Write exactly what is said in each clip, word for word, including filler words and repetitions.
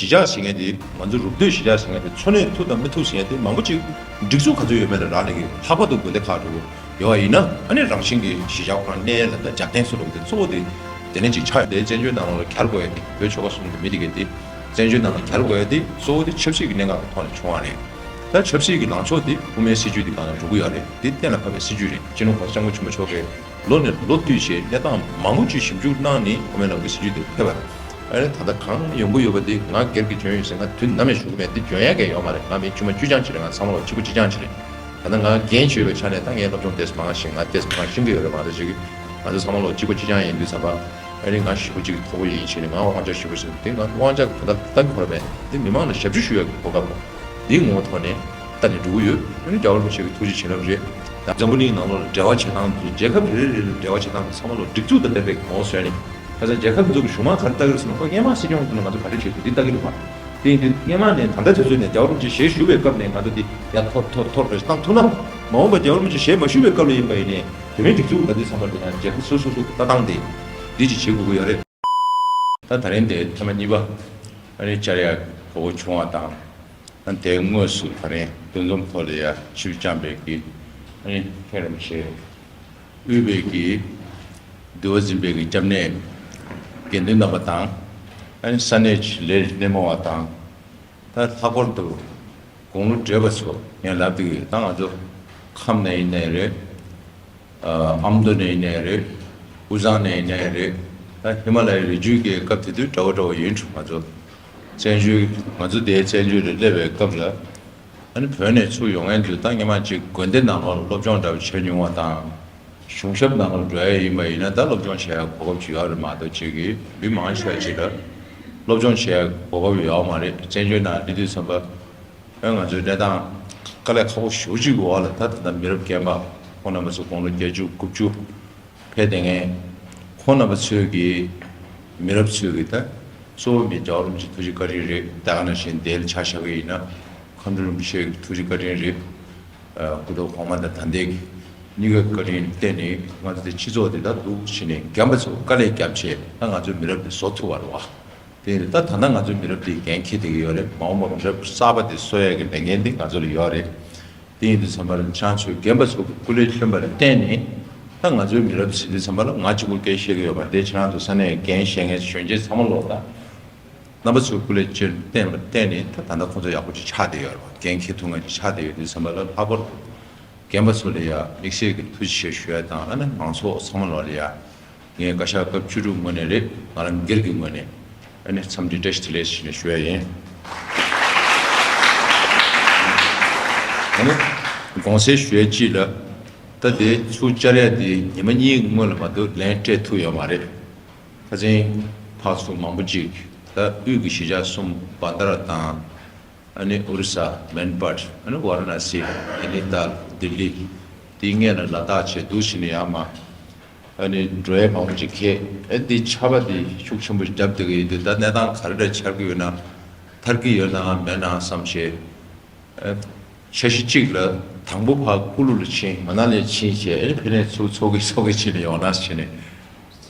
གཞིས་ཆགས་ཟེར་མཁན་དེ། ང་ཚོ་རུབ་སྟོད་གཞིས་ཆགས་ཟེར་མཁན་དེ་འཚོ་གནས་ཐུབ་དང་མི་ཐུབ་ཟེར་མཁན་དེ་མང་པོ་ཅིག་སྒྲིག་འཛུགས་ག་ཚོད་ཡོད་མེད་ལ་རག་ལས་ཀྱི། ལྷག་པར་དུ་དགོན་སྡེ་ཁག་འགྲོ་གི་ཡོད་པ་ཡིན་ན། ཨ་ནི་རང་བཞིན་གྱིས་གཞིས་ཆགས་ཁོ་རང་གནས་ཡུལ་ལ་ད་རྒྱབ་རྟེན་བཟོ་འགྲོ་གི་དེ་གཙོ་བོ་དེ་དེ་ནས་ཅིག་ཆགས་ཡོད། དེ་བཙན་བྱོལ་ནང་ལོགས་ལ་གྱར་དགོས་ཡ་དེ། བོད་ཆོལ་ཁ་གསུམ་གྱི་མི་དེ་གས་དེ་བཙན་བྱོལ་ནང་ལ་གྱར་དགོས་ཡ་དེ་གཙོ་བོ་དེ་ཆབ་སྲིད་ཀྱི་གནད་འགག་གི་ཐོག་ནས་བྱུང་བ་རེད། ད་ཆབ་སྲིད་ཀྱི་ལངས་ཕྱོགས་དེ་དབུ་མའི་སྲིད་བྱུས་དེ་སྒང་ལ་འགྲོ་གི་ཡོད་རེད། དེ་གཏན་ལ་ཕབ་པའི་སྲིད་བྱུས་རེད། སྤྱི་ནོར་༸གོང་ས་༸སྐྱབས་མགོན་ཆེན་པོ་མཆོག་གིས་ལོ་ནས་ལོ་བསྟུད་བྱས་གནས་སྟངས་མང་པོ་ཅིག་ཞིབ་འཇུག་གནང་ནས་དབུ་མའི་ལམ་གྱི་སྲིད་བྱུས་དེ་ཕེབས་པ་རེད། ཨ་ནི་ད་ལྟ་གང་ཡོང་གི་ཡོད་པ་དེ་ང་སྒེར་གྱི་འཇོན་ཡོད་ཟེར་ང་དུས་ནམ་ཡང་ཞུ་གི་མེད། དེ་འཇོན་ཡ་གང་ཡང་ཡོད་མ་རེད། ང་མི་དཀྱུས་མ་དཀྱུས་རྐྱང་ཅིག་རེད། ང་ཚང་མ་ལོ་གཅིག་པ་གཅིག་རྐྱང་ཅིག་རེད། ད་ལྟ་ང་རྒན་ཆེ་བའི་ཆ་ནས་ད་ངས་སློབ་སྦྱོང་ཏོག་ཙམ་མང་ཤེས། ང་ཏོག་ཙམ་མང་ཤེས་ཀྱི་ཡོད་རེད་མ་གཏོགས་ཅིག་ང་ཚོ་ཚང་མ་ལོ་གཅིག་པ་གཅིག་རྐྱང་ཡིན་དུས་ཙམ་པ། ཨ་ནི་ང་ཞེ་པོ་ཅིག་མཐོ་པོ་ཡིན་ཞེས་ནས་ང་དབང་ཆ་ཞེ་པོ་ཞིག་དེ་ང་དབང་ཆ་གོ་ད་ལྟ་གི་ཁོ་ར་མེད། དེ་མི་མང་ལ་ཞབས་ཞུ་ཞུ་ཡ་གི་གོ་སྐབས་དེའི་ངོ་བོ་ཐོག་ནས་ལྟ་ནས་འགྲོ་གི་ཡོད། ཨ་ནི་རྒྱལ་བ་རིན་པོ་ཆེ་གི་ཐུགས་རྗེ་བྱིན་རླབས་རེད། ད་འཛམ་བུ་གླིང་ནང་ལོགས་ལ་འབྲེལ་བ་བྱེད་སྟངས་དེ་རྒྱལ་ཁབ་རེ་རེ་རེ་ལ་འབྲེལ་བ་བྱེད་སྟངས་དེ་ཚང་མ་ལོ་སྒྲིག་འཛུགས་དང་ལྡན་པའི་ངོ་བོ་བཟོས་ནས། ཁ་སང་རྒྱལ་ཁབ་འཛུགས་ཀྱི་གཞུང་མང་ག་རེ་ལྟ་གི་རེད་ཟེར་ན། ཁོ་སྔོན་མ་སྲིད་སྐྱོང་དེ་ལ་ང་ཚོ་ག་རེ་བྱེད་དགོས་འདི་ལྟ་གི་རེད་བ། དེ་ཡིན་དུས་སྔོན་མ་ནས་ད་ལྟ་དུས་ཚོད་ནས་རྒྱལ་བ་རིན་པོ་ཆེ་ཞལ་བཞུགས་པའི་སྐབས་ནས་ང་ཚོ་འདི་ཡར་འཐོར་འཐོར་འཐོར་རེ་བཏང་ཐུབ་ན། མ་འོངས་པ་རྒྱལ་བ་རིན་པོ་ཆེ་ཞལ་མ་བཞུགས་པའི་སྐབས་ལ་ཡིན་པ་ཡིན་ནའི་བོད་མིའི་སྒྲིག་འཛུགས་ལ་འདི་ཚང་མ་འདི་ཡང་རྒྱལ་ཁབ་སོ་སོ་སོ་ལྟ་སྟངས་དེ་འདི་ཅིག་བྱེད་དགོས་ཀྱི་ཡོད་རེད། ད་ད་རིང་དེ་ཐེངས་མ་གཉིས་པ་ཨ་ནི་བཅར་ཡ་གོ་སྐབས་བྱུང་བ་དང་། ཨ་ནི་དེའི་དངོས་སུ་ད་རིང་འདུ་འཛོམས་ཐོག་ལ་ཡ་ཆིབས་བསྐྱངས་པའི་གི་ཨ་ནི་མཁན་རིན་པོ་ཆེ། དབུས་པའི་གི་འདུལ་བ་འཛིན་པའི་གི་སྐྱབས་གནས་དགེ་འདུན་རྣམ་པ་དང་། ཨ་ནི་ས་གནས་ཀྱི་ལས་རིམ་སྣེ་མོ་བ་དང་། ད་ལྷག་པར་དུ་དགུང་ལོ་བགྲེས་པ་ཚོ་ངས་ལབ་དུས་ད་ང་ཚོ་ཁམས་ནས་ཡིན་ནའི་རེད། ཨ་ཨ་མདོ་ནས་ཡིན་ནའི་རེད། དབུས་གཙང་ནས་ཡིན་ནའི་རེད། ད་ཧི་མ་ལ་ཡའི་རི་རྒྱུད་ཀྱི་སྐབས་དེ་དུས་འདྲ་བོ་འདྲ་བོ་ཡིན་འགྲོ། ང་ཚོ་བཙན་བྱོལ་ང་ཚོ་དེའི་བཙན་བྱོལ་ལ་སླེབས་པའི་སྐབས་ལ། ཨ་ནི་བོད་ནས་ཚུར་ཡོང་མཁན་ཚོས་ད་སྔོན་མ་ཅིག་དགོན་སྡེ་ནང་ལོགས་ལ་སློབ་སྦྱོང་འདྲ་བོ་བྱས་མྱོང་བ་དང་། གཞུང་ཞབས་ནང་ལ་འགྲོ་ཡ་ཡིན་པ་ཡིན་ན་ད་སློབ་སྦྱོང་བྱེད་ཡ་གོ་སྐབས་ཅིག་ཡོད་རེད་མ་གཏོགས་ཅིག་གི་མི་མང་ཆེ་བ་ཅིག་ལ་སློབ་སྦྱོང་བྱེད་ཡ་གོ་སྐབས་ཡོད་མ་རེད། བཙན་བྱོལ་ནང་སླེབས་དུས་ཙམ་པ། ཨ་ང་ཚོའི་གནས་སྟངས་དཀའ་ལས་ཁག་པོ་ཞེ་པོ་ཅིག་གི་འོག་ལ་ད་ད་ལྟ་མི་རབས་རྒན་པ་ཁོང་རྣམ་པ་ཚོ་དགུང་ལོ་བརྒྱད་ཅུ་དགུ་བཅུ་ཕེབས་བསྡད་མཁན། ཁོང་རྣམ་པ་ཚོས་ཀྱི་མི་རབས་ཚོས་ཀྱི་ད་གཙོ་བོ་མི་རྒྱལ་བ་རིན་པོ་ཆེ་ཐུགས་རྗེ་བཀའ་དྲིན་རེད། ད་ག་ནང་བཞིན་དེ་ལ་ཆ་བཞག་གི་ཡིན་ན་མཁའ་འགྲོ་རིན་པོ་ཆེ་གི་ཐུགས་རྗེ་བཀའ་དྲིན་རེད། ཨ་སྐུ་ཐོག་གོང་མ་དང་ད་ལྟའི་གི་གཉིས་ཀའི་བཀའ་དྲིན་བརྟེན་ནས་ང་ཚོ་དེ་སྤྱི་ཚོགས་དེ་ད་འདུག་བྱས་ནས་རྒན་པ་ཚོ་དཀའ་ལས་བརྒྱབ་བྱས་ད་ང་ཚོའི་མི་རབས་དེ་བཟོ་ཐུབ་པ་རེད་བ། དེ་ད་ད་ལྟ་ང་ཚོའི་མི་རབས་དེ་འགན་འཁྱེར་བསྡད་ཀྱི་ཡོད་རེད། མ་འོངས་པ་མི་རབས་གསར་པ་དེ་བཟོ་ཡས་ཀྱི་ལས་འགན་དེ་ང་ཚོ་ལ་ཡོད་རེད། དེ་ཡིན་དུས་ཙམ་པ་ལ་ཁྱེད་རང་ཚོའི་རྒན་པ་ཚོ་གི་སྐུ་ལས་བསྐྱོན་པ་ལ་བརྟེན་ནས་ད་ང་ཚོའི་མི་རབས་དེ་ཟིན་དུས་ཙམ་པ་ལ་ང་གཅིག་པུ་སྐད་བཤད་ཀྱི་ཡོད་པ་དེ་ཁྱེད་རང་ཚོ་ས་གནས་འགན་བཞེས་མཁན་གཞོན་སྐྱེས་ཚང་མ་ལོག་ད་རྣམ་པ་ཚོའི་སྐུ་ལས་བསྐྱོན་བརྟེན་པ་བརྟེན་ནས་ད་ད་ལྟ་ཁོང་ཚོ་ཡག་པོ་ཅིག་ཆགས་བསྡད་ཡོད་རེད་བ། འགན་འཁྱེར་ཐུབ་མཁན་ཅིག་ཆགས་བསྡད་ཡོད་དུས་ཙམ་པ་ལ་ལྷག་པར་དུ་རྒན་པ་ཚོ་ལ་ཡ་དམིགས་བསལ་གྱི་ཐུགས་རྗེ་ཆེ་ཞུ་ཡ་དང་ཨ་ནི་མང་ཚོགས་ཚང་མ་ལོག་ལ་ཡ། ངས་བཀའ་ཤག་སྐབས་བཅུ་དྲུག་ངོས་ནས་རེད། ང་རང་སྒེར་གྱི་ངོས་ནས་ཨ་ནི་འཚམས་འདྲི་བཀྲ་ཤིས་བདེ་ལེགས་ཞུ་ནས་ཞུ་ཡ་ཡིན། ཨ་ནི་དགོངས་སེལ་ཞུ་ཡ་གཅིག་ལ། ད་དེ་ཚུར་བཅར་ཡ་དེ་ཉི་མ་གཉིས་ཀྱི་སྔོན་ལ་མ་གཏོགས་ལན་སྤྲད་ཐུབ་ཡོད་མ་རེད། ཁ་སང་ཕར་ཚུར་མང་པོ་ཅིག་ད་དབུས་ཀྱི་གཞིས་ཆགས་གསུམ་བན་དྷ་ར་དང་། ཨ་ནི་ཨོ་རི་ས་མན་པཊ། ཨ་ནི་ཝཱ་ར་ཎ་སི། ནཻ་ནི་ཏཱལ། ལྡི་ལི། དེའི་སྔོན་ལ་ལ་དྭགས་བྱས་འདུག་བྱས་ནས་ཡར་མར་ཨ་ནི་འགྲོ་ཡས་མང་པོ་ཅིག་འཁེལ། ཨ་འདི་ཆར་པ་འདི་ཤུགས་ཆེན་པོ་ཞིག་བརྒྱབ་བསྡད་ཀྱི་ཡོད་དུས་ད་གནས་སྟངས་ག་རེ་འདྲ་ཆགས་ཀྱི་ཡོད་ན་ཐར་གྱི་ཡོད་ན་མེད་ན་བསམ་བྱས། ཨ་འཆར་གཞི་གཅིག་ལ་དང་པོ་ཕར་ཀུ་ལུ་ལ་ཕྱིན། མ་ན་ལི་ཕྱིན་བྱས་ཨ་ནི་ཕ་ནས་ཚུར་ཚོགས་ཀྱི་ཚོགས་ཀྱི་བྱས་ནས་ཡོང་ན་བྱས་ནས།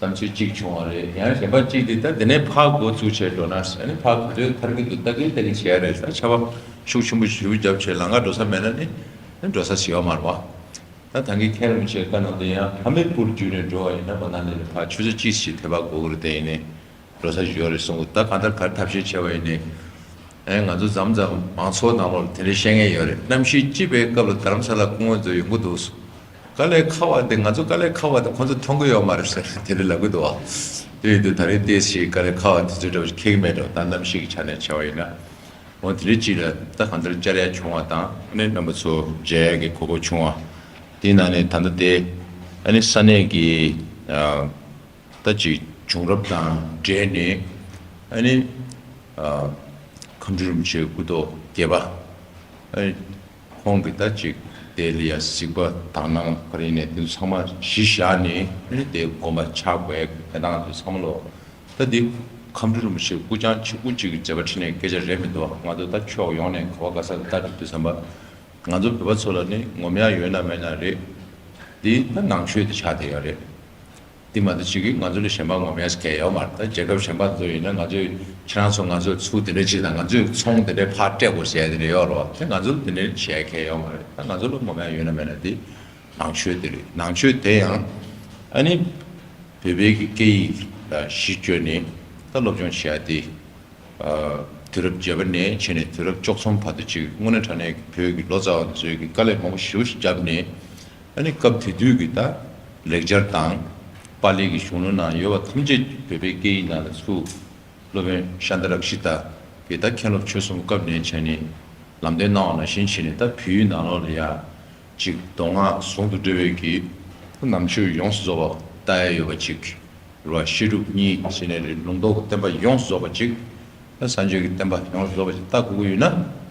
བསམ་ཚུལ་གཅིག་བྱུང་བ་རེད། ཡང་གཞན་པ་གཅིག་དེ་ད་དེ་ནས་ཕར་འགོ་བཙུགས་བྱས་འགྲོ་ན་ཨ་ནི་ཕར་ག་ཚོད་ཐར་གྱི་འདུག་ལྟ་གིན་ལྟ་གིན་བྱས་རེད། ད་ཆར་པ་ཤུགས་ཆེན་པོ་ཞེ་པོ་བརྒྱབ་བྱས་ལམ་ཁ་འགྲོ་ས་མེད་ན་ནི་ཨ་འགྲོ་ས་ཞིག་ཡོད་མ་རེད་བ། ད་ད་གིན་མཁན་རིན་པོ་ཆེའི་བཀའ་གནང་དེ་ཡང་ཧ་མིར་པུར་བརྒྱུད་ནས་འགྲོ་བ་ཡིན་ན་མ་ན་ལི་ནས་ཕར་ཆུ་ཚོད་གཅིག་ཞིག་དེ་བར་འགོར་གི་རེད། དེ་ཡིན་ནའི་འགྲོ་ས་ཞིག་ཡོད་རེད་གསུང་གི། ད་གང་ལྟར་ག་རེ་ཐབས་ཤེས་བྱས་པ་ཡིན་ནའི་ཨེ་ང་ཚོ་མཚམས་མཚམས་མང་ཚོགས་ནང་ལོགས་ལ་དེ་འདྲའི་བཤད་མཁན་ཡོད་རེད། གནམ་གཤིས་སྐྱིད་པའི་སྐབས་ལ་རྡ་རམ་ས་ལ་སྐུ་ངོ་ཚོ་ཡོང་གི་འདུག་དཀའ་ལས་ཁག་པ་དེ་ང་ཚོ་དཀའ་ལས་ཁག་པ་དེ་ཁོང་ཚོ་མཐོང་གི་ཡོད་མ་རེད་ཟེར་དེ་འདྲ་ལབ་གི་འདུག་བ། དེ་ཡིན་དུས་ད་རེས་ཏོག་ཙམ་དཀའ་ལས་ཁག་པ་དེ་ཚོའི་འདྲ་བ་ཞིག་འཁེལ་གི་མེད་འགྲོ། ད་གནམ་གཤིས་ཀྱི་ཆ་ནས་བྱས་པ་ཡིན་ན། འོ་དེ་རིང་གཅིག་ལ་ད་གང་ལྟར་བཅར་ཡ་བྱུང་བ་དང་ཨ་ནི་རྣམ་པ་ཚོ་མཇལ་ཡ་གི་གོ་སྐབས་བྱུང་བ། དེའི་ནང་ནས་ད་ལྟ་དེ་ཨ་ནི་ས་གནས་ཀྱི་ཨ་ད་ཅིག་བྱུང་རབས་དང་འབྲེལ་ནས་ཨ་ནི་ཨ་མཁའ་འགྲོ་རིན་པོ་ཆེའི་སྐུ་ཐོག་བརྒྱད་པ། ཨ་ནི་ཁོང་གིས་ད་ཅིག་དེ་ལ་ཡ་གཟིགས་པ་དག་སྣང་ག་རེ་ཡིན་ནའི་དེ་ཚོ་ཚང་མ་གཞི་བཞག་ནས་ཨ་ནི་དེ་དགོངས་པ་འཆར་དགོས་ཡ་གི་གནས་སྟངས་དེ་ཚང་མ་ལོ། ད་འདི་མཁའ་འགྲོ་རིན་པོ་ཆེ་སྐུ་རྐྱང་གཅིག་པུ་གཅིག་གི་མཛད་པ་ཁྲིད་ནས་སྐད་ཆ་རེད་མི་འདུག་ང་ཚོ་ད་ཕྱོགས་ཡོངས་ནས་ག་བ་ག་ས་ལ་ལྟ་དུས་དུས་ཙམ་པ། ང་ཚོ་བོད་པ་ཚོ་ལ་ནི་ངོམ་ཡག་ཡོད་ན་མེད་ན་རེད། འདི་ད་ནང་ཆོས་དེ་ཆགས་བསྡད་ཡོད་རེད། འདི་མ་གཏོགས་ཅིག་གིས་ང་ཚོ་ལ་གཞན་པ་ངོམ་ཡས་གལ་ཡོད་མ་རེད། ད་རྒྱལ་ཁབ་གཞན་པ་ཚོ་ཡིན་ན་ང་ཚོས་ཁྱེད་རང་ཚོ་ང་ཚོ་ཚུར་དེ་འདྲ་བྱེད་དང་། ང་ཚོས་ཚོང་དེ་འདྲ་ཕར་སྤྲད་དགོས་ཟེར་ཡ་དེ་འདྲ་ཡོད་རེད་བ། དེ་ང་ཚོ་ལ་དེ་འདྲ་བྱེད་ཡ་གལ་ཡོད་མ་རེད། ད་ང་ཚོ་ལ་ངོམ་ཡ་ཡོད་ན་མེད་ན་དེ་ནང་ཆོས་དེ་རེད། ནང་ཆོས་དེ་ཡང་ཨ་ནི་བོད་པའི་གི་སྐད་ཡིག་ལ་གཞི་བཅོལ་ནས་ད་སློབ་སྦྱོང་བྱེད་ཡ་དེ། དུས་རབས་བརྒྱད་པ་ནས་བྱས་ནས་དུས་རབས་བཅུ་གསུམ་བར་དུ་ཅིག་དངོས་གནས་དྲང་གནས་ཀྱི་བོད་ཀྱི་ལོ་ཙཱ་བ་ཚོས་ཀྱི་དཀའ་ལས་མང་པོ་ཞེ་པོ་ཞིག་བརྒྱབ་ནས། ཨ་ནི་སྐབས་དེ་དུས་ཀྱི་ད་ལེགས་སྦྱར་དང་པཱ་ལི་གི་གཞུང་ལུགས་ནང་ཡོད་པ་ཐམས་ཅད་བོད་པའི་སྐད་ཡིག་ནང་ལ་ཚུར་སློབ་དཔོན་ཤཱནྟ་རཀྵི་ཏ་གིས་ད་མཁན་སློབ་ཆོས་གསུམ་སྐབས་ནས་བྱས་ནས་ལམ་སྟོན་གནང་བ་ནང་བཞིན་བྱས་ནས། ད་བོད་ཡིག་ནང་ལོགས་ལ་ཡ་ཅིག་མདོ་སྔགས་ཟུང་དུ་འབྲེལ་བའི་གི་རྣམ་དཔྱོད་ཡོངས་སུ་རྫོགས་པ་ལྟ་ཡ་ཡོད་པ་ཅིག་རེད་བ། བཤད་སྒྲུབ་གཉིས་ཟེར་ནས་རེད། ལུང་རྟོགས་བསྟན་པ་ཡོངས་སུ་རྫོགས་པ་ཅིག་ད་སངས་རྒྱས་ཀྱི་བསྟན་པ་ཡོངས་སུ་རྫོགས་པ་ཅིག་ལྟ་དགོས་ཀྱི་ཡོད་ན།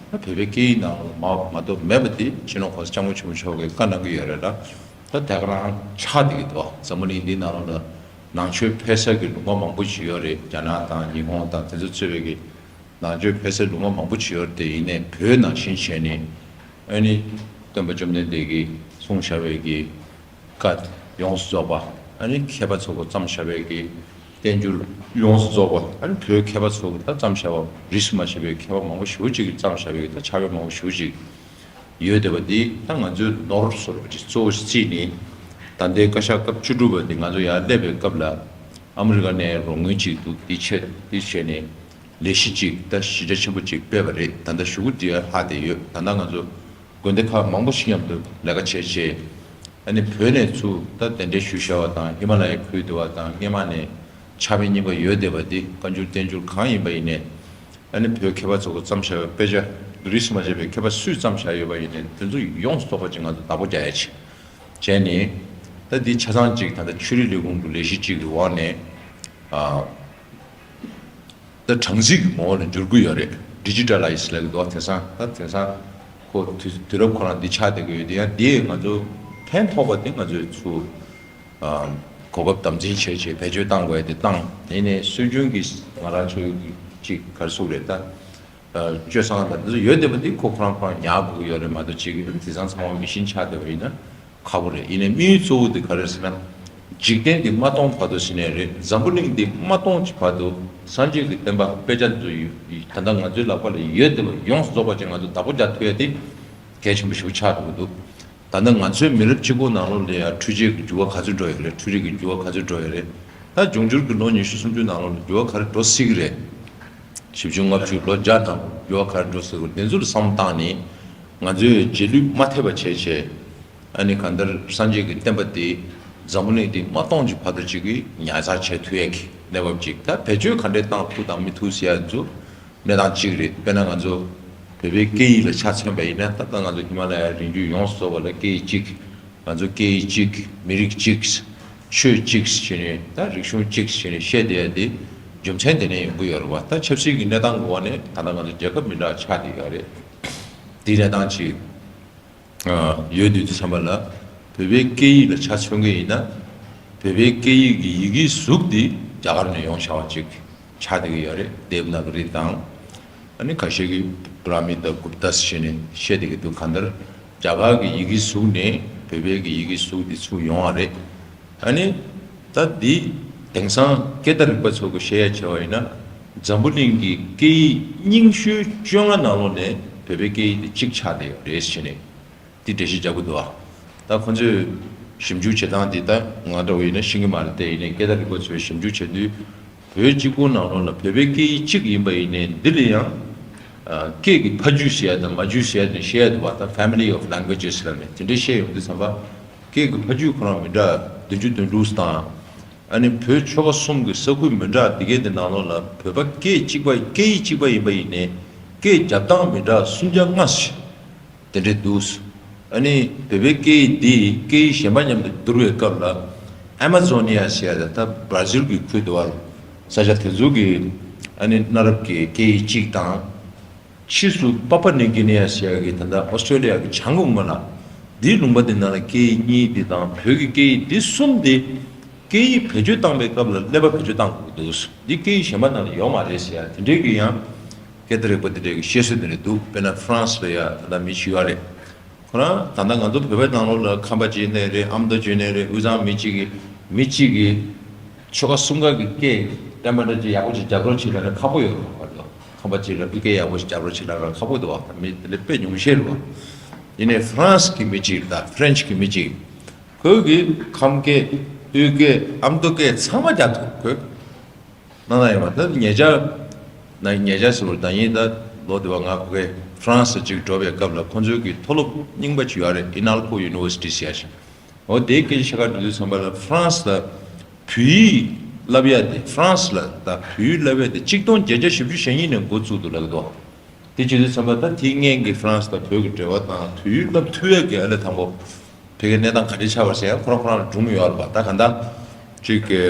ད་བོད་པའི་སྐད་ཡིག་ནང་ལ་མ་མ་གཏོགས་མེད་པ་དེ་སྤྱི་ནོར་གོང་ས་སྐྱབས་མགོན་ཆེན་པོ་མཆོག་གིས་བཀའ་གནང་གི་ཡོད་རེད་ལ། ད་དེ་ག་རང་ཆགས་བསྡད་ཀྱི་འདུག་འཛམ་བུ་གླིང་འདིའི་ནང་ལོགས་ལ་ནང་ཆོས་ཕལ་ཆེར་གྱི་ལུང་པ་མང་པོ་ཞིག་ཡོད་རེད། རྒྱ་ནག་དང་ཉི་ཧོང་དང་དེ་ཚོ་གཙོས་པའི་གི་ནང་ཆོས་ཕལ་ཆེར་ལུང་པ་མང་པོ་ཞིག་ཡོད་རེད། དེ་ཡིན་ནའི་བོད་ནང་བཞིན་བྱས་ནས་ཨ་ནི་སྟོན་པ་བཅོམ་ལྡན་འདས་ཀྱིས་གསུངས་བཞག་པའི་གི་བཀའ་ཡོངས་སུ་རྫོགས་པ། ཨ་ནི་མཁས་པ་ཚོ་གིས་བརྩམས་བཞག་པའི་གི་བསྟན་འགྱུར་ཡོངས་སུ་རྫོགས་པ། ཨ་ནི་བོད་མཁས་པ་ཚོ་གིས་ད་བརྩམས་བཞག་པ། རིས་སུ་མ་ཆད་པའི་མཁས་པ་མང་པོ་ཞེ་པོ་ཅིག་གིས་བརྩམས་བཞག་པའི་གི་ད་ཕྱག་དཔེ་མང་པོ་ཞེ་པོ་ཅིག་ཡོད་བསྡད་པ་འདི་ད་ང་ཚོའི་ནོར་བཟོ་འདྲ་པོ་ཅིག་གཙོ་བོ་བརྩིས་ནས། ད་ལྟའི་བཀའ་ཤག་སྐབས་བཅུ་དྲུག་པ་འདི་ང་ཚོ་ཡར་སླེབས་པའི་སྐབས་ལ་ཨ་མི་རི་ཀ་ནས་རོགས་དངུལ་ཅིག་འདུག་འདི་ཆེད་འདི་བྱས་ནས་ལས་གཞི་ཅིག་ད་གཞི་རྒྱ་ཆེན་པོ་ཅིག་སྤེལ་བ་རེད། ད་ལྟ་གཞུག་གུ་འདི་ཡར་ལྷག་བསྡད་ཡོད། ད་ལྟ་ང་ཚོ་དགོན་སྡེ་ཁག་མང་པོ་ཞིག་མཉམ་དུ་ལས་ཀ་བྱས་བྱས། ཨ་ནི་བོད་ནས་ཚུར་ད་གདན་འདྲེན་ཞུས་བཞག་པ་དང་། ཧི་མ་ལ་ཡའི་ཁུལ་དུ་བ་དང་། སྔོན་མ་ནས་ཕྱག་དཔེ་རྙིང་པ་ཡོད་བསྡད་པ་འདི་བཀའ་འགྱུར་བསྟན་འགྱུར་གང་ཡིན་པ་ཡིན་ནའི། ཨ་ནི་བོད་མཁས་པ་ཚོ་གིས་བརྩམས་བཞག་པའི་དཔེ་ཆ་རིས་སུ་མ་ཆད་པའི་མཁས་པ་སུས་བརྩམས་བཞག་ཡོད་པ་ཡིན་ནའི་དེ་ཚོ་ཡོངས་སུ་རྫོགས་པ་ཅིག་ང་ཚོ་བདག་པོ་རྒྱག་ཡ་ཅིག་བྱས་ནས། ད་འདི་ཆ་ཚང་ཅིག་ད་ལྟ་ཆོས་རིག་ལས་ཁུངས་ཀྱི་ལས་གཞི་ཅིག་གི་འོག་ནས། ཨ། ད་གྲངས་རྩིས་ཀྱི་ངོ་བོ་ལ་འགྱུར་གྱི་ཡོད་རེད། ཌི་ཇི་ཊ་ལའི་ཛི་ལབ་ཀྱི་འདུག་དེང་སང་། ད་དེང་སང་ཁོ་དུས་དུས་རབས་ཁོ་རང་འདི་ཆགས་བསྡད་ཀྱི་ཡོད་དེ། ཡང་འདིས་ང་ཚོ་ཕན་ཐོགས་པ་དེ་ང་ཚོས་ཚུར་ཨ་གོ་སྐབས་དམ་འཛིན་བྱས་བྱས་བེད་སྤྱོད་བཏང་དགོས་ཡ་དེ་བཏང་། དེ་ནས་སྲོལ་རྒྱུན་གྱི་ང་རང་ཚོའི་ཅིག་ག་རེ་ཟེར་དགོས་རེད། ད་ཨ་སྤྱོད་བཟང་དང་དེ་ཚོ་ཡོད་བསྡད་པ་འདི་ཁོ་ཁོ་རང་ཁོ་རང་ཉར་དགོས་ཀྱི་ཡོད་རེད་མ་གཏོགས། ཅིག་དེང་སང་ཚང་མ་མི་ཤིན་ཆགས་བསྡད་པ་ཡིན་ན་ཁག་པོ་རེད། ཡིན་ནའི་དམིགས་ཡུལ་གཙོ་བོ་དེ་ག་རེ་རེད་ཟེར་ན། འཇིག་རྟེན་འདི་མ་སྟོངས་བར་དུ་ཟེར་ནའི་རེད། འཛམ་བུ་གླིང་འདི་མ་སྟོངས་ཀྱི་བར་དུ་སངས་རྒྱས་ཀྱི་བསྟན་པ་དཔེ་ཆ་ཚོ་ཡོད། ད་ལྟ་ང་ཚོའི་ལག་པ་ལ་ཡོད་བསྡད་པ་ཡོངས་སུ་རྫོགས་པ་ཅིག་ང་ཚོ་བདག་པོ་རྒྱག་ཐུབ་ཡ་དེ་གལ་ཆེན་པོ་ཞེ་པོ་ཆགས་འགྲོ་གི་འདུག་ད་ལྟ་ང་ཚོའི་མི་རབས་གཅིག་པོ་ནང་ལོགས་ལ་ཡང་འཕྲུལ་ཆས་ཀྱི་འགྱུར་བ་ག་ཚོད་འགྲོ་ཡོད་རེད། འཕྲུལ་རིག་གི་འགྱུར་བ་ག་ཚོད་འགྲོ་ཡོད་རེད། ད་འབྱུང་འགྱུར་གྱི་ལོ་ཉི་ཤུ་སུམ་ཅུ་ནང་ལོགས་ལ་འགྱུར་བ་ག་རེ་འགྲོ་སྲིད་ཀྱི་རེད། བཞི་བཅུ་ལྔ་བཅུ་ལོ་བརྒྱ་ནང་འགྱུར་བ་ག་རེ་འགྲོ་སྲིད་ཀྱི་རེད། དེ་ཚོ་ལ་བསམ་བློ་བཏང་ནས་ང་ཚོས་རྗེས་ལུས་མ་ཐེབས་པ་བྱས་བྱས། ཨ་ནི་གང་ལྟར་སངས་རྒྱས་ཀྱི་བསྟན་པ་འདི་འཛམ་བུ་གླིང་འདི་མ་སྟོངས་ཀྱི་བར་དུ་ཅིག་གི་ཉར་ཚགས་བྱེད་ཐུབ་ཡས་ཀྱི་གནས་བབ་ཅིག་ད་བེད་སྤྱོད་ག་འདྲས་བཏང་ཐུབ་དང་མི་ཐུབ་ཟེར་ཡ་ཚོ་གནས་སྟངས་གཅིག་རེད། དཔེར་ན་ང་ཚོ་བོད་པའི་སྐད་ཡིག་ལ་ཆ་མཚོན་པ་ཡིན་ན། ད་ལྟ་ང་ཚོ་ཧི་མ་ལ་ཡའི་རི་རྒྱུད་ཡོངས་སུ་རྫོགས་པ་ལ་སྐད་ཡིག་གཅིག་ང་ཚོ་སྐད་ཡིག་གཅིག་མི་རིགས་གཅིག་ཆོས་གཅིག་བྱས་ནས། ད་རིག་གཞུང་གཅིག་བྱས་ནས་བཤད་བསྡད་ཡ་དེ་རྒྱུ་མཚན་དེ་ནས་ཡོང་གི་ཡོད་རེད་བ། ད་ཆབ་སྲིད་ཀྱི་གནས་སྟངས་ཀྱི་འོག་ནས་ད་ལྟ་ང་ཚོ་རྒྱལ་ཁབ་མི་འདྲ་ཆགས་བསྡད་ཡོད་རེད། དེའི་གནས་སྟངས་ཅིག་ཨ་ཡོད་དུས་དུས་ཙམ་པ་ལ་བོད་པའི་སྐད་ཡིག་ལ་ཆ་མཚོན་གྱི་ཡིན་ན། བོད་པའི་སྐད་ཡིག་གི་ཡི་གེའི་གཟུགས་འདི་རྒྱ་གར་ནས་ཡོང་བཞག་པ་ཅིག་ཆགས་བསྡད་ཀྱི་ཡོད་རེད། དེབ་ནག་རི་དང་། ཨ་ནི་ཁ་ཤས་ཀྱིས་བྷྲ་མི་ད་གུབ་ཏཱ་ཟེར་ནས་བཤད་བསྡད་ཀྱི་འདུག་གང་ལྟར་རྒྱ་གར་གྱི་ཡི་གེའི་གཟུགས་ནས་བོད་པའི་གི་ཡི་གེའི་གཟུགས་འདི་ཚུར་ཡོང་བ་རེད། ཨ་ནི་ད་འདི་དེང་སང་སྐད་བརྡ་རིག་པ་ཚོ་གིས་བཤད་ཡ་བྱས་པ་ཡིན་ན། འཛམ་བུ་གླིང་གི་སྐད་ཡིག་རྙིང་ཤོས་བཅོ་ལྔ་ནང་ལོགས་ནས་བོད་པའི་སྐད་ཡིག་འདི་གཅིག་ཆགས་བསྡད་ཡོད་རེད་ཟེར་ནས། འདི་འགྲེལ་བཤད་རྒྱག་གི་འདུག་ཨ། ད་ཁོ་ཚོས་ཞིབ་འཇུག་བྱེད་སྟངས་འདི་ད་ང་འདྲ་བོ་ཡིན་ན་ཤེས་ཀྱི་མ་རེད་དེ། ཡིན་ནའི་སྐད་བརྡ་རིག་པ་ཚོས་ཞིབ་འཇུག་བྱེད་དུས། བོད་གཅིག་པུ་ནང་ལོགས་ལ་བོད་པའི་སྐད་ཡིག་གཅིག་ཡིན་པ་ཡིན་ནའི་འདི་ལ་ཡང་ཨ་སྐད་ཀྱི་ཕ་རྒྱུད་ཟེར་ཡ་དང་མ་རྒྱུད་ཟེར་ཡ་དེ་བཤད་ཡ་འདུག་བ། ད་Family of Languages ལབ་ནས་དེ་འདྲའི་བཤད་ཡོང་དུས་ཙམ་པ། སྐད་ཀྱི་ཕ་རྒྱུད་ཁོ་རང་མི་འདྲ་བདུན་ཅུ་དོན་དྲུག་དང་། ཨ་ནི་བོད་ཆོལ་ཁ་གསུམ་གྱི་ས་ཁུལ་མི་འདྲ་འདི་གའི་དེ་ནང་ལོགས་ལ་བོད་པ་སྐད་གཅིག་པ་སྐད་ཡིག་གཅིག་པ་ཡིན་པ་ཡིན་ནའི་སྐད་རྒྱབ་སྟངས་མི་འདྲ་སུམ་བརྒྱ་ལྔ་ཞིག་དེ་འདྲས་འདུག་ཨ་ནི་བོད་པའི་སྐད་ཡིག་འདི་སྐད་ཡིག་གཞན་པ་མཉམ་དུ་བསྡུར་བའི་སྐབས་ལ། ཨ་མ་ཛོ་ནི་ཡ་ཟེར་ཡ་ད་ལྟ་བྷར་ཛིལ་གྱི་ཁུལ་དུ་བར་ས་ཆ་དེ་ཚོ་གི་ཨ་ནི་གནའ་རབས་ཀྱི་སྐད་ཡིག་གཅིག་དང་། ཕྱིས་སུ་པཱ་པཱ་ནིའུ་གྷི་ནི་ཡ་ཟེར་ཡ་གི་ད་ལྟ་ཨོ་སི་ཀྲོ་ལི་ཡ་གི་བྱང་གི་ངོས་ལ། འདིའི་ལུང་པ་འདི་ནང་ལ་སྐད་ཡིག་གཉིས་འདི་དང་བོད་ཀྱི་སྐད་ཡིག་འདི་གསུམ་འདི། སྐད་ཡིག་བེད་སྤྱོད་བཏང་པའི་སྐབས་ལ་ཀླད་པ་བེད་སྤྱོད་བཏང་དགོས་ཀྱི་འདུག་འདི་སྐད་ཡིག་གཞན་པ་ནང་ལ་ཡོད་མ་རེད་ཟེར་ཡ་དེ་འདྲའི་གི་ཡང་སྐད་བརྡ་རིག་པ་དེ་འདྲའི་གི་བཤད་སྲོལ་དེ་འདྲ་འདུག་དཔེར་ན་ཧྥ་རན་སི་ལ་ཡ་ད་ལྟ་མི་ཞིག་ཡོད་རེད། ཁོ་རང་ད་ལྟ་ང་ཚོ་བོད་པའི་ནང་ལོགས་ལ་ཁམས་པ་བྱས་ནའི་རེད། ཨ་མདོ་བྱས་ནའི་རེད། དབུས་གཙང་མི་གཅིག་གིས་ མི་གཅིག་གིས་ཆོལ་ཁ་གསུམ་ཀ་གི་སྐད་བསྟན་པ་འདྲ་ཅིག་ཡག་པོ་ཅིག་རྒྱབ་རོགས་བྱེད་ལབ་ན་ཁག་པོ་ཡོད་རེད་བ། ཁམས་པ་ཅིག་ལ་ཨི་སྐད་ཡག་པོ་ཞིག་རྒྱབ་རོགས་བྱེད་ལབ་ན་ཁག་པོ་འདུག་བ། མི་དེ་འདྲ་དཔེ་ཉུང་ཤས་རེད་བ། ཡིན་ནའི་ཧྥ་རན་སི་གི་མི་གཅིག་དང་ཧྥ་རན་སི་གི་མི་གཅིག་ཁོས་གི་ཁམས་སྐད་ཨི་སྐད་ཨ་མདོ་སྐད་ཚང་མ་རྒྱག་ཐུབ། ཁོས་སྣང་དག་ཡིན་པ། ད་ཉེ་ཆར་ན་ཉེ་ཆར་ཟེར་བ་ད་ཡིན་ད་ལོ་དེ་བ་ང་ཁོ་གི་ཧྥ་རན་སི་ཅིག་འགྲོ་བའི་སྐབས་ལ་ཁོ་ཚོའི་གི་མཐོ་སློབ་རྙིང་པ་ཅིག་ཡོད་རེད། ཨི་ནལ་ཁོ་ཡུ་ནི་ཝར་སི་ཊི་ཟེར་ཡ་ཞིག་འོ་དེའི་སྐད་ཆ་བཤད་ག་འགྲོ་དུས་ཙམ་པ་ལ་ཧྥ་རན་སི་ལ་བོད་ཡིག་བསླབ་ཡ་དེ། ཧྥ་རན་སི་ལ་ད་བོད་ཡིག་བསླབ་ཡ་དེ་གཅིག་སྟོང་བརྒྱད་བརྒྱ་བཞི་བཅུ་ཞེ་གཉིས་ནས་འགོ་བཙུགས་འདུག་ལབ་ཀྱི་འདུག་དེ་བྱེད་དུས་ཙམ་པ་ད་དེའི་སྔོན་གྱི་ཧྥ་རན་སི་དང་བོད་ཀྱི་འབྲེལ་བ་དང་བོད་ཡིག་བསླབ་ཐུབ་ཡ་གི་ཨ་ལས་དང་པོ་བོད་ཀྱི་གནས་སྟངས་ག་འདྲ་ཆགས་པ་ཟེར་ཡ་ཁོ་རང་ཁོ་རང་ལ་སྒྲུང་ཡོད་རེད་པ། ད་ག་འདྲ་ཅིག་གི་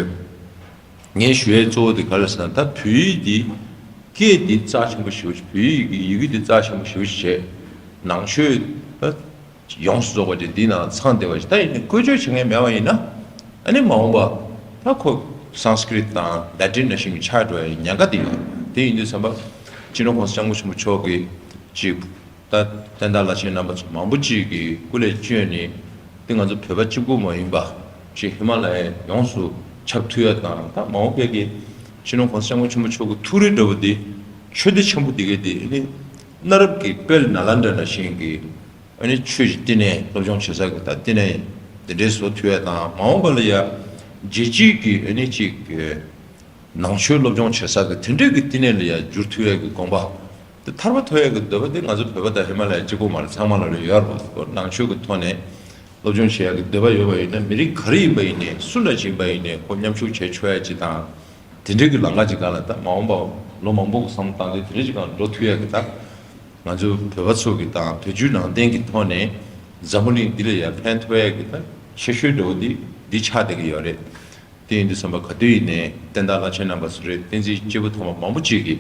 ངས་ཞུ་ཡའི་གཙོ་བོ་དེ་ག་རེ་ཟེར་ན། ད་བོད་ཡིག་འདི་སྐད་འདི་རྩ་ཆེན་པོ་ཞེ་པོ་ཅིག་བོད་ཡིག་གི་ཡི་གེ་འདི་རྩ་ཆེན་པོ་ཞེ་པོ་ཅིག་བྱས། ནང་ཆོས་ད་ཡོངས་སུ་རྫོགས་པ་ཅིག་འདི་ནང་ཚང་བསྡད་པ་ཞིག་ད་ཡིན་ནའི་བཀོལ་སྤྱོད་བྱེད་མཁན་མེད་པ་ཡིན་ན། ཨ་ནི་མ་འོངས་པ་ད་ཁོ་སཾ་སྐྲྀཏ་དང་ལ་ཏིན་ནང་བཞིན་གྱི་ཆགས་འགྲོ་ཡའི་ཉེན་ཁ་དེ་ཡོད། དེ་ཡིན་དུས་ཙམ་པ་སྤྱི་ནོར་༸གོང་ས་༸སྐྱབས་མགོན་ཆེན་པོ་མཆོག་གིས་ཅིག་ད་བསྟན་བདག་བླ་ཆེན་རྣམ་པ་ཚོ་མང་པོ་ཅིག་གིས་སྐུ་ལས་བསྐྱོན་ནས། དེ་ང་ཚོ་བོད་པ་གཅིག་པུ་མ་ཡིན་པ་ཅིག་ཧི་མ་ལ་ཡའི་ཡོངས་སུ་ཁྱབ་ཐུབ་ཡ་དང་། ད་མ་འོངས་པའི་གི་སྤྱི་ནོར་༸གོང་ས་༸སྐྱབས་མགོན་ཆེན་པོ་མཆོག་གི་ཐུགས་རེ་འདྲ་བོ་འདི་ཆོས་སྡེ་ཆེན་པོ་འདི་གའི་འདི་ཨ་ནི་གནའ་རབས་ཀྱི་དཔལ་ནཱ་ལེནྡྲ་ནང་བཞིན་གྱི་ཨ་ནི་ཆོས་ཀྱི་བསྟི་གནས་སློབ་སྦྱོང་བྱེད་ས་གི་ད་བསྟི་གནས་འདི་འདྲའི་བཟོ་ཐུབ་ཡ་དང་། མ་འོངས་པ་ལ་ཡ་རྒྱལ་སྤྱིའི་གི་ཨ་ནི་ཅིག་གི་ནང་ཆོས་སློབ་སྦྱོང་བྱེད་ས་གི་དེ་འདྲའི་གི་བསྟི་གནས་ལ་ཡ་འགྱུར་ཐུབ་ཡ་གི་དགོངས་པ་དེ་ཐར་པ་ཐོབ་ཡ་གི་འདོད་པ་དེ་ང་ཚོ་བོད་པ་དང་ཧི་མ་ལ་ཡ་གཅིག་པོ་མ་རེད། ཚང་མ་ལ་ལོས་ཡོད་རེད་པ། ནང་ཆོས་ཀྱི་ཐོག་ནས་སློབ་སྦྱོང་བྱེད་ཡག་གི་འདོད་པ་ཡོད་པ་ཡིན་ན། མི་རིགས་ག་རེ་ཡིན་པ་ཡིན་ནའི་སུ་ལ་ཡིན་པ་ཡིན་ནའི་ཁོ་མཉམ་ཞུགས་བྱེད་ཆོག་ཡ་ཅིག་དང་། དེ་འདྲའི་གི་ལམ་ཁ་ཅིག་སྒང་ལ་ད་མ་འོངས་པ་ལོ་མང་པོ་གི་བསམ་བློ་བཏང་སྟེ་དེ་འདྲ་ཅིག་སྒང་འགྲོ་ཐུབ་ཡ་གི་ད་ང་ཚོ་བོད་པ་ཚོ་གི་དང་བོད་བརྒྱུད་ནང་བསྟན་གྱི་ཐོག་ནས་འཛམ་བུ་གླིང་འདི་ལ་ཡ་ཕན་ཐོགས་ཡ་གི་ད་ཆེ་ཤོས་འདྲ་བོ་འདི་འདི་ཆགས་བསྡད་ཀྱི་ཡོད་རེད། དེ་ཡིན་དུས་ཙམ་པ་ག་དུས་ཡིན་ནའི་བསྟན་བདག་བླ་ཆེན་རྣམ་པ་ཚོ་རེད། བསྟན་འཛིན་སྐྱེས་བུ་ཐོག་མ་མང་པོ་ཅིག་གིས་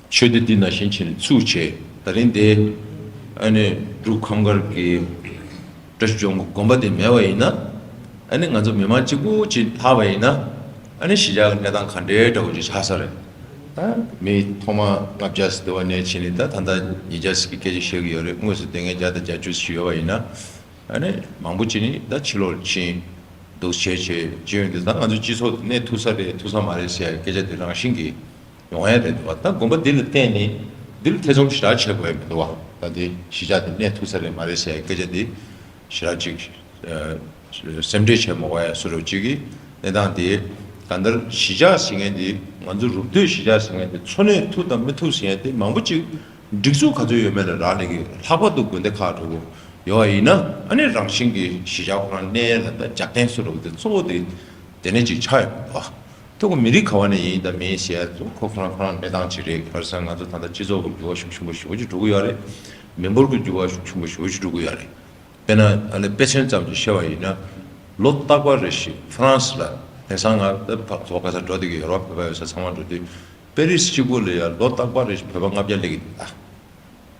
ཆོས་སྡེ་འདི་ནང་བཞིན་བྱས་ནས་ཚུགས་བྱས། ད་རིང་འདི་ཨ་ནི་འབྲུག་ཁམས་དཀར་གྱི་བཀྲ་ཤིས་ལྗོངས་ཀྱི་དགོན་པ་འདི་མེད་པ་ཡིན་ན། ཨ་ནི་ང་ཚོ་མི་མང་གཅིག་པུ་ཅིག་ལྷག་པ་ཡིན་ན། ཨ་ནི་གཞིས་ཆགས་ཀྱི་གནས་སྟངས་ག་འདྲའི་འདྲ་བོ་ཅིག་ཆགས་ས་རེད། ད་མི་ཐོག་མ་ལྔ་བརྒྱ་ཙམ་འདི་བ་ནས་བྱས་ནས་ད་ད་ལྟ་ཉིས་བརྒྱ་ཙམ་གྱི་སྐད་ཆ་བཤད་ཀྱི་ཡོད་རེད། དངོས་སུ་དེ་སྔའི་བརྒྱ་དང་བརྒྱད་ཅུ་ཙམ་ཡོད་པ་ཡིན་ན། ཨ་ནི་མང་པོ་ཅིག་ནི་ད་ཕྱི་ལོགས་ཕྱིན་འདུག་བྱས་བྱས་བྱས་ཡོང་དུས་ད་ང་ཚོ་སྤྱི་ཚོགས་གནས་ཐུབ་ས་རེད་ཐུབ་ས་མ་རེད་ཟེར་ཡ་སྐད་ཆ་དེ་རང་བཞིན་གྱིས་ཡོང་ཡ་རེད་འདུག་བ། ད་དགོན་པ་འདི་ལ་བརྟེན་ནས་འདི་ལ་ཐེ་ཚོམ་ཞེ་དྲག་བྱེད་དགོས་ཡ་མི་འདུག་བ། ད་འདི་གཞིས་ཆགས་འདི་གནས་ཐུབ་ས་རེད་མ་རེད་ཟེར་ཡ་སྐད་ཆ་འདི་ཞེ་དྲག་ཅིག་ཨ་སེམས་ཁྲལ་བྱེད་མ་དགོས་ཡ་བཟོ་འདྲ་ཅིག་གི་གནས་སྟངས་འདི། གང་ལྟར་གཞིས་ཆགས་ཟེར་མཁན་འདི་ང་ཚོ་རུབ་སྟོད་གཞིས་ཆགས་ཟེར་མཁན་འདི་འཚོ་གནས་ཐུབ་དང་མི་ཐུབ་ཟེར་མཁན་འདི་མང་པོ་ཅིག་སྒྲིག་འཛུགས་ག་ཚོད་ཡོད་མེད་ལ་རག་ལས་ཀྱི། ལྷག་པར་དུ་དགོན་སྡེ་ཁག་འདྲ་བོ་ཡོད་པ་ཡིན་ན། ཨ་ནི་རང་བཞིན་གྱིས་གཞིས་ཆགས་ཁོ་རང་གནས་ཡ་ལ་ད་རྒྱབ་རྟེན་བཟོ་འདྲ་བོ་དེ་གཙོ་བོ་དེ་དེ་ནས་ཅིག་ཆགས་ཡོད་པ་འདུག་བ། ཐུག་མི་རིགས་ག་བ་ནས་ཡིན་དང་མིན་ཟེར་ཡ་ཚོ་ཁོ་ཁོ་རང་ཁོ་རང་གནས་སྟངས་ཅིག་རེད། ག་རེ་ཟེར་ན་ང་ཚོ་ད་ལྟ་སྤྱི་ཚོགས་ཀྱི་འགྱུར་བ་ཤུགས་ཆེན་པོ་ཞེ་པོ་ཅིག་འགྲོ་གི་ཡོད་རེད། མི་འབོར་གྱི་འགྱུར་བ་ཤུགས་ཆེན་པོ་ཞེ་པོ་ཅིག་འགྲོ་གི་ཡོད་རེད། དཔེར་ན་ཨ་ནི་དཔེ་མཚོན་ཙམ་ཅིག་བཤད་པ་ཡིན་ན། ལོ་རྟག་པ་རེ་བཞིན་ཧྥ་རན་སི་ལ་དེང་སང་ང་ད་ཕར་ཚོགས་ག་ས་འགྲོ་བསྡད་ཀྱི་ཡོད་རེད་བ། བོད་པ་ཡོད་ས་ཚང་མ་འགྲོ་དུས་པེ་རིས་གཅིག་པུ་ལ་ཡ་ལོ་རྟག་པ་རེ་བཞིན་བོད་པ་ལྔ་བརྒྱ་སླེབས་ཀྱི་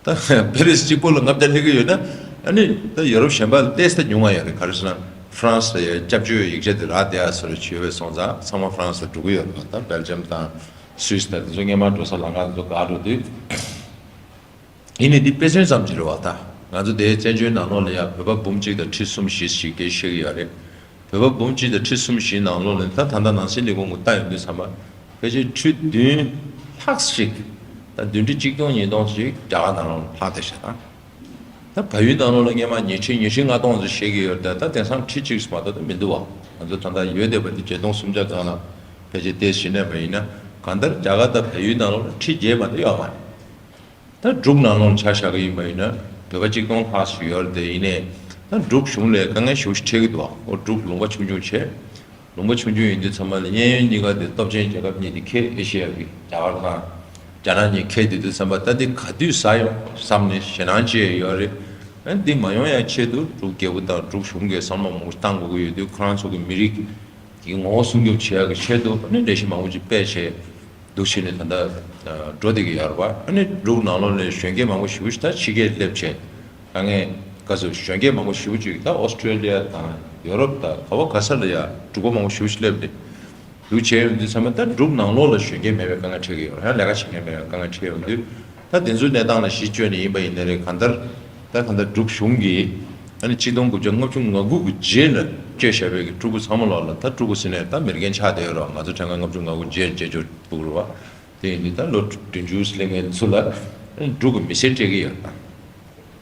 འདུག་ད་པེ་རིས་གཅིག་པུ་ལ་ལྔ་བརྒྱ་སླེབས་ཀྱི་ཡོད་ན། ཨ་ནི་ད་ཡོ་རོབ་གཞན་པ་ལ་ཏོག་ཙམ་ཉུང་བ་ཡོད་རེད། ག་རེ་ཟེར་ན་ཧྥ་རན་སི་ལ་ཡ་སྐྱབས་བཅོལ་ཡིག་ཆ་དེ་རག་བསྡད་ཡ་བཟོ་འདྲ་ཅིག་ཡོད་པ་སོང་ཙང་ཚང་མ་ཧྥ་རན་སི་ལ་འགྲོ་གི་ཡོད་རེད་བ། ད་སྦེལ་ཇམ་དང་སུད་སི་དང་དེ་ཚོ་སྔོན་མ་འགྲོ་ས་ལམ་ཁ་དེ་ཚོ་བཀག་འགྲོ་དུས། ཡིན་ནའི་འདི་དཔེ་མཚོན་ཙམ་ཅིག་རེད་བ། ད་ང་ཚོ་དེའི་བཙན་བྱོལ་ནང་ལོགས་ལ་ཡང་བོད་པ་འབུམ་གཅིག་དང་ཁྲི་གསུམ་བཞི་ཞིག་སྐད་བཤད་ཀྱི་ཡོད་རེད། བོད་པ་འབུམ་གཅིག་དང་ཁྲི་གསུམ་བཞི་ནང་ལོགས་ལ་ད་ད་ལྟ་ནང་སྲིད་ལས་ཁུངས་ཀྱིས་ལྟ་ཡོང་དུས་ཙམ་པ་ཕལ་ཆེར་ཁྲི་བདུན་ལྷག་ཞིག་ད་བདུན་ཁྲི་གཅིག་སྟོང་ཉིས་སྟོང་ཞིག་རྒྱ་གར་ནང་ལོགས་ལ་ལྷག་བསྡད་ཤག་ད་ད་བལ་ཡུལ་ནང་ལོགས་ལ་སྔོན་མ་ཉི་ཁྲི་ཉི་ཁྲི་ལྔ་སྟོང་ཙམ་བཤད་ཀྱི་ཡོད་རེད། ད་ད་དེང་སང་ཁྲི་གཅིག་མ་གཏོགས་ད་མི་འདུག་བ། ང་ཚོ་ད་ལྟ་ཡོད་བསྡད་པ་འདི་བརྒྱད་སྟོང་སུམ་བརྒྱ་སྒང་ལ་ཕལ་ཆེར་བལྟས་ཞིག་གནས་པ་ཡིན་ན། གང་ལྟར་རྒྱ་གར་དང་བལ་ཡུལ་ནང་ལོགས་ལ་ཁྲི་བརྒྱད་མ་གཏོགས་ཡོད་མ་རེད། ད་འབྲུག་ནང་ལོགས་ཆ་བཞག་གི་ཡིན་པ་ཡིན་ན་བོད་པ་གཅིག་སྟོང་ལྷག་ཞིག་ཡོད་རེད་དེ། ཡིན་ནའི་ད་འབྲུག་གཞུང་ལ་དཀའ་ངལ་ཞེ་པོ་ཞིག་འཕྲད་ཀྱི་འདུག་འོ་འབྲུག་ལུང་པ་ཆུང་ཆུང་བྱས། ལུང་པ་ཆུང་ཆུང་ཡིན་དུས་ཙམ་པ་ལ་གཡས་གཡོན་གཉིས་ཀ་དེ་སྟོབས་ཆེན་རྒྱལ་ཁབ་གཉིས་དེ་ཁེ་ཨེ་ཤེ་ཡ་གི་རྒྱ་གར་དང་རྒྱ་ནག་གཉིས་ཁེ་དེ་དུས་ཙམ་པ་ད་འདི་ག་དུས་ཟ་ཡོང་བསམ་ནས་ཞེད་སྣང་སྐྱེ་ཡོད་རེད། ཨ་འདི་མ་ཡོང་ཡ་ཆེད་དུ་འབྲུག་རྒྱལ་པོ་དང་འབྲུག་གཞུང་གིས་བསམ་བློ་མང་པོ་བཏང་དགོས་ཀྱི་ཡོད་དུས། ཁོ་རང་ཚོ་གི་མི་རིགས་ཀྱི་ངོ་བོ་སྲུང་སྐྱོབ་བྱེད་ཡག་གི་ཆེད་དུ་ཨ་ནི་ལས་གཞི་མང་པོ་ཅིག་སྤེལ་བྱས་འདུག་བྱས་ནས་ད་ལྟ་འགྲོ་བསྡད་ཀྱི་ཡོད་རེད་བ། ཨ་ནི་འབྲུག་ནང་ལོགས་ནས་གཞོན་སྐྱེས་མང་པོ་ཞེ་པོ་ཅིག་ད་ཕྱི་རྒྱལ་སླེབས་བྱས། དཀའ་ངལ་ག་ཚོད་གཞོན་སྐྱེས་མང་པོ་ཞེ་པོ་ཅིག་ད་ཨོ་སི་ཀྲེ་ལི་ཡ་དང་ཡོ་རོབ་དང་ག་བ་ག་ས་ལ་ཡ་འབྲུག་པ་མང་པོ་ཞེ་པོ་ཅིག་སླེབས་ཏེ་འདུག་བྱས་ཡོང་དུས་ཙམ་པ་ད་འབྲུག་ནང་ལོགས་ལ་གཞོན་སྐྱེས་མེད་པའི་དཀའ་ངལ་འཕྲད་ཀྱི་ཡོད་རེད། ཡང་ལས་ཀ་བྱེད་མཁན་མེད་པའི་དཀའ་ངལ་འཕྲད་ཡོང་དུས། ད་དེ་ཚོའི་གནས་སྟངས་ལ་གཞི་བཅོལ་ནས་ཡིན་པ་ཡིན་ནའི་རེད། གང་ལྟར་ད་གང་ལྟར་འབྲུག་གཞུང་གིས་ ཨ་ནི་ཆིག་སྟོང་དགུ་བརྒྱ་ལྔ་བཅུ་ང་དགུ་གི་རྗེས་ལ་སྐྱེས་བཞག་པའི་གི་ཕྲུ་གུ་ཚང་མ་ལོག་ལ་ད་ཕྲུ་གུ་ཟེར་ནས་ད་མི་རྒན་ཆགས་བསྡད་ཡོད་རེད་བ། ང་ཚོ་ཕྲན་ཁ་ལྔ་བཅུ་ང་དགུ་རྗེས་ལ་སྐྱེས་ཆོག་ཕྲུ་གུ་རེད་བ། དེ་ཡིན་དུས་ད་ལོ་བདུན་ཅུ་སླེབས་མཁན་ཚོ་ལ་འབྲུག་གི་མི་སེར་སྤྲད་ཀྱི་ཡོད་ད།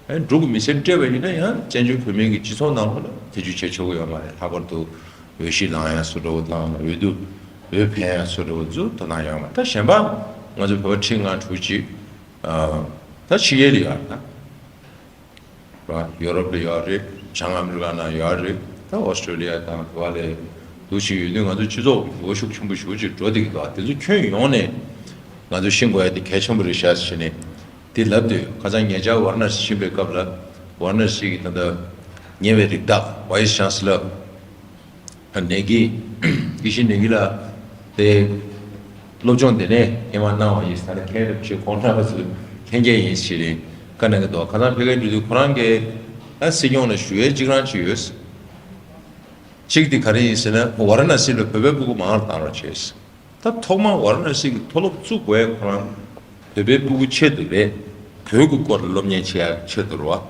ཨ་ནི་འབྲུག་གི་མི་སེར་སྤྲད་པ་ཡིན་ན་ཡང་བཙན་བྱོལ་བོད་མིའི་གི་སྤྱི་ཚོགས་ནང་ལོགས་ལ་ཐེ་ཇུས་བྱེད་ཆོག་གི་ཡོད་མ་རེད། ལྷག་པར་དུ་འོས་གཞི་ལེན་ཡ་སུ་འདྲ་བོ་དང་འོས་བསྡུ་འོས་འཕེན་ཡ་སུ་འདྲ་བོ་ཚོ་དོ་སྣང་ཡོད་མ་རེད། ད་གཞན་པ་ང་ཚོ་བོད་པ་ཁྲི་ལྔ་དྲུག་ཅིག་ཨ་ད་ཕྱི་རྒྱལ་ལ་ཡོད་རེད་ད། ར་ཡོ་རོབ་ལ་ཡོད་རེད། བྱང་ཨ་མི་རི་ཀ་ནང་ཡོད་རེད། ད་ཨོ་སི་ཀྲོ་ལི་ཡ་དང་དེ་བ་ལས་འདུག་ཞིག་ཡོད་དུས་ང་ཚོ་སྤྱི་ཚོགས་འགྱུར་བ་ཤུགས་ཆེན་པོ་ཞེ་པོ་ཅིག་འགྲོ་བསྡད་ཀྱི་འདུག་དེ་ཚོ་ཁྱོན་ཡོངས་ནས་ང་ཚོས་ཤེས་དགོས་ཡ་དེ་གལ་ཆེན་པོ་རེད་ཤག་ཟེར་ནས་དེ་ལབ་དུས། ཁ་སང་ཉེ་ཆར་ཝ་ར་ཎ་སི་ཕྱིན་པའི་སྐབས་ལ་ཝ་ར་ཎ་སི་གི་ད་ལྟ་ཉེ་བའི་རིགས་བདག་ཝའི་སི་ཅན་སི་ལར་ནེ་གི་ཡེ་ཤེས་ནེ་གི་ལགས་དེ་སློབ་སྦྱོང་དེ་ནས་ཧེ་མ་གནང་བ་ཡིན་ཟེར་ན། མཁན་རིན་པོ་ཆེ་ཁོང་རྣམ་པ་ཚོའི་ལྷན་རྒྱས་ཡིན་ཞེས་བཀའ་གནང་གི་འདུག་ཁ་སང་ཕ་གིར་འགྲོ་དུས་ཁོ་རང་གིས་ད་སྲིད་སྐྱོང་ལ་ཞུ་ཡས་གཅིག་རང་གཅིག་ཡོད། གཅིག་དེ་ག་རེ་ཡིན་ཟེར་ན་ཝ་ར་ཎ་སི་ལ་བོད་པའི་སྤུ་གུ་མང་རུ་བཏང་རོགས་བྱས། ད་ཐོག་མར་ཝ་ར་ཎ་སི་གི་མཐོ་སློབ་བཙུགས་དགོས་ཁོ་རང་བོད་པའི་སྤུ་གུ་ཆེད་དུ་རེད། བོད་ཀྱི་སྐོར་ལ་སློབ་གཉེར་བྱེད་ཡ་ཆེད་དུ་རེད་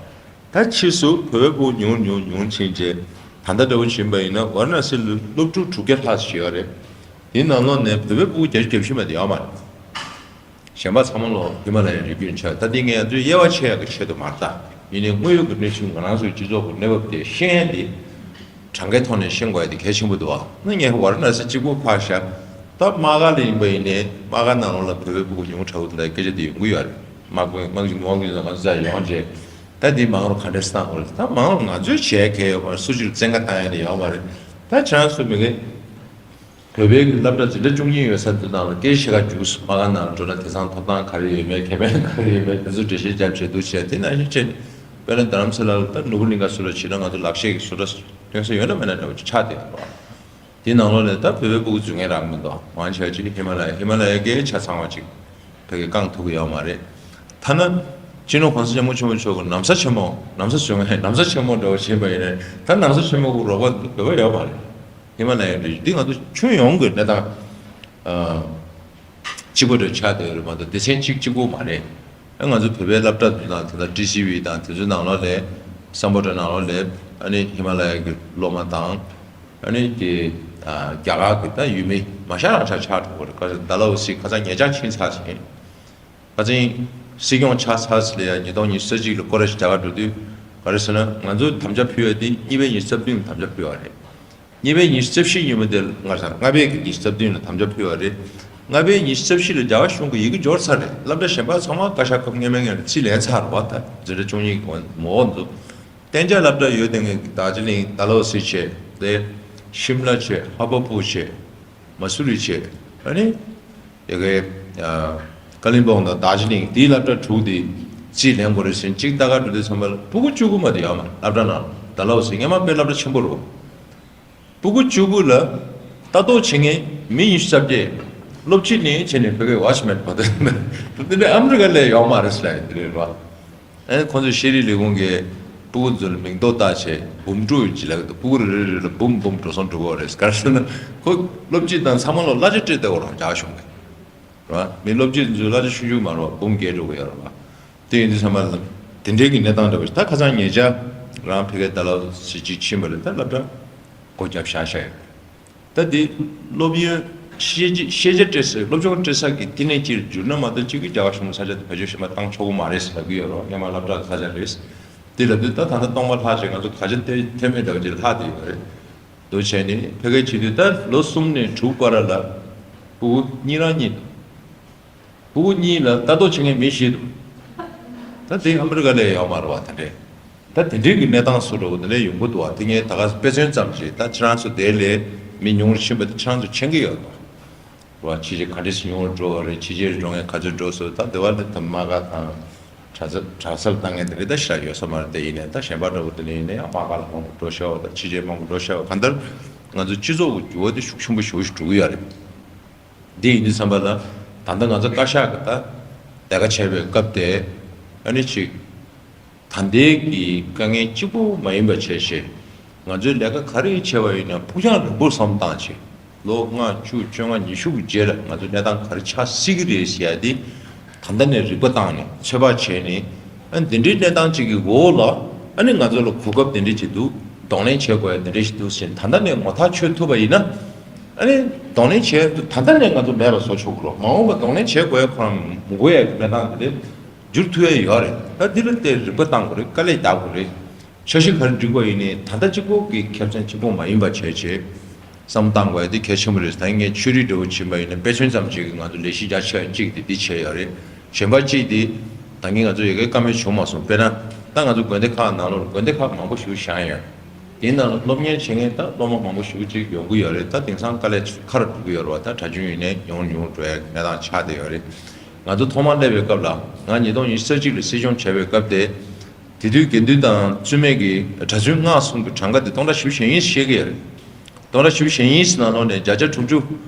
བ། ད་ཕྱིས་སུ་བོད་པའི་སྤུ་གུ་ཉུང་ཉུང་ཉུང་ཕྱིན་རྗེས་ད་ལྟ་འདྲ་བོ་ཕྱིན་པ་ཡིན་ན་ཝ་ར་ཎ་སི་ལ་སློབ་ཕྲུག་དྲུག་བརྒྱ་ལྷག་ཙམ་ཡོད་རེད། དེའི་ནང་ལོགས་ནས་བོད་པའི་སྤུ་གུ་བརྒྱ་ཆ་བརྒྱད་ཅུ་མ་དེ་ཡོད་མ་རེད། གཞན་པ་ཚང་མ་ལོ་ཧི་མ་ལ་ཡའི་རི་རྒྱུད་ཆགས། ད་འདི་ངས་ང་ཚོའི་དབྱེ་བ་ཕྱེ་ཡག་གི་ཆེད་དུ་མ་རེད་ད། ཡིན་ནའི་དངོས་ཡོད་ཀྱི་གནས་ཚུལ་ང་རང་ཚོའི་སྤྱི་ཚོགས་ཀྱི་གནས་བབ་དེ་ཤེས་ཡ་འདི་གྲངས་ཀའི་ཐོག་ནས་ཤེས་དགོས་ཡ་དེ་གལ་ཆེན་པོ་འདུག་ཨ། ན་ངས་ཝ་ར་ཎ་སི་གཅིག་པོ་ཕར་བཞག་ད་དམག་སྒར་ལ་ཡིན་པ་ཡིན་ནའི་དམག་སྒར་ནང་ལོགས་ལ་བོད་པའི་སྤུ་གུ་ཉུང་དྲགས་འདུག་སྐད་ཆ་དེ་ཡོང་གི་ཡོད་རེད། དམག་དཔོན་དམག་སྤྱི་དམག་སྤྱི་ཚོ་ང་ཚོ་རྩ་ཡོང་རྗེས་ད་འདི་མང་རུ་ག་འདྲས་བཏང་དགོས་རེད། ད་མང་རུ་ང་ཚོས་བྱས་གལ་ཡོད་མ་རེད། སུ་གཅིག་བཙན་བཀའ་བཏང་ཡ་དེ་ཡོད་མ་རེད། ད་ཁྱེད་རང་ཚོ་མི་གི་བོད་པའི་སློབ་གྲྭ་འཛིན་གྲྭ་བཅུ་གཉིས་ཡོད་ས་དེ་ནང་ལ་སྐད་ཆ་བཤད་ག་རྒྱུགས་སོང་། དམག་སྒར་ནང་འགྲོ་ན་དེང་སང་ཐོབ་ཐང་ག་རེ་ཡོད་མེད། ཁེ་ཕན་ག་རེ་ཡོད་མེད། དེ་ཚོ་འགྲེལ་བཤད་རྒྱབ་བྱས་འདུག་བྱས། དེ་ནང་བཞིན་བྱས་ནས་དཔེར་ན་རྡ་རམ་ས་ལ་ལ་ད་ནོར་བུ་གླིང་ག་སུ་འདྲ་བྱས་ན་ང་ཚོ་ལག་ཤེས་ཀྱི་སུ་འདྲ་སྟོན་ས་ཡོད་ན་མེད་ན་འདྲ་བོ་ཅིག་ཆགས་བསྡད་ཡོད་རེད། དེ་ནང་ལོགས་ནས་ད་བོད་པའི་སྤུ་གུ་འཛུལ་མཁན་རག་མི་འདུག་མང་ཆེ་བ་ཅིག་ཧི་མ་ལ་ཡ་ཧི་མ་ལ་ཡ་གི་ཆ་ཚང་བ་ཅིག་ཕ་གིར་བསྐྱང་ཐུབ་ཀྱི་ཡོད་མ་རེད། ཐ་ན་སྤྱི་ནོར་༸གོང་ས་༸སྐྱབས་མགོན་ཆེན་པོ་མཆོག་གི་ན་བཟའ་ཆེན་མོ། ན་བཟའ་བཟོ་མཁན་ན་བཟའ་ཆེན་མོ་འདྲ་བོ་བྱས་པ་ཡིན་ན་ད་ན་བཟའ་ཆེན་མོ་གི་རོགས་པ་བོད་པ་ཡོད་མ་རེད། ཧི་མ་ལ་ཡའི་རི་རྒྱུད་འདི་ང་ཚོ་ཁྱོན་ཡོངས་ཀྱི་གནས་སྟངས་ཨ་གཅིག་པ་འདྲ་ཆགས་བསྡད་ཡོད་རེད་མ་གཏོགས་སྡེ་ཚན་གཅིག་གཅིག་པོ་མ་རེད། ཨ་ང་ཚོ་བོད་པའི་སློབ་གྲྭ་དེ་དང་དེ་དང་ཊི་སི་ཝི་དང་དེ་ཚོའི་ནང་ལོགས་ལ་སམ་བྷོ་ཊ་ནང་ལོགས་ལ་ཨ་ནི་ཧི་མ་ལ་ཡ་གི་སློབ་མ་དང་ཨ་ནི་དེ་ཨ་རྒྱ་གར་གྱི་ད་ཡུལ་མི་མ་ཤ་ར་ཆ་ཆགས་འགྲོ་གི་རེད། ཁ་སང་ཌལ་ཧོ་སི་ཁ་སང་ཉེ་ཆར་ཕྱིན་ཚར་ཟིན། ཁ་སང་སྲིད་སྐྱོང་ཆགས་ཚར་ཟིན་ལ་ཡ་ཉིས་སྟོང་ཉི་ཤུ་རྩ་གཅིག་ལ་སྐོར་ར་ཞིག་རྒྱ་གར་འགྲོ་དུས་ག་རེ་ཟེར་ན་ང་ཚོ་དམ་བཅའ་ཕུལ་བ་དེ་གཉིས་པའི་ཉི་ཤུ་རྩ་བདུན་ལ་དམ་བཅའ་ཕུལ་བ་རེད། གཉིས་པའི་ཉི་ཤུ་རྩ་བཞི་ཉིན་མོ་དེ་ལ་ང་ཚོ་ལྔ་པའི་གི་ཉི་ཤུ་རྩ་བདུན་ལ་དམ་བཅའ་ཕུལ་བ་རེད། ལྔ་པའི་ཉི་ཤུ་རྩ་བཞི་ལ་རྒྱ་གར་གཞུང་གི་ཡི་གེ་འབྱོར་ཚར་རེད། སློབ་གྲྭ་གཞན་པ་ཚང་མ་བཀའ་ཤག་སྐབས་སྔོན་མའི་སྔོན་ལ་རྩིས་ལེན་ཚར་བ། ད་འཛིན་གྲྭ་བཅུ་གཉིས་གོང་མོ་འོག་འདུག་གཏན་འཇགས་སློབ་གྲྭ་ཡོད་དེ་ངས་དར་ཇི་ལིང་ཌལ་ཧོ་སི་བྱས་ཏེ་ཤིམ་ལ་བྱས་ཧ་པ་པུ་བྱས་མ་སུ་རི་བྱས་ཨ་ནི་ཡ་གི་ཀ་ལིམ་པོང་དང་དར་ཇི་ལིང་དེའི་སློབ་གྲྭ་དྲུག་དེ་རྩིས་ལེན་དགོས་རེད་ཟེར་གཅིག་ལྟ་ག་འགྲོ་དུས་ཚང་མ་ལ་སྤུ་གུ་བཅུ་དགུ་མ་དེ་ཡོད་མ་རེད། སློབ་གྲྭ་ནང་ཌལ་ཧོ་སི་སྔོན་མ་དཔེ་སློབ་གྲྭ་ཆེན་པོ་རུ། སྤུ་གུ་བཅུ་དགུ་ལ་ལྟ་རྟོག་བྱེད་མཁན་མི་ཉི་ཤུ་རྩ་བརྒྱད། སློབ་སྤྱི་ནས་བྱས་ནས་ཕ་གིའི་ཝོཆ་མེན་བར་དུ་དེ་ནས་ཨ་མི་རི་ཀ་ལ་ཡོད་མ་རེད་ཟེར་ཡ་དེ་རེད་བ། ཨ་ཁོང་ཚོས་ཤེས་རིག་ལས་ཁུངས་ཀྱི་སྤུ་གུ་ཚོ་ལ་མིང་ཐོ་བཏགས་བྱས་འབུམ་དཀྲུག་ཡོད་ཅེས་ལབ་ཀྱི་འདུག་སྤུ་གུ་རེ་རེ་རེ་ལ་འབུམ་འབུམ་འགྲོ་སོང་འགྲོ་གི་རེད། ག་རེ་ཟེར་ན་ཁོ་སློབ་སྤྱི་དང་ཚང་མ་ལ་གླ་ཆ་སྤྲད་བསྡད་ཡོད་རེད་རྒྱ་གཞུང་གིས། རེད་བ། མི་སློབ་སྤྱི་ཚོའི་གླ་ཆ་ཆུང་ཆུང་མ་རེད་བ། འབུམ་བརྒལ་འགྲོ་གི་ཡོད་རེད་བ། དེ་ཡིན་དུས་ཚང་མ་ལ་དེ་འདྲའི་གི་གནས་སྟངས་འདྲ་བོ་ཞིག་ད་ཁ་སང་ཉེ་ཆར་རང་ཕ་གིར་ཌལ་ཧོ་སི་གཅིག་ཕྱིན་པ་རེད། ད་སློབ་གྲྭ་སྒོ་བརྒྱབ་བཞག་བཞག་ཡོད། ད་དེ་སློབ་ཡོན་ཤེས་བྱ་ཤེས་བྱ་སྤྲད་ས་སློབ་སྦྱོང་སྤྲད་ས་གི་བསྟི་གནས་ཅིག་གྱུར་ན་མ་གཏོགས་གཅིག་གི་རྒྱ་གར་གཞུང་གི་ས་ཆ་དེ་བེད་སྤྱོད་ཞིབ་མ་བཏང་ཆོག་གི་མ་རེད་ཟེར་ལབ་ཀྱི་ཡོད་རེད་བ། སྔོན་མ་སློབ་གྲྭ་གི་ས་ཆ་རེད། དེ་ལབ་དུས་ད་ད་ལྟ་སྟོང་པ་ལྷག་བྱས་ང་ཚོ་ག་ཅི་ཐེ་ཐེ་མེད་འདྲ་བོ་ཅིག་ལྷག་བསྡད་ཡོད་རེད། འདུག་བྱས་ནས་ཕ་གིར་བྱེད་དུས་ད་ལོ་གསུམ་ནས་དྲུག་བར་ལ་སྤུ་གུ་གཉིས་རང་གཉིས་འདུག་སྤུ་གུ་གཉིས་ལ་ལྟ་རྟོག་བྱེད་མཁན་མི་བཞི་འདུག་ད་དེ་ཨ་མི་རི་ཀ་ལ་ཡོད་མ་རེད་བ། དེ་འདྲས་ད་དེ་འདྲས་ཀྱི་གནས་སྟངས་སུ་འགྲོ་བ་དེ་ལས་ཡོང་གི་འདུག་བ། དེ་ངས་ད་ག་དཔེ་མཚོན་ཙམ་ཞིག་ད་ཁྱེད་རང་ཚོ་དེ་ལས་མི་ཉུང་རུ་ཕྱིན་པ་དེ་ཁྱེད་རང་ཚོ་མཁྱེན་གྱི་ཡོད་དོ། རེད་བ། ཕྱི་རྒྱལ་ག་འདྲས་སུ་ཉུང་རུ་འགྲོ་བ་རེད། ཕྱི་རྒྱལ་འགྲོ་མཁན་ག་ཚོད་འགྲོ་སོང་། ད་དེ་བ་ལ་ད་དམག་སྒར་དང་གྲྭ་ས་གྲྭ་སར་བཏང་མཁན་དེ་རེད། ད་ཤ་ཡོད་ས་མ་རེད། དེ་ཡིན་ནའི་ད་གཞན་པ་འདྲ་བོ་དེ་ལ་ཡིན་ནའི་དམག་སྒར་ལ་མང་པོ་འགྲོ་ཤག་བ་དང་ཕྱི་རྒྱལ་མང་པོ་འགྲོ་ཤག་བ། གང་ལྟར་ང་ཚོ་སྤྱི་ཚོགས་ཀྱི་འགྱུར་བ་དེ་ཤུགས་ཆེན་པོ་ཞེ་པོ་ཞིག་འགྲོ་གི་ཡོད་རེད། འདི་ཡིན་དུས་ཙམ་པ་ལ་ད་ལྟ་ང་ཚོ་བཀའ་ཤག་གི་ད་ལས་ཀ་བྱེད་པའི་སྐབས་དེ་ཨ་ནི་ཅིག་ད་ལྟའི་གི་དཀའ་ངལ་གཅིག་པོ་མ་ཡིན་པ་བྱས་བྱས་ང་ཚོའི་ལས་ཀ་ག་རེ་བྱས་པ་ཡིན་ན་ཕུགས་རྒྱང་རིང་པོར་བསམ་བཏང་བྱས་ལོ་ལྔ་བཅུ་བཅོ་ལྔ་ཉི་ཤུ་གི་རྗེས་ལ་ང་ཚོ་གནས་སྟངས་ག་རེ་ཆགས་སྲིད་ཀྱི་རེད་ཟེར་ཡ་དེ་ད་ལྟ་ནས་རིག་པ་བཏང་ནས་ཚོད་དཔག་བྱས་ནས་ཨ་འདི་འདྲའི་གནས་སྟངས་ཅིག་གི་འོག་ལ་ ཨ་ནི་ང་ཚོ་ལ་གོ་སྐབས་དེ་འདྲ་ཅིག་འདུག་གདོང་ལེན་བྱེད་དགོས་ཡ་དེ་འདྲ་ཞིག་འདུག་ཟེར་ནས་ད་ལྟ་ནས་ངོ་ཐག་ཆོད་ཐུབ་པ་ཡིན་ན། ཨ་ནི་གདོང་ལེན་བྱེད་ད་ལྟ་ནས་ང་ཚོ་མེད་པ་བཟོ་ཆོག་གི་རེད། མ་འོངས་པ་གདོང་ལེན་བྱེད་དགོས་ཡ་ཁོ་རང་མི་དགོས་ཡ་གི་གནས་སྟངས་དེ་འདྲ་འགྱུར་ཐུབ་ཡ་ཡོད་རེད། ད་འདི་ལ་བལྟས་རིག་པ་བཏང་དགོས་རེད། དཀའ་ལས་རྒྱག་དགོས་རེད། འཆར་གཞི་ག་རེ་སྒྲིག་པ་ཡིན་ནའི་ད་ལྟ་གཅིག་པོ་གི་ཁེ་ཕན་གཅིག་པོ་མ་ཡིན་པ་བྱས་བྱས་བསམ་བཏང་དགོས་ཡ་དེ་གལ་ཆེན་པོ་རེད། ད་ངས་ཆོས་རིག་འབྲེལ་བ་ཕྱིན་པ་ཡིན་ན་དཔེ་མཚོན་ཙམ་ཅིག་གིས་ང་ཚོ་ལས་གཞི་རྒྱ་ཆེ་བ་གཅིག་དེ་འདི་བྱས་ཡོད་རེད། གཞན་པ་གཅིག་དེ་ད་གིན་ང་ཚོ་ཡ་གིའི་བཀའ་མོལ་བྱུང་མ་སོང་། དཔེར་ན་ད་ང་ཚོ་དགོན་སྡེ་ཁག་ནང་ལོགས་དགོན་སྡེ་ཁག་མང་པོ་ཞིག་བཞེངས་ཡོད། དེའི་ནང་ལ་སློབ་གཉེར་བྱེད་མཁན་ད་སློབ་མ་མང་པོ་ཞིག་ཅིག་ཡོང་གི་ཡོད་རེད། ད་དེང་སང་དཀའ་ལས་ཁག་འགྲོ་གི་ཡོད་རེད་བ། ད་གྲྭ་རྒྱུན་ཡིན་ནའི་ཡོང་ཡོང་འགྲོ་ཡ་གནས་སྟངས་ཆགས་བསྡད་ཡོད་རེད། ང་ཚོ་ཐོག་མར་སླེབས་པའི་སྐབས་ལ་ང་ཉིས་སྟོང་ཉི་ཤུ་རྩ་གཅིག་ལ་སྲིད་སྐྱོང་བྱས་པའི་སྐབས་དེ། དེ་དུས་དགེ་འདུན་དང་བཙུན་མའི་གི་གྲྭ་བཙུན་སྔགས་གསུམ་གྱི་གྲངས་ཀ་དེ་སྟོང་ཕྲག་བཞི་བཅུ་ཞེ་གཉིས་བཤད་ཀྱི་ཡོད་རེད། སྟོང་ཕྲག་བཞི་བཅུ་ཞེ་གཉིས་ནང་ལོགས་ནས་བརྒྱ་ཆ་དྲུག་ཅུ་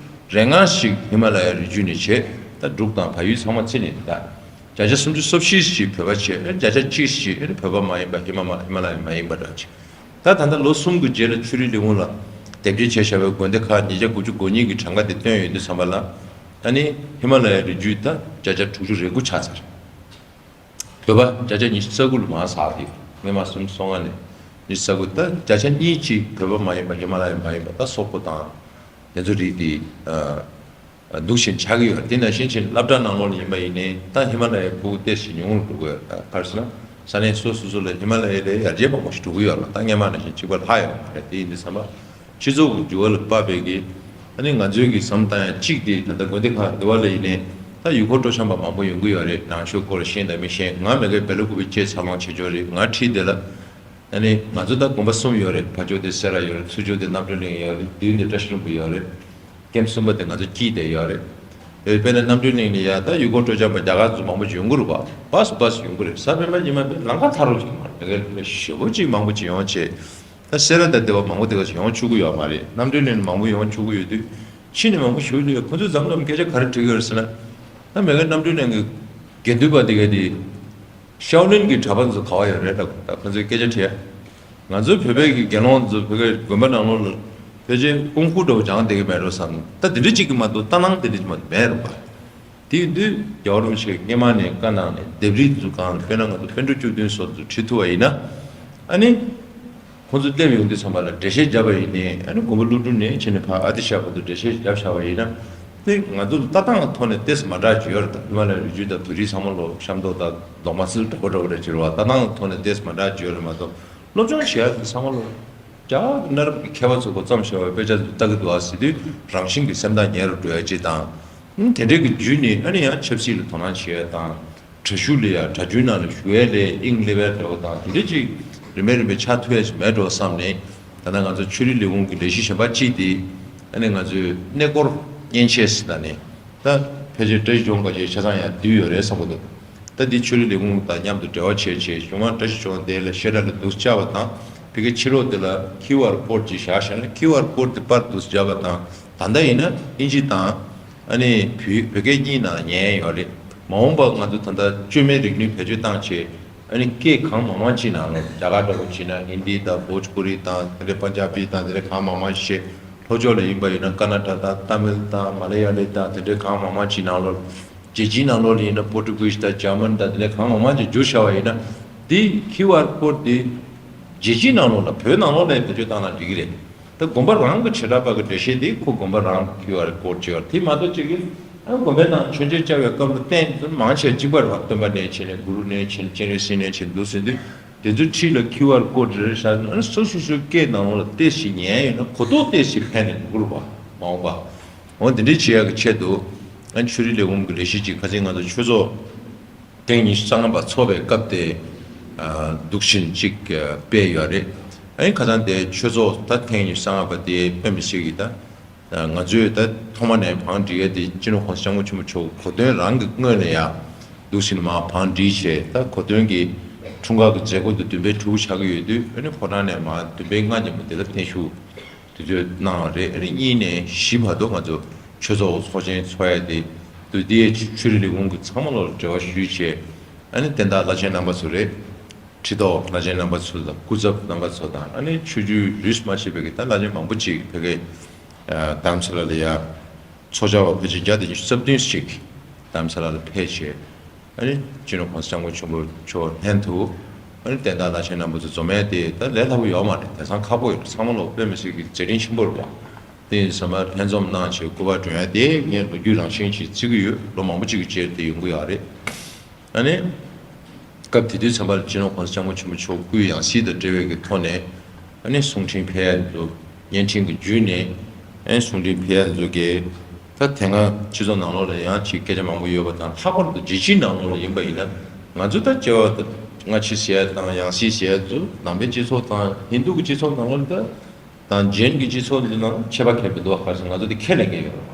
རེ་ལྔ་ཞིག་ཧི་མ་ལ་ཡའི་རི་རྒྱུད་ནས་བྱས། ད་འབྲུག་དང་བལ་ཡུལ་ཚང་མ་བརྩིས་ནས་ད། བརྒྱ་ཆ་སུམ་ཅུ་སོ་བཞི་ཞིག་བོད་པ་བྱས། བརྒྱ་ཆ་གཅིག་ཞིག་བོད་པ་མ་ཡིན་པ་ཧི་མ་མ་ཧི་མ་ལ་ཡ་མ་ཡིན་པ་འདྲ་བྱས། ད་ད་ལྟ་ལོ་གསུམ་གྱི་རྗེས་ལ་ཆོས་རིག་ལས་ཁུངས་ལ་དེབ་སྐྱེལ་བྱས་བཞག་པའི་དགོན་སྡེ་ཁག་ཉིས་བརྒྱ་དགུ་བཅུ་གོ་གཉིས་ཀྱི་གྲངས་ཀ་དེ་བཏོན་ཡོང་དུས་ཙམ་པ་ལ། ཨ་ནི་ཧི་མ་ལ་ཡའི་རི་རྒྱུད་ད་བརྒྱ་ཆ་དྲུག་ཅུ་རེ་དགུ་ཆགས་ཚར། བོད་པ་བརྒྱ་ཆ་ཉི་ཤུ་རྩ་དགུ་ལ་མར་ཟགས་ཏེ། སྔོན་མ་སུམ་ཅུ་སོ་ལྔ་ནས་ཉི་ཤུ་རྩ་དགུ། ད་བརྒྱ་ཆ་གཉིས་ཀྱིས་བོད་པ་མ་ཡིན་པ་ཧི་མ་ལ་ཡ་མ་ཡིན་པ་ད་སོག་པོ་དང་། དེ་ཚོ་རིགས་དེ་འདུག་བཞིན་ཆགས་ཀྱི་ཡོད། དེ་ནང་བཞིན་བྱས་ནས་སློབ་གྲྭ་ནང་ལོགས་ལ་ཡིན་པ་ཡིན་ནའི་ད་ཧི་མ་ལ་ཡའི་ཕྲུ་གུ་ཏོག་ཙམ་ཉུང་རུ་འགྲོ་གི་ཡོད། ད་ག་རེ་ཟེར་ན་ས་གནས་སོ་སོ་སོ་ལ་ཧི་མ་ལ་ཡའི་ལས་ཡར་རྒྱས་མང་པོ་ཞིག་འགྲོ་གི་ཡོད་ལ། ད་སྔོན་མ་ནང་བཞིན་གཅིག་པ་ལྷག་ཡོད་མ་རེད། དེ་ཡིན་དུས་ཙམ་པ། སྤྱི་ཚོགས་ཀྱི་འགྱུར་བ་ལ་དཔག་པའི་གི། ཨ་ནི་ང་ཚོའི་གི་བསམ་བཏང་ཡ་གཅིག་དེ་ད་ལྟ་དགོན་སྡེ་ཁག་འདི་བ་ལ་ཡིན་ནའི་ད་ཡུལ་སྐོར་སྤྲོ་འཆམ་པ་མང་པོ་ཡོང་གི་ཡོད་རེད། ནང་ཆོས་སྐོར་ཤེས་དང་མི་ཤེས། ང་མ་གིར་བེ་ལ་ཀུ་པེ་སྐྱེས་འཚར་ལོངས་བྱེད་ཆོག་རེད། ང་ཁྲིད་དེ་ལ། ཨ་ནི་ང་ཚོ་ད་དགོན་པ་གསུམ་ཡོད་རེད། ཕ་ཇོ་དེ་སེ་ར་ཡོད་རེད། ཚུར་ཇོ་དེ་རྣམ་གྲོལ་གླིང་ཡོད་རེད། བདུན་དེ་བཀྲ་ཤིས་ལྷུན་པོ་ཡོད་རེད། ཀེམ་གསུམ་པ་དེ་ང་ཚོ་དཀྱིལ་དེ་ཡོད་རེད། ཨེ་དཔེར་ན་རྣམ་གྲོལ་གླིང་ནས་ཡ་ད་ཡུལ་སྐོར་སྤྲོ་འཆམ་པ་རྒྱ་གར་ཚོ་མང་པོ་ཡོང་གི་རེད་པ། བྷ་སི་བྷ་སི་ཡོང་གི་རེད། གཟའ་སྤེན་པ་ཉི་མ་དེ་ལམ་ཁ་ཐར་རོ་ཅིག་མ་རེད། ཞེ་པོ་ཅིག་མང་པོ་ཅིག་ཡོང་བྱས། ད་སེ་ར་དང་སྡེ་བ་མང་པོ་དེ་ག་ཡོང་ཆོག་གི་ཡོད་མ་རེད། རྣམ་གྲོལ་གླིང་ནས་མང་པོ་ཡོང་ཆོག་གི་ཡོད་དུས། ཕྱི་ནས་མང་པོ་ཞུགས་ལས་ཁོ་ཚོས་འཛམ་གླིང་སྐད་ཆ་ག་རེ་དྲིས་ཀྱི་ཡོད་ཟེར་ན། ད་མ་གིར་རྣམ་གྲོལ་གླིང་གི་དགེ་འདུན་པ་དེ་ག་དེ། ཤའོ་ལིན་གྱི་གྲྭ་པ་ཚོ་ག་བ་ཡོད་རེད་ལབ། ད་ཁོ་ཚོས་སྐད་ཆ་དྲིས། ང་ཚོའི་བོད་པའི་གི་དགེ་སློང་ཚོ་བོད་པའི་དགོན་པ་ནང་ལོགས་ལ་ཕལ་ཆེར་ཀུང་ཧྥུ་འདྲ་བོ་སྦྱང་བསྡད་ཀྱི་མེད་འགྲོ་བསམ། ད་དེ་འདྲ་གཅིག་གི་མ་གཏོགས་ལྟ་སྣང་དེ་འདྲ་གཅིག་མ་གཏོགས་མེད་རེད་པ། དེ་ཡིན་དུས་རྒྱལ་བ་རིན་པོ་ཆེས་སྔོན་མ་ནས་བཀའ་གནང་ནས་ལྡེབས་རིས་ཚོ་གང་དཔེར་ན་ང་ཚོ་པཎ་གྲུབ་བཅུ་བདུན་སོགས་ཚོ་བྲིས་ཐུབ་པ་ཡིན་ན། ཨ་ནི། ཁོང་ཚོ་སླེབས་ཡོང་དུས་ཙམ་པ་ལ་འགྲེལ་བཤད་བརྒྱབ་པ་ཡིན་ནའི། ཨ་ནི་དགོན་པ་ཀླུ་སྒྲུབ་ནས་ཕྱིན་ནས་ཕར་ཨ་ཏི་ཤ་བར་དུ་འགྲེལ་བཤད་བརྒྱབ་བཞག་པ་ཡིན་ན། དེ་ང་ཚོ་ལ་ལྟ་སྟངས་ཐོག་ནས་ཏོག་ཙམ་མ་འདྲ་ཅིག་ཡོད་རེད། ད་ཧི་མ་ལ་ཡའི་རི་རྒྱུད་དང་བོད་རིགས་ཚང་མ་ལོ་ཤམ་ཐབས་དང་མདོག་མ་སིལ་འདྲ་པོ་འདྲ་པོ་རེད་ཅེས་པ། ལྟ་སྟངས་ཐོག་ནས་ཏོག་ཙམ་མ་འདྲ་ཅིག་ཡོད་རེད་མ་གཏོགས། སློབ་སྦྱོང་བྱེད་ཡག་དེ་ཚང་མ་ལོ། རྒྱ་གི་གནའ་རབས་ཀྱི་མཁས་པ་ཚོ་གིས་བརྩམས་བཞག་པའི་དཔེ་ཆ་ཚོ་ལྟ་གི་འདུག་ཨ་ཟེར་དུས་རང་བཞིན་གྱིས་སེམས་ཐག་ཉེ་རུ་འགྲོ་ཡ་ཅིག་དང་། ཨང་། དེ་འདྲའི་གི་བརྒྱུད་ནས་ཨ་ནི་ཡང་ཆབ་སྲིད་ལ་དོ་སྣང་བྱེད་ཡ་དང་། གྲྭ་ཤུགས་ལ་ཡ་གྲྭ་རྒྱུན་ནང་ལ་ཞུགས་ཡ་ལས་དབྱིངས་སླེབས་ཡ་འདྲ་བོ་དང་དེ་འདྲ་ཅིག་རིམ་པས་རིམ་པས་ཆགས་ཐུབ་ཡ་ཅིག་མེད་འགྲོ་བསམ་ནས། ད་ལྟ་ང་ཚོ་ཆོས་རིག་ལས་ཁུངས་ཀྱི་ལས་གཞི་གཞན་པ་གཅིག་དེ། ཨ་ནི་ང་ཚོའི་གནས་སྐོར་མཉེན་ཆས་ཟེར། ད་ནི་ད་ཕལ་ཆེར་བཀྲ་ཤིས་ལྗོངས་ག་ཅིག་ཆ་ཚང་ཡར་བསྡུས་ཡོད་རེད་བསམ་གི་འདུག་ད་འདི་ཆོས་རིག་ལས་ཁུངས་དང་མཉམ་དུ་འབྲེལ་བ་བྱས་བྱས་གཞུང་མང་བཀྲ་ཤིས་ལྗོངས་དེ་ལ་བཤད་གྲྭ་ལ་འདུག་བཅར་བ་དང་། ཕ་གིའི་ཕྱི་ལོགས་དེ་ལ་ཁིའུ་ཨར་ཀོཌ་ཅིག་བཞག་བཞག་ན་ཁིའུ་ཨར་ཀོཌ་དེ་པར་འདུག་བརྒྱབ་པ་དང་། ད་ལྟ་ཡིན་ན་ཨིན་ཇི་དང་། ཨ་ནི་བོད་བོད་སྐད་གཉིས་ནང་ཉན་ཡོད་རེད། མ་འོངས་པ་ང་ཚོ་ད་ལྟ་བཅོས་མའི་རིག་ནུས་བེད་སྤྱོད་བཏང་བྱས། ཨ་ནི་སྐད་གང་མང་མང་ཅིག་ནང་ལོགས་རྒྱ་གར་འདྲ་པོ་བྱས་ན་ཧིན་དི་དང་བྷོ་ཇ་པུ་རི་དང་དེ་འདྲའི་པན་ཇ་བི་དང་དེ་འདྲའི་གང་མང་མང་ཞིག་བྱས། ལྷོ་ཕྱོགས་ལ་ཡིན་པ་ཡིན་ན་ཀ་ན་ཊ་དང་ཏཱ་མིལ་དང་མ་ལ་ཡ་ལི་དང་དེ་འདྲའི་གང་མང་མང་ཅིག་ནང་ལོགས། རྒྱལ་སྤྱིའི་ནང་ལོགས་ལ་ཡིན་ན་པོར་ཊུ་གིས་དང་ཇར་མན་དང་དེ་འདྲའི་གང་མང་མང་ཅིག་བསྒྱུར་བཞག་པ་ཡིན་ན། འདི་ཁིའུ་ཨར་ཀོཌ་འདི་རྒྱལ་སྤྱིའི་ནང་ལོགས་ལ་བོད་ནང་ལོགས་ལ་བེད་སྤྱོད་བཏང་ན་འགྲིག་གི་རེད། ད་དགོན་པ་རང་གི་བྱེ་བྲག་པ་གི་འགྲེལ་བཤད་དེ་ཁོ་དགོན་པ་རང་གི་ཁིའུ་ཨར་ཀོཌ་ཅིག་ཡོད་རེད། དེ་མ་གཏོགས་ཅིག་གིས་ཨ་དགོན་པའི་ནང་མཆོད་མཇལ་བཅར་བའི་སྐབས་ལ་རྟེན་དེ་མང་ཆེ་གཅིག་པ་རེད་པ། སྟོན་པ་ནས་བྱས་ནས་གུ་རུ་ནས་བྱས་ནས་སྤྱན་རས་གཟིགས་ནས་བྱས་ནས་འདུག་ཟེར་དུས། དེ་ཚོའི་འཁྲིས་ལ་ཁིའུ་ཨར་ཀོཌ་རེ་རེ་བཞག་ན་སོ་སོ་སོའི་སྐད་ནང་ལོགས་ལ་ཏོག་ཙམ་ཉན་ཡོད་ན་གོ་རྟོགས་ཏོག་ཙམ་འཕེལ་ནས་འགྲོ་གི་རེད་པ། མ་འོངས་པ། འོ་དེ་འདྲའི་བྱེད་ཡག་གི་ཆེད་དུ། ཨ་ཆོས་རིག་ལས་ཁུངས་ཀྱི་ལས་གཞི་གཅིག་ཁ་སང་ང་ཚོ་ཆོས་ཚོགས་ཐེངས་ཉི་ཤུ་རྩ་ལྔ་པ་ཚོགས་པའི་སྐབས་དེ། ཨ་འདུག་བཞིན་གཅིག་ཨ་སྤེལ་ཡོད་རེད། ཨ་ནི་ཁ་སང་དེ་ཆོས་ཚོགས་ད་ཐེངས་ཉི་ཤུ་རྩ་ལྔ་པ་དེ་དཔེ་མི་སྲིད་ཀྱི་ད། ང་ཚོས་ད་ཐོག་མ་ནས་བང་སྒྲིག་ཡ་དེ་སྤྱི་ནོར་༸གོང་ས་༸སྐྱབས་མགོན་ཆེན་པོ་མཆོག་གི་གོ་སྟོན་རང་གི་སྔོན་ལ་ཡ་འདུག་བཞིན་མར་བང་སྒྲིག་བྱས། ད་གོ་སྟོན་གྱི་འཁྲུངས་སྐར་གྱི་མཛད་སྒོ་དེ་བདུན་པའི་དྲུག་ཆགས་ཀྱི་ཡོད་དུས། ཨ་ནི་ཕོ་བྲང་ནས་མར་བདུན་པའི་ལྔ་ཉིན་མོ་དེ་ལ་བརྟན་བཞུགས་དུས་ཚོད་གནང་བ་རེད། ཨ་ནི་གཉིས་ནས་བཞི་བར་དུ་ང་ཚོ་ཆོས་ཚོགས་ཚོགས་ཆེན་ཚོགས་ཡ་དེ་དུས་དེའི་ཆོས་རིག་ལས་ཁུངས་ཀྱི་ཚང་མ་ལ་འབྲེལ་བ་ཞུས་བྱས། ཨ་ནི་དེ་འདྲ་བླ་ཆེན་རྣམ་པ་ཚོ་རེད། ཁྲི་ཐོག་བླ་ཆེན་རྣམ་པ་ཚོ་དང་སྐུ་ཚབ་རྣམ་པ་ཚོ་དང་། ཨ་ནི་ཆོས་བརྒྱུད་རིས་མ་ཆད་པའི་གི་ད་བླ་ཆེན་མང་པོ་ཅིག་ཕ་གིའི་རྡ་རམ་ས་ལ་ལ་ཡ་ཚོགས་བཅར་བ་ཕལ་ཆེར་བརྒྱ་དང་ཉི་ཤུ་རྩ་བདུན་ཞིག་རྡ་རམ་ས་ལ་ལ་ཕེབས་བྱས། ཨ་ནི་སྤྱི་ནོར་༸གོང་ས་༸སྐྱབས་མགོན་ཆེན་པོ་མཆོག་ལྷན་དུ་ ཨ་ནི་བསྟན་བདག་བླ་ཆེན་རྣམ་པ་ཚོ་འཛོམས་ཡས་དེ་ད་ལས་སླ་པོ་ཡོད་མ་རེད། དེང་སང་ཁག་པོ་ཡོད་རེད། ཚང་མ་ལོ་དཔེ་མི་སྲིད་ཀྱི་མཛད་འཕྲིན་ཆེན་པོ་རེད་པ། དེ་ཡིན་ཙང་མ་ལྷན་འཛོམས་གནང་བྱས་སྐུ་པར་སྒྲོན་ཡས་དེ་ངས་ལོ་རྒྱུས་རང་བཞིན་ཅིག་བརྩི་གི་ཡོད། ལོ་མང་པོ་ཅིག་གི་རྗེས་དེ་ཡོང་གི་ཡོད་རེད། ཨ་ནི། སྐབས་དེ་དུས་ཙམ་པ་ལ་སྤྱི་ནོར་༸གོང་ས་༸སྐྱབས་མགོན་ཆེན་པོ་མཆོག་སྐུའི་ཡང་སྲིད་དང་འབྲེལ་བའི་གི་ཐོག་ནས་ཨ་ནི་གསུང་འཕྲིན་ཕུལ་ཡ་དེ་ཚོ། བརྙན་འཕྲིན་གྱི་བརྒྱུད་ནས་ཨ་ནི་གསུང་འཕྲིན་ཕུལ་ཡ་དེ་ཚོ་གི། ད་དེ་སྔ་སྤྱི་ཚོགས་ནང་ལོགས་ལ་ཡང་ཅིག་སྐད་ཆ་མང་པོ་ཡོད་པ་དང་། ལྷག་པར་དུ་རྒྱལ་སྤྱིའི་ནང་ལོགས་ལ་ཡིན་པ་ཡིན་ན། ང་ཚོ་ད་སྐྱེ་བ་སྔ་ཕྱི་ཟེར་ཡ་དང་ཡང་སྲིད་ཟེར་ཡ་ཚོ་ནང་པའི་སྤྱི་ཚོགས་དང་ཧིན་རྡུ་གི་སྤྱི་ཚོགས་ནང་ལོགས་ལ་ད། དང་གཞན་གྱི་སྤྱི་ཚོགས་འདི་ནང་ཁྱད་པར་གང་ཡང་མི་འདུག་བ། ག་རེ་ཟེར་ན་ང་ཚོ་འདི་ཁས་ལེན་མཁན་ཡོད་རེད་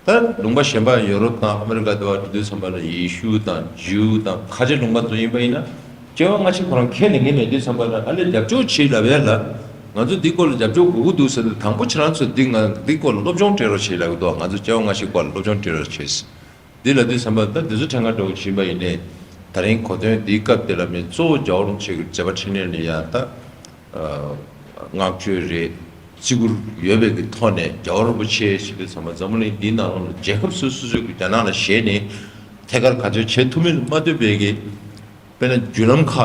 བ། ད་ལུང་པ་གཞན་པ་ཡོ་རོབ་དང་ཨ་མི་རི་ཀ་འདི་བ་འགྲོ་དུས་ཙམ་པ་ལ་ཡེ་ཤུ་དང་ཇིའུ་དང་ཁ་ཆེ་ལུང་པ་ཚོ་ཡིན་པ་ཡིན་ན། སྐྱེ་བ་སྔ་ཕྱི་ཁོ་རང་ཁས་ལེན་མཁན་མེད་དུས་ཙམ་པ་ལ། ཨ་ལས་རྒྱབ་སྐྱོར་བྱེད་ལབ་ཡ་ལ། ང་ཚོ་འདི་སྐོར་ལ་རྒྱབ་སྐྱོར་དགོས་ཀྱི་འདུག་ཟེར་དུས། དང་པོ་ཁྱེད་རང་ཚོ་འདི་ང་འདི་སྐོར་ལ་སློབ་སྦྱོང་སྤྲད་རོགས་བྱེད་ལབ་ཀྱི་འདུག་ང་ཚོ་སྐྱེ་བ་སྔ་ཕྱི་སྐོར་ལ་སློབ་སྦྱོང་སྤྲད་རོགས་བྱེད། འདི་ལབ་དུས་ཙམ་པ་ད་འདི་ཚོ་ཕྲན་ཁ་འདྲ་བོ་ཕྱིན་པ་ཡིན་ནའི། ད་རིང་གོ་སྟོན་འདིའི་སྐབས་དེ་ལ་མི་གཙོ་བོ་རྒྱལ་བ་རིན་པོ་ཆེ་གི་མཛད་པ་འཕྲིན་ལས་ལ་ཡ་ད་བསྔགས་བརྗོད་རེད། བརྩི་བཀུར་ཡོད་པའི་གི་ཐོག་ནས། རྒྱལ་བ་རིན་པོ་ཆེ་ཞེས་པའི་ཚང་མ་འཛམ་བུ་གླིང་འདིའི་ནང་ལོགས་ལ་རྒྱལ་ཁབ་སོ་སོ་སོའི་གི་རྒྱ་ནག་ལ་ཞེད་ནས་ཐད་ཀར་ག་ཚོད་བྱེད་ཐུབ་མིན་མ་ལྟོས་པའི་གི། དཔེར་ན་བརྒྱུད་ལམ་ཁག་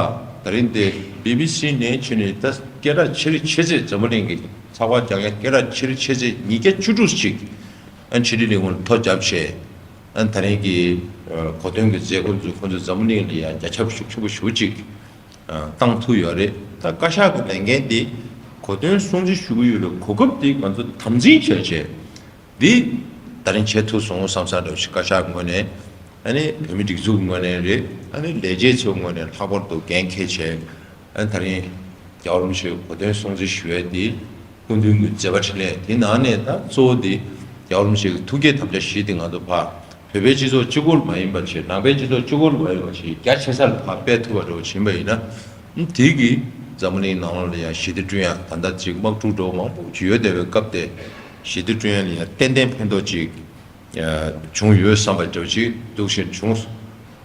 ད་རིང་དེ་བི་བི་སི་ནས་བྱས་ནས་ད་སྐད་གྲགས་ཆེ་རིགས་ཆེ་ཚད། འཛམ་བུ་གླིང་གི་ཚགས་པར་རྒྱག་མཁན་སྐད་གྲགས་ཆེ་རིགས་ཆེ་ཚད་ཉིས་བརྒྱ་བཅུ་དྲུག་ཅིག་ཨ་ཕྱི་དྲིལ་ལས་ཁུངས་ལ་ཐོ་བརྒྱབ་བྱས། ཨ་ད་རིང་གི་གོ་སྟོན་གྱི་མཛད་སྒོ་ཚོ་ཁོང་ཚོས་འཛམ་བུ་གླིང་ལ་ཡང་རྒྱ་ཁྱབ་ཤུགས་ཆེན་པོ་ཞེ་པོ་ཅིག་བཏང་ཐུབ་ཡོད་རེད། ད་བཀའ་ཤག་གི་ལས་འགན་དེ་གོ་སྟོན་སྲུང་བརྩི་ཞུ་གི་ཡོད་པའི་གོ་སྐབས་དེ་ང་ཚོ་དམ་འཛིན་བྱས་བྱས། འདི་ད་རིང་བྱེད་ཐུབ་སོང་བསམ་བསམ་འདྲ་བོ་ཞིག་བཀའ་ཤག་ངོས་ནས། ཨ་ནི་བོད་མི་སྒྲིག་འཛུགས་ངོས་ནས་རེད། ཨ་ནི་ལས་བྱེད་ཚོའི་ངོས་ནས་ལྷག་པར་དུ་འགན་འཁྱེར་བྱས། ཨ་ནི་ད་རིང་རྒྱལ་བ་རིན་པོ་ཆེའི་གོ་སྟོན་སྲུང་བརྩི་ཞུ་ཡས་འདི་སྐུ་མདུན་གྱི་མཛད་པ་འཕྲིན་ལས་དེ་ནང་ནས་ད་གཙོ་བོ་འདི་རྒྱལ་བ་རིན་པོ་ཆེ་གི་ཐུགས་བསྐྱེད་དམ་བཅའ་བཞི་དེ་ང་ཚོ་ཕར་བོད་པའི་སྤྱི་ཚོགས་གཅིག་པུར་མ་ཡིན་པ་བྱས། ནང་པའི་སྤྱི་ཚོགས་གཅིག་པུར་མ་ཡིན་པ་བྱས། རྒྱ་ཆེ་ས་ལ་ཕར་སྤེལ་ཐུབ་པ་འདྲ་བོ་ཕྱིན་པ་ཡིན་ན། དེ་གིས་འཛམ་བུ་གླིང་ནང་ལོགས་ལ་ཡང་ཞི་བདེ་བསྐྲུན་ཡ། ད་ལྟ་ཅིག་དམག་འཁྲུག་འདྲ་བོ་མང་པོ་ཅིག་ཡོད་བསྡད་པའི་སྐབས་དེ། ཞི་བདེ་བསྐྲུན་ཡ་ལ་ཡང་ཏན་ཏན་ཕན་ཐོགས་ཅིག་བྱུང་ཡོད་བསམ་པ་འདྲ་བོ་ཅིག་འདུག་བཞིན་བྱུང་སོང་།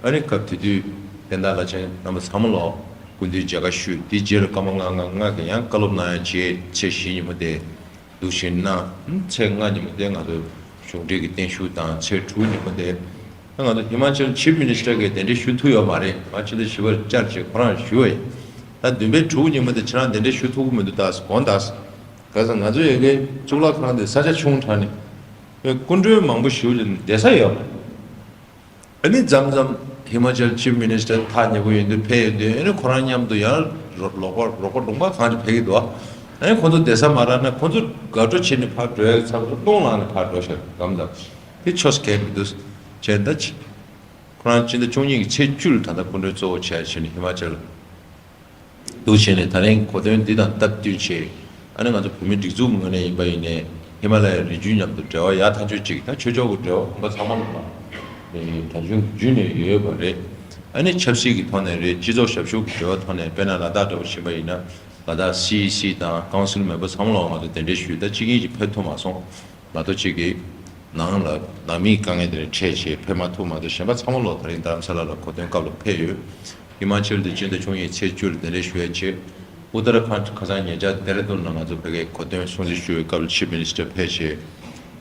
ཨ་ནི་སྐབས་དེ་དུས་བསྟན་བདག་བླ་ཆེན་རྣམ་པ་ཚང་མ་ལོ་སྐུ་མདུན་མཇལ་ཁ་ཞུས། དེའི་རྗེས་ལ་ཀརྨ་ངག་དབང་ལགས་ཀྱིས་ཡང་བཀའ་སློབ་གནང་ཡ་བྱས། ཚེས་བཞི་ཉིན་མོ་དེ་འདུག་བཞིན་གནང་། ཚེས་ལྔ་ཉིན་མོ་དེ་ང་ཚོ་གཞུང་འབྲེལ་གྱི་བརྟན་བཞུགས་དང་། ཚེས་དྲུག་ཉིན་མོ་དེ་ང་ཚོ་ཧི་མ་ཅལ་ཆིབ་མི་ནི་སི་ཊར་གྱིས་གདན་འདྲེན་ཞུ་ཐུབ་ཡོད་མ་རེད། ང་ཕྱི་ཟླ་བཞི་པར་བཅར་བྱས་ཁོ་རང་ཞུ་བ་ཡིན། ད་བདུན་པའི་དྲུག་ཉིན་མོ་དེ་ཁྱེད་རང་གདན་འདྲེན་ཞུ་ཐུབ་ཀྱི་མི་འདུག་ད་དགོངས་དག། ག་ས་ང་ཚོ་ཡ་གི་གཙུག་ལག་ཁང་དེ་ས་ཆ་ཆུང་དྲགས་ནས་སྐུ་མགྲོན་མང་པོ་ཞིག་ལ་བསྡད་ས་ཡོད་མ་རེད། ཨ་ནི་མཚམས་མཚམས་ཧི་མ་ཅལ་ཆིབ་མི་ནི་སི་ཊར་ཐག་ཉེ་པོ་ཡོང་དུས་ཕེབས་ཡོང་དུས། ཨ་ནི་ཁོ་རང་མཉམ་དུ་ཡང་རོགས་པ་རོགས་པ་གྲོང་པ་གང་ཅིག་ཕེབས་ཀྱི་འདུག་ཨ་ནི་ཁོ་ཚོ་བསྡད་ས་མ་རག་ན་ཁོ་ཚོ་དགའ་སྤྲོ་བྱས་ནས་ཕར་འགྲོ་ཡག་ཚབ་ཏུ་སྟོང་ལངས་ནས་ཕར་འགྲོ་ཤག་གམ་དང་། དེ་ཆོས་གལ་མི་འདུག་བྱས་ད་ཅི། ཁོ་རང་སྤྱི་ཟླ་བཅུ་གཉིས་ཀྱི་ཚེས་བཅུ་ལ་ད་ལྟ་སྐུ་མགྲོན་གཙོ་བོ་བྱས་བྱས་ནས་ཧི་མ་ཅལ་འདུག་བྱས་ནས། ད་རིང་གོ་སྟོན་འདི་དང་སྟབས་བསྟུན་བྱས། ཨ་ནི་ང་ཚོ་བོད་མི་སྒྲིག་འཛུགས་ངོས་ནས་ཡིན་པ་ཡིན་ནའི་ཧི་མ་ལ་ཡའི་རི་རྒྱུད་མཉམ་དུ་འབྲེལ་བ་ཡག་ཐག་ཆོད་ཅིག་ད་ཆོས་ཕྱོགས་ཀྱི་འབྲེལ་བ་ཁོང་པ་ཚང་མ་ལ་གྲྭ་ཆུང་བརྒྱུད་ནས་ཡོད་པ་རེད། ཨ་ནི་ཆབ་སྲིད་ཀྱི་ཐོག་ནས་རེད། སྤྱི་ཚོགས་ཞབས་ཞུ་གི་འབྲེལ་བ་ཐོག་ནས། དཔེར་ན་ལ་དྭགས་འདྲ་བོ་ཕྱིན་པ་ཡིན་ན། ལ་དྭགས་སི་ཨི་སི་དང་ཀའུན་སིལ་མེམ་བར་ཚང་མ་ལ་ང་ཚོ་གདན་འདྲེན་ཞུས། ད་གཅིག་གཉིས་ཀྱིས་ཕེབས་ཐུབ་མ་སོང་། མ་གཏོགས་གཅིག་གིས་ནང་ལ་ནང་མིའི་དཀའ་ངལ་དེ་འཕྲད་བྱས་ཕེབས་མ་ཐུབ། མ་གཏོགས་གཞན་པ་ཚང་མ་ལོ་ད་རིང་རྡ་རམ་ས་ལ་ལ་གོ་སྟོན་སྐབས་ལ་ཕེབས་ཡོད། ཧི་མ་ཅལ་དུ་སྤྱི་ཟླ་བཅུ་གཉིས་ཚེས་བཅུ་ལ་གདན་འདྲེན་ཞུ་ཡ་བྱས། ཨུ་ཏར་ཁཱན་ཁ་སང་ཉེ་ཆར་ལྡེ་ར་ལྡུན་ལ་ང་ཚོ་ཕ་གིའི་གོ་སྟོན་སྲུང་བརྩི་ཞུ་བའི་སྐབས་ལ་ཆིབ་མི་ནི་སི་ཊར་ཕེབས་བྱས་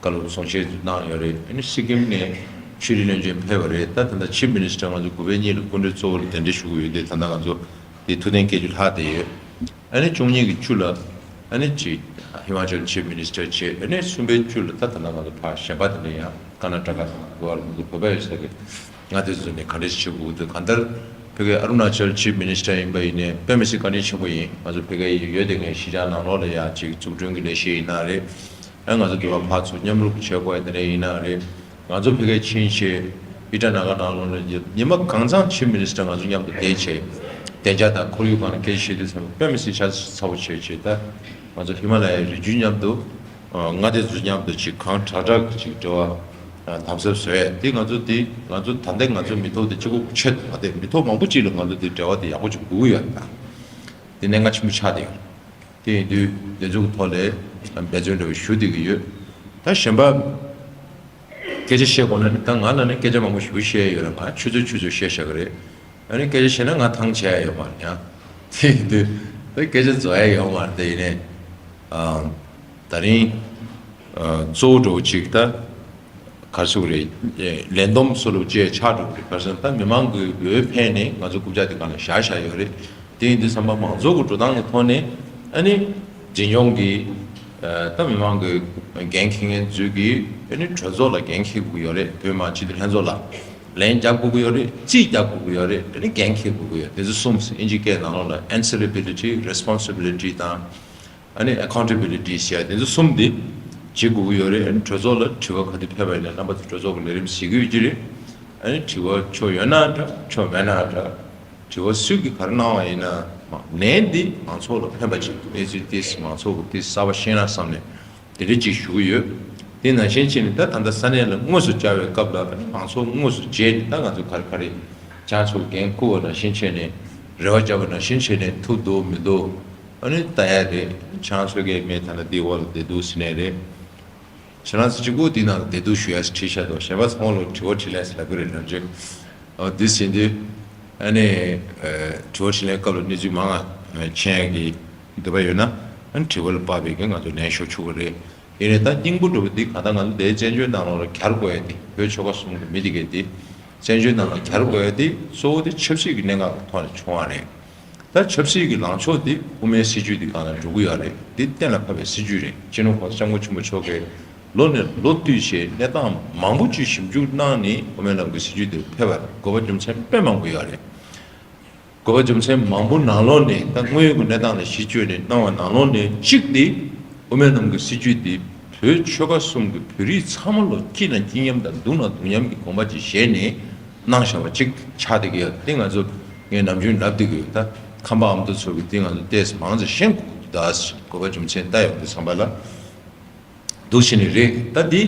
བཀའ་སློབ་གསུང་བཤད་གནང་ཡོད་རེད། ཨ་ནི་སི་ཀིམ་ནས་ཆོས་རིག་བློན་ཆེན་ཕེབས་པ་རེད། ད་ད་ལྟ་ཆིབ་མི་ནི་སི་ཊར་ང་ཚོ་དགུ་པའི་གཉིས་ལ་སྐུ་མགྲོན་གཙོ་བོ་ལ་གདན་འདྲེན་ཞུ་གི་ཡོད་དུས། ད་ལྟ་ང་ཚོ་དེ་ཐུགས་གཏན་སྐྱེལ་རྒྱུ་ལྷག་བསྡད་ཡོད། ཨ་ནི་བཅུ་གཉིས་ཀྱི་བཅུ་ལ་ཨ་ནི་ཅིག་ཧི་མ་ཅལ་ཆིབ་མི་ནི་སི་ཊར་བྱས། ཨ་ནི་གསུམ་པའི་བཅུ་ལ་ད་ད་ལྟ་ང་ཚོ་ཕར་གཞན་པ་དེ་འདྲ་ཡང་ཀར་ན་ཊ་ཀ་དང་གོ་ཝ་ལ་ང་ཚོ་བོད་པ་ཡོད་ས་གི་མངའ་སྡེ་ཚོ་ནས་ག་འདྲ་ཞིག་བྱེད་དགོས་འདུག་གང་ལྟར་ཕ་གི་ཨ་རུ་ན་ཅལ་ཆིབ་མི་ནི་སི་ཊར་ཡིན་པ་ཡིན་ནའི་དཔེ་མི་སྲིད་བཀའ་དྲིན་ཆེན་པོ་ཡིན། ང་ཚོ་ཕ་གི་ཡོད་དེ་ངའི་གཞིས་ཆགས་ནང་ལོགས་ལ་ཡང་ཅིག་འཛུགས་སྐྲུན་གྱི་ལས་གཞི་ཡིན་ན་རེད། ཨ་ང་ཚོ་འདི་བ་ཕར་ཚུར་མཉམ་རུབ་བྱེད་དགོས་ཡ་དེ་འདྲ་ཡིན་ན་རེད། ང་ཚོ་ཕ་གིར་ཕྱིན་བྱས་ཨི་ཊ་ན་ག་ནང་ལོགས་ལ་ཉི་མ་གང་ཚང་ཆིབ་མི་ནི་སི་ཊར་ང་ཚོ་མཉམ་དུ་བསྡད་བྱས་བདེ་འཇགས་དང་ཁོར་ཡུག་སྒང་ལ་སྐད་ཆ་བཤད་དུས་ཙམ་པ་དཔེ་མི་སྲིད་ཤ་ཚ་པོ་བྱས་བྱས། ད་ང་ཚོ་ཧི་མ་ལ་ཡའི་རི་རྒྱུད་མཉམ་དུ་མངའ་སྡེ་ཚོ་མཉམ་དུ་ཅིག་གང་དྲག་དྲག་གི་ཅིག་འབྲེལ་བ་དམ་ཟབ་བཟོ་ཡས་དེ། ང་ཚོ་དེ་ང་ཚོ་ད་ལྟ་ང་ཚོ་མི་ཐོག་དེ་གཅིག་པོ་ཆེད་དུ་མ་བསྡད། མི་ཐོག་མང་པོ་ཅིག་ལ་ང་ཚོ་དེ་འབྲེལ་བ་དེ་ཡག་པོ་ཅིག་དགོས་ཀྱི་ཡོད། ད་དེ་གནད་འགག་ཆེན་པོ་ཆགས་བསྡད་ཡོད། དེ་ཡིན་དུས་དེ་ཚོ་གི་ཐོག་ལ་འབད་བརྩོན་འདྲ་བོ་ཞུ་བསྡད་ཀྱི་ཡོད། ད་གཞན་པ་སྐད་ཆ་བཤད་དགོས་ན་ནི་ད་ང་ལ་ནི་སྐད་ཆ་མང་པོ་ཞེ་པོ་བཤད་ཡོད་རེད། ང་ཆུ་ཚོད་ཆུ་ཚོད་བཤད་བཞག་གི་རེད། ཨ་ནི་སྐད་ཆ་བཤད་ན་ང་ཐང་ཆད་ཡ་ཡོད་མ་རེད། ཡང་དེ་ཡིན་དུས་ད་སྐད་ཆ་རྫོགས་ཡ་ཡོད་མ་རེད། དེ་ཡིན་ནའི་ཨ་ད་རིང་ཨ་གཙོ་བོ་འདྲ་བོ་ཅིག་ད་ག་རེ་ཟེར་དགོས་རེད། ལས་བསྡོམས་སུ་རུ་བཅས་ཆགས་འགྲོ་གི་རེད། ག་རེ་ཟེར་ན་ད་མི་མང་གི་འོས་འཕེན་ནས་ང་ཚོ་རྐུབ་བཀྱག་དེ་སྒང་ལ་བཞག་བཞག་ཡོད་རེད། དེ་ཡིན་དུས་ཙམ་པ་མང་ཚོགས་ཀྱི་འགྲོ་སྟངས་ཀྱི་ཐོག་ནས་ཨ་ནི་འཛིན་སྐྱོང་གི་ད་མི་མང་གི་འགན་འཁྱེར་མཁན་ཚོས་ཀྱིས་ཨ་ནི་གྲོས་ཚོགས་ལ་འགན་འཁྱེར་དགོས་ཀྱི་ཡོད་རེད། བོད་མི་མང་སྤྱི་འཐུས་ལྷན་ཚོགས་ལ་ལན་རྒྱག་དགོས་ཀྱི་ཡོད་རེད། རྩིས་རྒྱག་དགོས་ཀྱི་ཡོད་རེད། ཨ་ནི་འགན་འཁྱེར་དགོས་ཀྱི་ཡོད། དེ་ཚོ་གསུམ་ཟེར། ཨིན་ཇིའི་སྐད་ནང་ལོགས་ལ་answerability, responsibility དང་ཨ་ནི་accountability ཟེར་ཡ་དེ་ཚོ་གསུམ་དེ་བྱེད་དགོས་ཀྱི་ཡོད་རེད། ཨ་ནི་གྲོས་ཚོགས་ལ་དྲི་བ་ག་དུས་ཕེབས་པ་ཡིན་ན་རྣམ་པ་ཚོ་གྲོས་ཚོགས་ཀྱི་ལས་རིམ་གཟིགས་ཀྱི་ཡོད་ཀྱི་རེད། ཨ་ནི་དྲི་བ་ཆོ་ཡོད་ན་འདྲ་ཆོ་མེད་ན་འདྲ། དྲི་བ་སུས་ཀྱིས་ག་རེ་གནང་བ་ཡིན་ན་ལན་འདི་མང་ཚོགས་ལ་ཕན་པ་ཅིག་གནས་ཚུལ་ཏོག་ཙམ་མང་ཚོགས་ཀྱིས་ཏོག་ཙམ་གསར་པ་ཤེས་ན་བསམ་ནས་དེ་འདྲ་ཅིག་ཞུ་གི་ཡོད། དེ་ནང་བཞིན་བྱས་ནས་ད་ད་ལྟ་ས་གནས་ལ་དངོས་སུ་བཅར་བའི་སྐབས་ལ་མང་ཚོགས་དངོས་སུ་མཇལ་ནས་ད་ང་ཚོ་ག་རེ་ག་རེ་ཁྱེད་ཚོ་འགན་འཁུར་བ་ནང་བཞིན་བྱས་ནས་རེ་བ་བཅའ་བ་ནང་བཞིན་བྱས་ནས་ཐུབ་འདུག་མི་འདུག་ཨ་ནི་ལྟ་ཡ་རེད། ཁྱེད་ཚོ་གིས་མེད་ད་ལ་འདི་འོག་ལ་བསྡད་འདུག་ཟེར་ནས་རེད། ཁྱེད་རང་ཚོ་གཅིག་པོ་འདི་ནང་ལ་བསྡད་འདུག་ཞུ་ཡ་ཞིག་བྲིས་བཞག་འདུག་གཞན་པ་ཚང་མ་ལ་དྲི་བ་དྲིས་ལན་ཟེར་ལབ་ཀྱི་རེད། ནམ་རྒྱུན་ཨ་འདི་ཟིན་དུས་ཨ་ནི་ཨ་དྲི་བ་དྲིས་ལན་སྐབས་ལ་གནས་ཚུལ་མང་ང་མཁྱེན་ཡ་གི་འདོད་པ་ཡོད་ན་ཨ་ནི་དྲི་བ་ལ་དཔག་པའི་གི་ང་ཚོ་ལན་ཤོར་ཆོག་གི་རེད། ཡིན་ནའི་ད་སྙིང་པོ་འགྲོ་བ་འདི་གང་ལྟར་ང་ཚོ་འདིའི་བཙན་བྱོལ་ནང་ལོགས་ལ་གྱར་དགོས་ཡ་དེ་བོད་ཆོལ་ཁ་གསུམ་གི་མི་དེ་གས་དེ་བཙན་བྱོལ་ནང་ལ་གྱར་དགོས་ཡ་དེ་གཙོ་བོ་དེ་ཆབ་སྲིད་ཀྱི་གནད་འགག་གི་ཐོག་ནས་བྱུང་བ་རེད། ད་ཆབ་སྲིད་ཀྱི་ལངས་ཕྱོགས་དེ་དབུ་མའི་སྲིད་བྱུས་དེ་སྒང་ལ་འགྲོ་གི་ཡོད་རེད། དེ་གཏན་ལ་ཕབ་པའི་སྲིད་བྱུས་རེད། སྤྱི་ནོར་གོང་ས་སྐྱབས་མགོན་ཆེན་པོ་མཆོག་གིས་ལོ་ནས་ལོ་བསྟུད་བྱས་གནས་སྟངས་མང་པོ་ཅིག་ཞིབ་འཇུག་གནང་ནས་དབུ་མའི་ལམ་གྱི་སྲིད་བྱུས་དེ་ཕེབས་པར་དགོས་པ་རྒྱུ་མཚན་དཔེ་མང་པོ་ཡོད་རེད། དགོས་པ་རྒྱུ་མཚན་མང་པོ་ནང་ལོགས་ནས་ད་དངོས་ཡོད་ཀྱི་གནས་སྟངས་ལ་གཞི་བཅོལ་ནས་གནང་བ་ནང་ལོགས་ནས་གཅིག་དེ་དབུ་མའི་ལམ་གྱི་སྲིད་བྱུས་དེ་བོད་ཆོལ་ཁ་གསུམ་གྱི་བོད་རིགས་ཚང་མ་ལོ་སྐྱིད་ན་སྐྱིད་མཉམ་དང་སྡུག་ན་སྡུག་མཉམ་གྱི་དགོངས་པ་ཅིག་བཞེས་ནས་གནང་བཞག་པ་ཅིག་ཆགས་བསྡད་ཀྱི་ཡོད། དེ་ང་ཚོ་ངས་ནམ་རྒྱུན་ལབ་བསྡད་ཀྱི་ཡོད། ད་ཁམས་པ་ཨ་མདོ་ཚོ་གིས་དེ་ང་ཚོ་ཏོག་ཙམ་མང་ཙམ་ཤེས་དགོས་ཀྱི་འདུག་དགོས་པ་རྒྱུ་མཚན་ལྟ་ཡོང་དུས་ཙམ་པ་ལ། འདུག་བྱས་ནས་རེད། ད་འདི་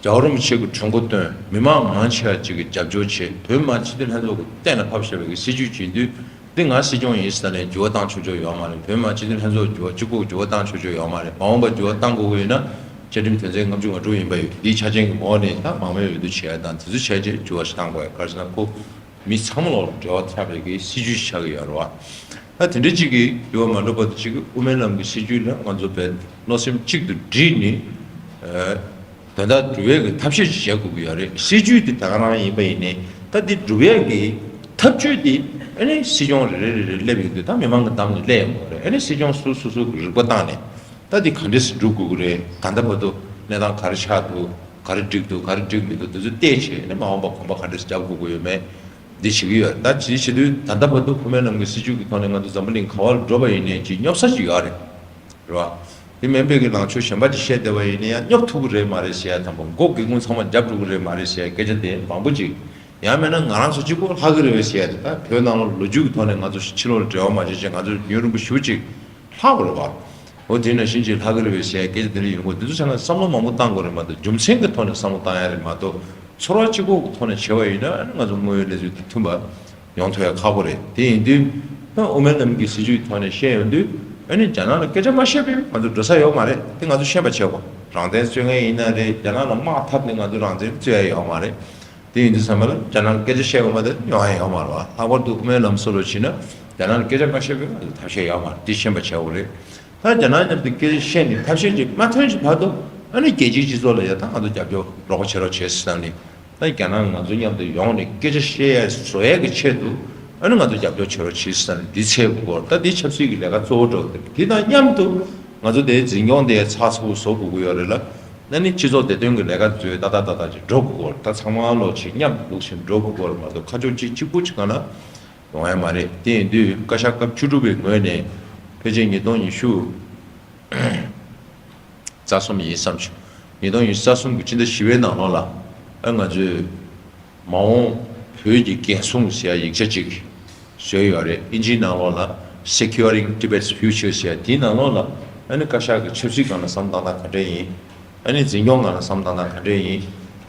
རྒྱལ་བ་རིན་པོ་ཆེ་གི་གྲོས་འགོ་བཏོན། མི་མང་མང་ཆེ་བ་ཅིག་གིས་རྒྱབ་སྐྱོར་བྱས། བོད་མི་མང་སྤྱི་འཐུས་ལྷན་ཚོགས་ཀྱིས་གཏན་ལ་ཕབ་བཞག་པའི་གི་སྲིད་བྱུས་བྱེད་དུས་འདི་ང་སྲིད་སྐྱོང་ཡིན་ཟེར་ནས་འགྱུར་བ་བཏང་ཆོག་ཆོག་ཡོད་མ་རེད། བོད་མི་མང་སྤྱི་འཐུས་ལྷན་ཚོགས་འགྱུར་བ་གཅིག་པོ་འགྱུར་བ་བཏང་ཆོག་ཆོག་ཡོད་མ་རེད། མ་འོངས་པ་འགྱུར་བ་བཏང་དགོས་ཀྱི་ཡོད་ན་བཅའ་ཁྲིམས་དོན་ཚན་ལྔ་བཅུ་ང་དྲུག་ཡིན་པ་ཡོད། འདིའི་ཆ་རྐྱེན་གྱི་ངོས་ནས་ད་མང་མོས་འོས་བསྡུ་བྱེད་ཡ་དང་དེ་ཚོ་བྱས་རྗེས་འགྱུར་བ་ཞིག་བཏང་དགོས་ཡ། ག་རེ་ཟེར་ན་ཁོ་མི་ཚང་མ་ལ་འབྲེལ་བ་ཐེབས་པའི་གི་སྲིད་བྱུས་ཆགས་ཀྱི་ཡོད་རེད་བ། ད་དེ་འདྲ་གཅིག་གི་འགྱུར་བ་མ་འགྲོ་བར་དུ་གཅིག་གི་དབུ་མའི་ལམ་གྱི་སྲིད་བྱུས་ལ་ང་ཚོ་བས་བློ་སེམས་གཅིག་ཏུ་བསྒྲིལ་ནས་ཨ་དོན་དག་སྒྲུབ་ཡས་ཀྱི་ཐབས་ཤེས་ཤིག་བྱེད་དགོས་ཀྱི་ཡོད་རེད། སྲིད་བྱུས་དེ་ད་ག་རང་ཡིན་པ་ཡིན་ནའི་ད་དེ་སྒྲུབ་ཡས་ཀྱི་ཐབས་བྱུས་དེ་ཨ་ནི་སྲིད་སྐྱོང་རེ་རེ་རེ་རེ་སླེབས་ཡོང་དུས་ད་མི་མང་གི་འདམ་ལ་སླེབས་ཡོང་གི་རེད། ཨ་ནི་སྲིད་སྐྱོང་སོ་སོ་སོ་སོ་གི་རིག་པ་བཏང་ནས་ད་དེ་ག་འདྲས་སེ་སྒྲུབ་དགོས་ཀྱི་རེད། ད་ལྟ་བར་དུ་གནས་སྟངས་ག་རེ་ཆགས་འདུག་ག་རེ་འགྲིག་འདུག་ག་རེ་འགྲིག་མི་འདུག་དེ་ཚོ་བལྟས་བྱས་ནས་མ་འོངས་པ་གོམ་པ་ག་འདྲས་སེ་རྒྱབ་དགོས་ཀྱི་ཡོད་མེད། འདི་བྱེད་ཀྱི་ཡོད། ད་ཅི་བྱེད་དུས་ད་ལྟ་བར་དུ་དབུ་མའི་ལམ་གྱི་སྲིད་བྱུས་ཀྱི་ཐོག་ནས་ང་ཚོ་འཛམ་བུ་གླིང་ག་བ་ལ་འགྲོ་བ་ཡིན་ནའི་ཅིག་སྙོབ་ས་ཅིག་ཡོད་རེད། རེད་བ། དེ་མིན་པའི་གི་ལངས་ཕྱོགས་གཞན་པ་ཅིག་བཤད་བསྡད་པ་ཡིན་ན་ཡང་སྙོབ་ཐུབ་ཀྱི་རེད་མ་རེད་ཟེར་ཡ་དང་པོ། མགོ་སྒེའུ་ཁུང་ཚང་མ་རྒྱབ་འགྲོ་གི་རེད་མ་རེད་ཟེར་ཡ་སྐད་ཆ་དེ་མང་པོ་ཅིག་ཡང་མིན་ན་ང་རང་ཚོ་གཅིག་པོ་ལྷག་གི་རེད་བས་ཟེར་ཡ་དེ། ད་བོད་ནང་ལ་ལོ་རྒྱུས་ཀྱི་ཐོག་ནས་ང་ཚོ་ཕྱི་ལོགས་ལ་འབྲེལ་བ་མ་བྱས་ཅིག་ང་ཚོ་ཡུན་རིང་པོ་ཞེ་པོ་ཅིག་ལྷག་དགོས་རེད་བ། འོ་དེ་ནང་བཞིན་གྱི་ལྷག་གི་རེད་བས་ཟེར་ཡ་སྐད་ཆ་དེ་འདྲ་ཡོང་གི་འདུག་དེ་ཚོ་ཆ་ནས་བསམ་བློ་མང་པོ་བཏང་དགོས་རེད་མ་གཏོགས། རྒྱུ་མཚན་གྱི་ཐོག་ནས་བསམ་བློ་བཏང་ཡ་རེད་མ་གཏོགས། ཚོར་བ་གཅིག་པོ་གི་ཐོག་ནས་བྱས་པ་ཡིན་ན་ཨ་ནི་ང་ཚོ་དངོས་ཡོད་གནས་ཚུལ་དང་མཐུན་པ་ཡོང་ཐུབ་ཡ་ཁག་པོ་རེད། དེ་ཡིན་དུས་ད་དབུ་མའི་ལམ་གྱི་སྲིད་བྱུས་ཐོག་ནས་བཤད་ཡོང་དུས་ཨ་ནི་རྒྱ་ནག་ལ་སྐད་ཆ་མ་བཤད་པས་ང་ཚོ་འགྲོ་ས་ཡོད་མ་རེད། དེ་ང་ཚོ་ཤེས་པ་བྱེད་དགོས། རང་བཙན་རྩོད་མཁན་ཡིན་ན་རེད། རྒྱ་ནག་ལ་དམག་འཐབ་ནས་ང་ཚོ་རང་བཙན་རྩོད་ཡ་ཡོད་མ་རེད། དེ་ཡིན་དུས་ཙམ་པ་ལ་རྒྱ་ནག་སྐད་ཆ་བཤད་འོས་མ་དེ་ཡོང་ཡ་ཡོད་མ་རེད་བ། ལྷག་པར་དུ་དབུ་མའི་ལམ་སྲོལ་ལ་ཕྱིན་ན་རྒྱ་ནག་ལ་སྐད་ཆ་མ་བཤད་པའི་ང་ཚོ་ཐབས་ཤེས་ཡོད་མ་རེད། འདི་ཤེས་པ་བྱེད་དགོས་རེད། ད་རྒྱ་ནག་མཉམ་དུ་སྐད་ཆ་བཤད་ནས་ཐབས་ཤེས་ཅིག་མ་ཐོན་ཞིག་བར་དུ་ཨ་ནི་རྒྱལ་སྤྱིའི་སྤྱི་ཚོགས་ལ་ཡ་ད་ང་ཚོ་རྒྱབ་སྐྱོར་རོགས་པ་བྱེད་རོགས་བྱེད་ཟེར་ནས་ད་རྒྱ་ནག་ང་ཚོ་མཉམ་དུ་ཡོང་ནས་སྐད་ཆ་བཤད་ཡ་བཟོ་ཡ་གི་ཆེད་དུ་ཨ་ནི་ང་ཚོ་རྒྱབ་སྐྱོར་བྱེད་རོགས་བྱེད་ཟེར་ནས་འདི་འཚོལ་དགོས་སྐོར། ད་འདི་ཆབ་སྲིད་ཀྱི་ལས་ཀ་གཙོ་བོ་འགྲོ་གི་འདུག་དེ་དང་མཉམ་དུ་ང་ཚོ་དེའི་འཛིན་སྐྱོང་དེ་ཚགས་ཚུད་པོ་བཟོ་དགོས་ཀྱི་ཡོད་རེད་ལ། ཨ་ནི་སྤྱི་ཚོགས་བདེ་དོན་གྱི་ལས་ཀ་ཚོ་ཏག་ཏག་ཏག་ཏག་ཅིག་འགྲོ་དགོས་སྐོར། ད་ཚང་མ་ལོ་ཆེ་མཉམ་དུ་འདུག་བཞིན་འགྲོ་དགོས་སྐོར་མ་གཏོགས་ཁ་ཕྱོགས་གཅིག་གཅིག་པུ་ཅིག་གང་ལ་ཡོང་ཡ་མ་རེད། དེ་ཡིན་དུས་བཀའ་ཤག་སྐབས་བཅུ་དྲུག་པའི་ངོས་ནས་ཕལ་ཆེར་ཉིས་སྟོང་ཉི་ཤུ་རྩ་གསུམ་ཡིན་བསམ་བྱུང་། ཉིས་སྟོང་ཉི་ཤུ་རྩ་གསུམ་གྱི་སྤྱི་ཟླ་བཞི་པའི་ནང་ལོགས་ལ་ཨ་ང་ཚོས་མ་འོངས་བོད་ཀྱི་འགན་སྲུང་ཟེར་ཡ་ཡིག་ཆ་ཅིག་བཟོས་ཡོད་རེད། ཨིན་ཇིའི་ནང་ལོགས་ལ་Securing Tibet's Future ཟེར་ཡ་དེའི་ནང་ལོགས་ལ་ཨ་ནི་བཀའ་ཤག་གི་ཆབ་སྲིད་སྒང་ལ་བསམ་བཏང་སྟངས་ག་འདྲ་ཡིན། ཨ་ནི་འཛིན་སྐྱོང་སྒང་ལ་བསམ་བཏང་སྟངས་ག་འདྲ་ཡིན།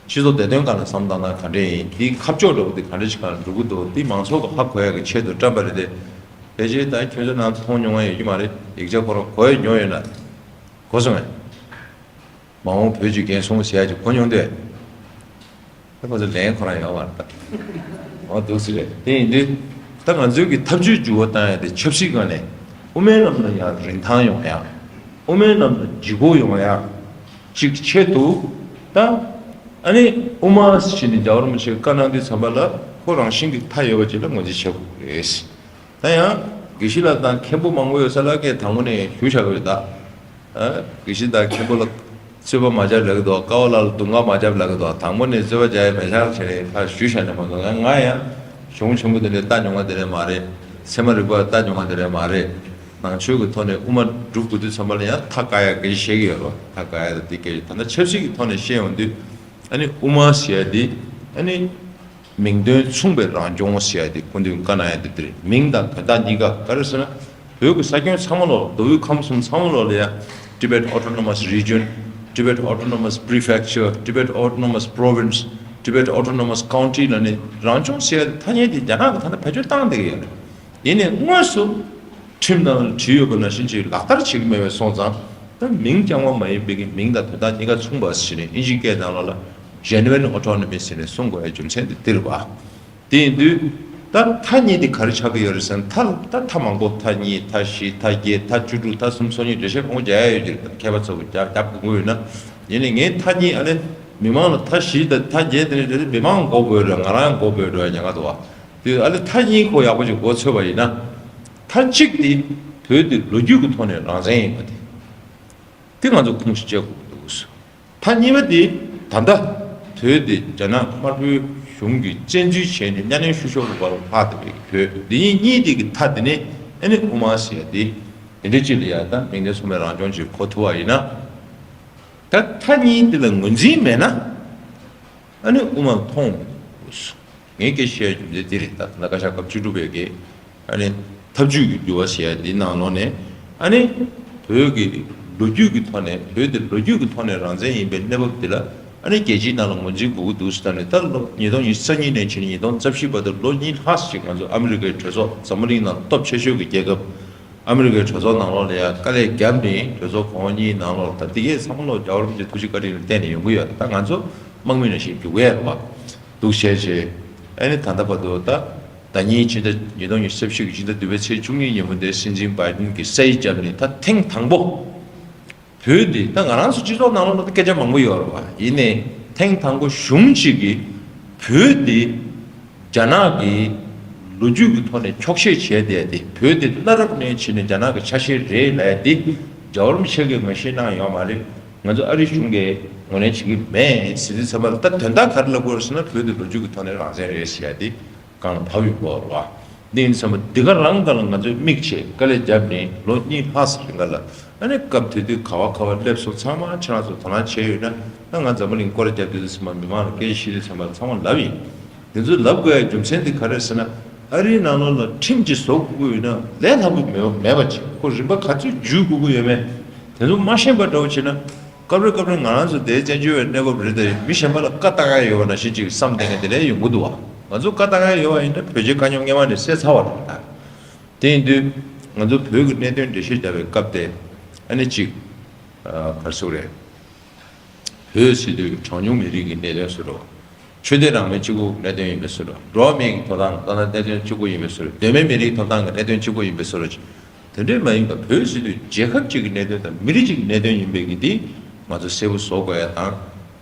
སྤྱི་ཚོགས་བདེ་དོན་སྒང་ལ་བསམ་བཏང་སྟངས་ག་འདྲ་ཡིན། དེའི་ཁ་ཕྱོགས་འདྲ་བོ་དེ་ག་འདྲ་ཞིག་སྒང་ལ་འགྲོ་གི་འདུག་དེ་མང་ཚོགས་ཀྱིས་ཧ་གོ་ཡ་གི་ཆེད་དུ་བཀྲམ་པ་རེད་དེ། ཕལ་ཆེར་ད་ཁྱོད་ཚོ་ནང་མཐོང་མྱོང་ཡ་ཡོད་ཀྱི་མ་རེད། ཡིག་ཆ་ཁོ་རང་གོ་ཡ་མྱོང་ཡོད་ན། གོ་སོང་ངས། མ་འོངས་བོད་ཀྱི་འགན་སྲུང་ཟེར་ཡ་ཅིག་གོ་མྱོང་དེ། ད་ཁོ་ཚོ་ལན་ཁོ་རང་ཡོད་མ་རེད་ད། འོ་འདུག་སེ་རེད། དེ་ཡིན་དུས་ད་ང་ཚོའི་གི་ཐབས་ཇུས་འགྱུར་བ་བཏང་ཡ་དེ་ཆབ་སྲིད་སྒང་ནས་དབུ་མའི་ལམ་ལ་ཡང་རིན་ཐང་ཡོང་ཡ། དབུ་མའི་ལམ་ལ་ལྗིད་ཁོག་ཡོང་ཡ་ཅིག་ཆེད་དུ་ད་ཨ་ནི་དབུ་མ་ཟེར་ནས་རྒྱལ་བ་རིན་པོ་ཆེས་བཀའ་གནང་དུས་ཙམ་པ་ལ་ཁོ་རང་བཞིན་གྱི་མཐའ་ཡས་པ་ཅིག་ལ་ངོས་འཛིན་བྱེད་དགོས་ཀྱི་རེད། ད་ཡང་ དགེ་བཤེས་ལགས་དང་མཁན་པོ་མང་པོ་ཡོད་ས་ལ་ཀའི་དང་པོ་ནས་ཞུ་བཞག་གི་ཡོད་ད། ཨ། དགེ་བཤེས་དང་མཁན་པོ་ལ་རྩོད་པ་མ་རྒྱབ་ལབ་ཀྱི་འདུག། ཀ་བ་ལ་ལ་དུང་ཁ་མ་རྒྱབ་ལབ་ཀྱི་འདུག། དང་པོ་ནས་རྩོད་པ་རྒྱག་ཡ་མེད་ཤག་བྱས་ནས་ཁ་ཞུ་བཞག་ནས་མ་གཏོགས། ང་ང་ཡང་གཞུང་ཆེན་པོ་དེ་འདྲ་ལྟ་མྱོང་བ་དེ་འདྲ་མ་རེད། ཚད་མ་རིག་པ་ལྟ་མྱོང་བ་དེ་འདྲ་མ་རེད། ནང་ཆོས་ཀྱི་ཐོག་ནས་དབུ་མ་སྒྲུབ་དགོས་དུས་ཙམ་པ་ལ་ཡང་ཐག་བཀག་ཡ་གི་བཤད་ཀྱི་ཡོད་རེད། ཐག་བཀག་ཡ་དང་དེ་སྐད་ད་ལྟ་ཆབ་སྲིད་ཀྱི་ཐོག་ནས་བཤད་ཡོང་དུས། ཨ་ནི་དབུ་མ་ཟེར་ཡ་དེ། ཨ་ནི་མིང་དོན་མཚུངས་པའི་རང་སྦྱོང་ཟེར་ཡ་དེ་སྐུ་མདུན་བཀའ་གནང་ཡ་དེ་དེ་རེད། མིང་དང་དོན་དག་གཉིས་ཀ་ག་རེ་ཟེར་ན། བོད་ཀྱི་ས་ཁྱོན་ཚང་མ་ལོག་མདོ་དབུས་ཁམས་གསུམ་ཚང་མ་ལོག་ལ་ཡ། Tibet Autonomous Region, Tibet Autonomous Prefecture, Tibet Autonomous Province, Tibet Autonomous County ལ་ནི་རང་སྦྱོང་ཟེར་ཡ་དེ་ཐ་སྙད་དེ་རྒྱ་ནག་གི་ད་ལྟ་བེད་སྤྱོད་བཏང་བསྡད་ཀྱི་ཡོད་རེད། ཡིན་ནའི་དངོས་སུ་ཁྲིམས་ནང་ལ་བྲིས་ཡོད་པ་ནང་བཞིན་ཅིག་ལག་བསྟར་བྱེད་ཀྱི་མེད་པ་སོང་ཙང་། ད་མིང་རྐྱང་པ་མ་ཡིན་པའི་གི་མིང་དང་དོན་དག་གཉིས་ཀ་མཚུངས་པ་ཟེར་ནས་ཨིན་ཇིའི་སྐད་ནང་ལོགས་ལ་Genuine Autonomy ཟེར་ནས་གསུང་དགོས་པའི་རྒྱུ་མཚན་དེ་འདི་རེད་པ། དེ་ཡིན་དུས་ད་ཐ་སྙད་དེ་ག་རེ་ཆགས་ཀྱི་ཡོད་རེད་ཟེར་ན། ཐ་ད་ཐ་མང་པོ། ཐ་གཉིས། ཐ་བཞི། ཐ་བརྒྱད། ཐ་བཅུ་དྲུག། ཐ་སུམ་ཅུ་སོ་གཉིས། འགྲེལ་བཤད་མང་པོ་རྒྱག་ཡ་ཡོད་ཀྱི་རེད། མཁས་པ་ཚོ་གིས་རྒྱབ་རྒྱབ་དགོས་ཀྱི་ཡོད་ན། ཡིན་ནའི་ངས་ཐ་གཉིས། ཨ་ནི་མི་མང་ལ་ཐ་བཞི་དང་ཐ་བརྒྱད་དེ་འདྲ་རེད། མི་མང་མགོ་སྐོར་རེད། ང་རང་མགོ་སྐོར་འགྲོ་ཡ་ཉེན་ཁ་འདུག་བ། དེ་ཨ་ལེ་ཐ་གཉིས་ཁོ་ཡག་པོ་ཅིག་མགོ་ཚོས་པ་ཡིན་ན། ཐ་གཅིག་དེ་བོད་དེ་ལོ་རྒྱུས་ཀྱི་ཐོག་ནས་རང་བཙན་ཡིན་པ་དེ། དེ་ང་ཚོ་ཁུངས་སུ་བཅད་དགོས་ཀྱི་འདུག། ཐ་གཉིས་པ་དེ་ད་ལྟ་བོད་དེ་རྒྱ་ནག་དམར་པོའི་གཞུང་གིས་བཙན་འཛུལ་བྱས་ནས་གཉའ་གནོན་ཤུགས་ཤོག་ལ་བར་ལྷག་བསྡད་པའི་བོད། འདི་གཉིས་གཉིས་དེ་གི་ཐ་དེ་ནི་ཨ་ནི་དབུ་མ་ཟེར་ཡ་དེ། དེ་འདྲ་ཅིག་ལ་ཡ་ད་མིང་དོན་མཚུངས་པའི་རང་སྦྱོང་ཅིག་གོ་ཐུབ་པ་ཡིན་ན། ད་ཐ་གཉིས་དེ་ལ་ངོས་འཛིན་མེད་ན། ཨ་ནི་དབུ་མ་མཐོང་། ངས་སྐད་ཆ་བཤད་རྒྱུ་མཚན་འདི་རེད། ད་ད་ལྟ་བཀའ་ཤག་སྐབས་བཅུ་དྲུག་པའི་གི་ཨ་ནི་ཐབས་ཇུས་ཀྱི་འགྱུར་བ་ཟེར་ཡ་འདི་ནང་ལོགས་ནས། ཨ་ནི་བོད་ཀྱི་ལོ་རྒྱུས་ཀྱི་ཐོག་ནས། བོད་དེ་ལོ་རྒྱུས་ཀྱི་ཐོག་ནས་རང་བཙན་ཡིན་པའི་གནས་བབ་འདི་ལ་ཨ་ནི་རྒྱལ་སྤྱིའི་ནང་ལ་ངོས་འཛིན་དགོས་ཀྱི་འདུག་ཟེར། ད་ནི་ད་ལོ་ཉིས་སྟོང་ཉི་ཤུ་རྩ་གཉིས་ནས་བྱས་ནས་ཉིས་སྟོང་རྩ་བཞི་བར་དུ་ལོ་གཉིས་ལྷག་ཞིག་ང་ཚོ་ཨ་མི་རི་ཀའི་གྲོས་ཚོགས། འཛམ་བུ་གླིང་ནང་སྟོབས་ཆེ་ཤོས་ཀྱི་རྒྱལ་ཁབ་ཨ་མི་རི་ཀའི་གྲོས་ཚོགས་ནང་ལོགས་ལ་ཡ་དཀའ་ལས་བརྒྱབ་ནས། གྲོས་ཚོགས་གོང་འོག་གཉིས་ནང་ལོགས་ད་འདི་གས་ཚང་མ་ལོག་རྒྱལ་བ་རིན་པོ་ཆེ་ཐུགས་རྗེ་བཀའ་དྲིན་ལ་བརྟེན་ནས་ཡོང་གི་ཡོད། ད་ང་ཚོ་དམག་མི་ནང་བཞིན་རྒྱུག་ཡས་རེད་བ། འདུག་བྱས་བྱས། ཨ་ནི་ད་ལྟ་བར་དུ་ད་ཟླ་ཉིན་ཕྱི་ཟླ། ཉིས་སྟོང་ཉི་ཤུ་རྩ་བཞི་གི་ཕྱི་ཟླ་བདུན་པའི་ཚེས་བཅུ་གཉིས་ཉིན་མོ་དེ་སྲིད་འཛིན་བྷའི་ཌེན་གྱིས་ས་ཡིག་བརྒྱབ་ནས། ད་ཐེངས་དང་པོ་བོད་འདི། ད་ང་རང་ཚོ་སྤྱི་ཚོགས་ནང་ལོགས་ལ་སྐད་ཆ་མང་པོ་ཡོད་རེད་བ། ཡིན་ནའི་ཐེངས་དང་པོ་གཞུང་གཅིག་གིས་བོད་འདི་རྒྱ་ནག་གིས་ལོ་རྒྱུས་ཀྱི་ཐོག་ནས་འཁྱོག་བཤད་བྱས་བསྡད་དེ། བོད་འདི་སྔ་རབས་ནས་བྱས་ནས་རྒྱ་ནག་གི་ཆ་ཤས་རེད་ལབ་ཡ་འདི་རྒྱལ་བ་རིན་པོ་ཆེ་གིས་ངོས་བཞེས་གནང་ཡོད་མ་རེད། ང་ཚོ་ཨ་རི་གཞུང་གིས་ངོས་ལེན་བྱེད་ཀྱི་མེད་ཟེར་དུས་ཙམ་པ་ལ། ད་དོན་དག་ག་རེ་ལབ་དགོས་རེད་ཟེར་ན། བོད་འདི་ལོ་རྒྱུས་ཀྱི་ཐོག་ནས་རང་བཙན་རེད་ཟེར་ཡ་འདི་གང་ལ་བབས་ཡོད་པ་རེད་བ། འདི་ཡིན་ཙམ་པ་འདི་ག་རང་ག་ལ་ང་ཚོས་དམིགས་བྱས་དཀའ་ལས་བརྒྱབ་ནས་ལོ་གཉིས་ལྷག་ཙམ་རིང་ག་ལ། ཨ་ནི་སྐབས་དེ་དུས་ག་བ་ག་བ་སླེབས་སོང་། ཚང་མ་ཁྱེད་རང་ཚོ་དོ་སྣང་བྱས་ཡོད་ན། ད་ང་འཛམ་བུ་གླིང་སྐོར་རྒྱབ་དུས་ཙམ་པ་མི་མང་ལ་སྐད་ཆ་བཤད་དུས་ཙམ་པ་ཚང་མ་ལབ་ཡིན། དེ་ཚོ་ལབ་དགོས་ཡ་རྒྱུ་མཚན་དེ་ག་རེ་ཟེར་ན། ཨ་རིའི་ནང་ལོགས་ལ་ཁྲིམས་ཅིག་བཟོ་དགོས་ཡོད་ན་ལས་སླ་པོ་མེད་མེད་པ་ཅིག། ཁོ་རིམ་པ་ག་ཚོད་འཇུས་དགོས་ཀྱི་ཡོད་མེད་དེ་ཚོ་མ་ཤེས་པ་འདྲ་བོ་བྱས་ན། སྐབས་རེ་སྐབས་རེ་ང་རང་ཚོ་དེའི་བཙན་བྱོལ་བའི་གནས་བབ་རེད་དེ། མི་གཞན་པ་ལ་བཀའ་བཏང་ཡ་ཡོད་པ་ནང་བཞིན་ཅིག་བསམ་བསྡད་མཁན་དེ་འདྲ་ཡོང་གི་འདུག་བ། ང་ཚོ་བཀའ་བཏང་ཡ་ཡོད་པ་ཡིན་ན་བོད་རྒྱའི་དཀའ་རྙོག་སྔོན་མ་ནས་སེལ་ཚར་བ་རེད་ད། དེ་ཡིན་དུས་ང་ཚོ་བོད་ཀྱི་གནད་དོན་འགྲེལ་བཤད་བརྒྱབ་པའི་སྐབས་དེ། ཨ་ནི་ཅིག་ཨ་ག་རེ་ཟེར་དགོས་རེད། བོད་ཟེར་དུས་གྲངས་ཉུང་མི་རིགས་ཀྱི་གནད་དོན་བཟོ་འདྲ། ཆོས་དད་རང་མོས་གཅིག་པུ་གནད་དོན་ཡིན་པའི་བཟོ་འདྲ། འགྲོ་བ་མིའི་ཐོབ་ཐང་ལྟ་ན་གནད་དོན་གཅིག་པུ་ཡིན་པའི་བཟོ་འདྲ། གདོད་མའི་མི་རིགས་ཐོབ་ཐང་གི་གནད་དོན་གཅིག་པུ་ཡིན་པའི་བཟོ་འདྲ། དེ་འདྲས་མ་ཡིན་པ། བོད་ཟེར་དུས་རྒྱལ་ཁབ་ཅིག་གི་གནད་དོན་དང་མི་རིགས་ཅིག་གི་གནད་དོན་ཡིན་པའི་གི་འདི་ང་ཚོ་གསལ་པོ་བཟོ་དགོས་ཡ་དང་།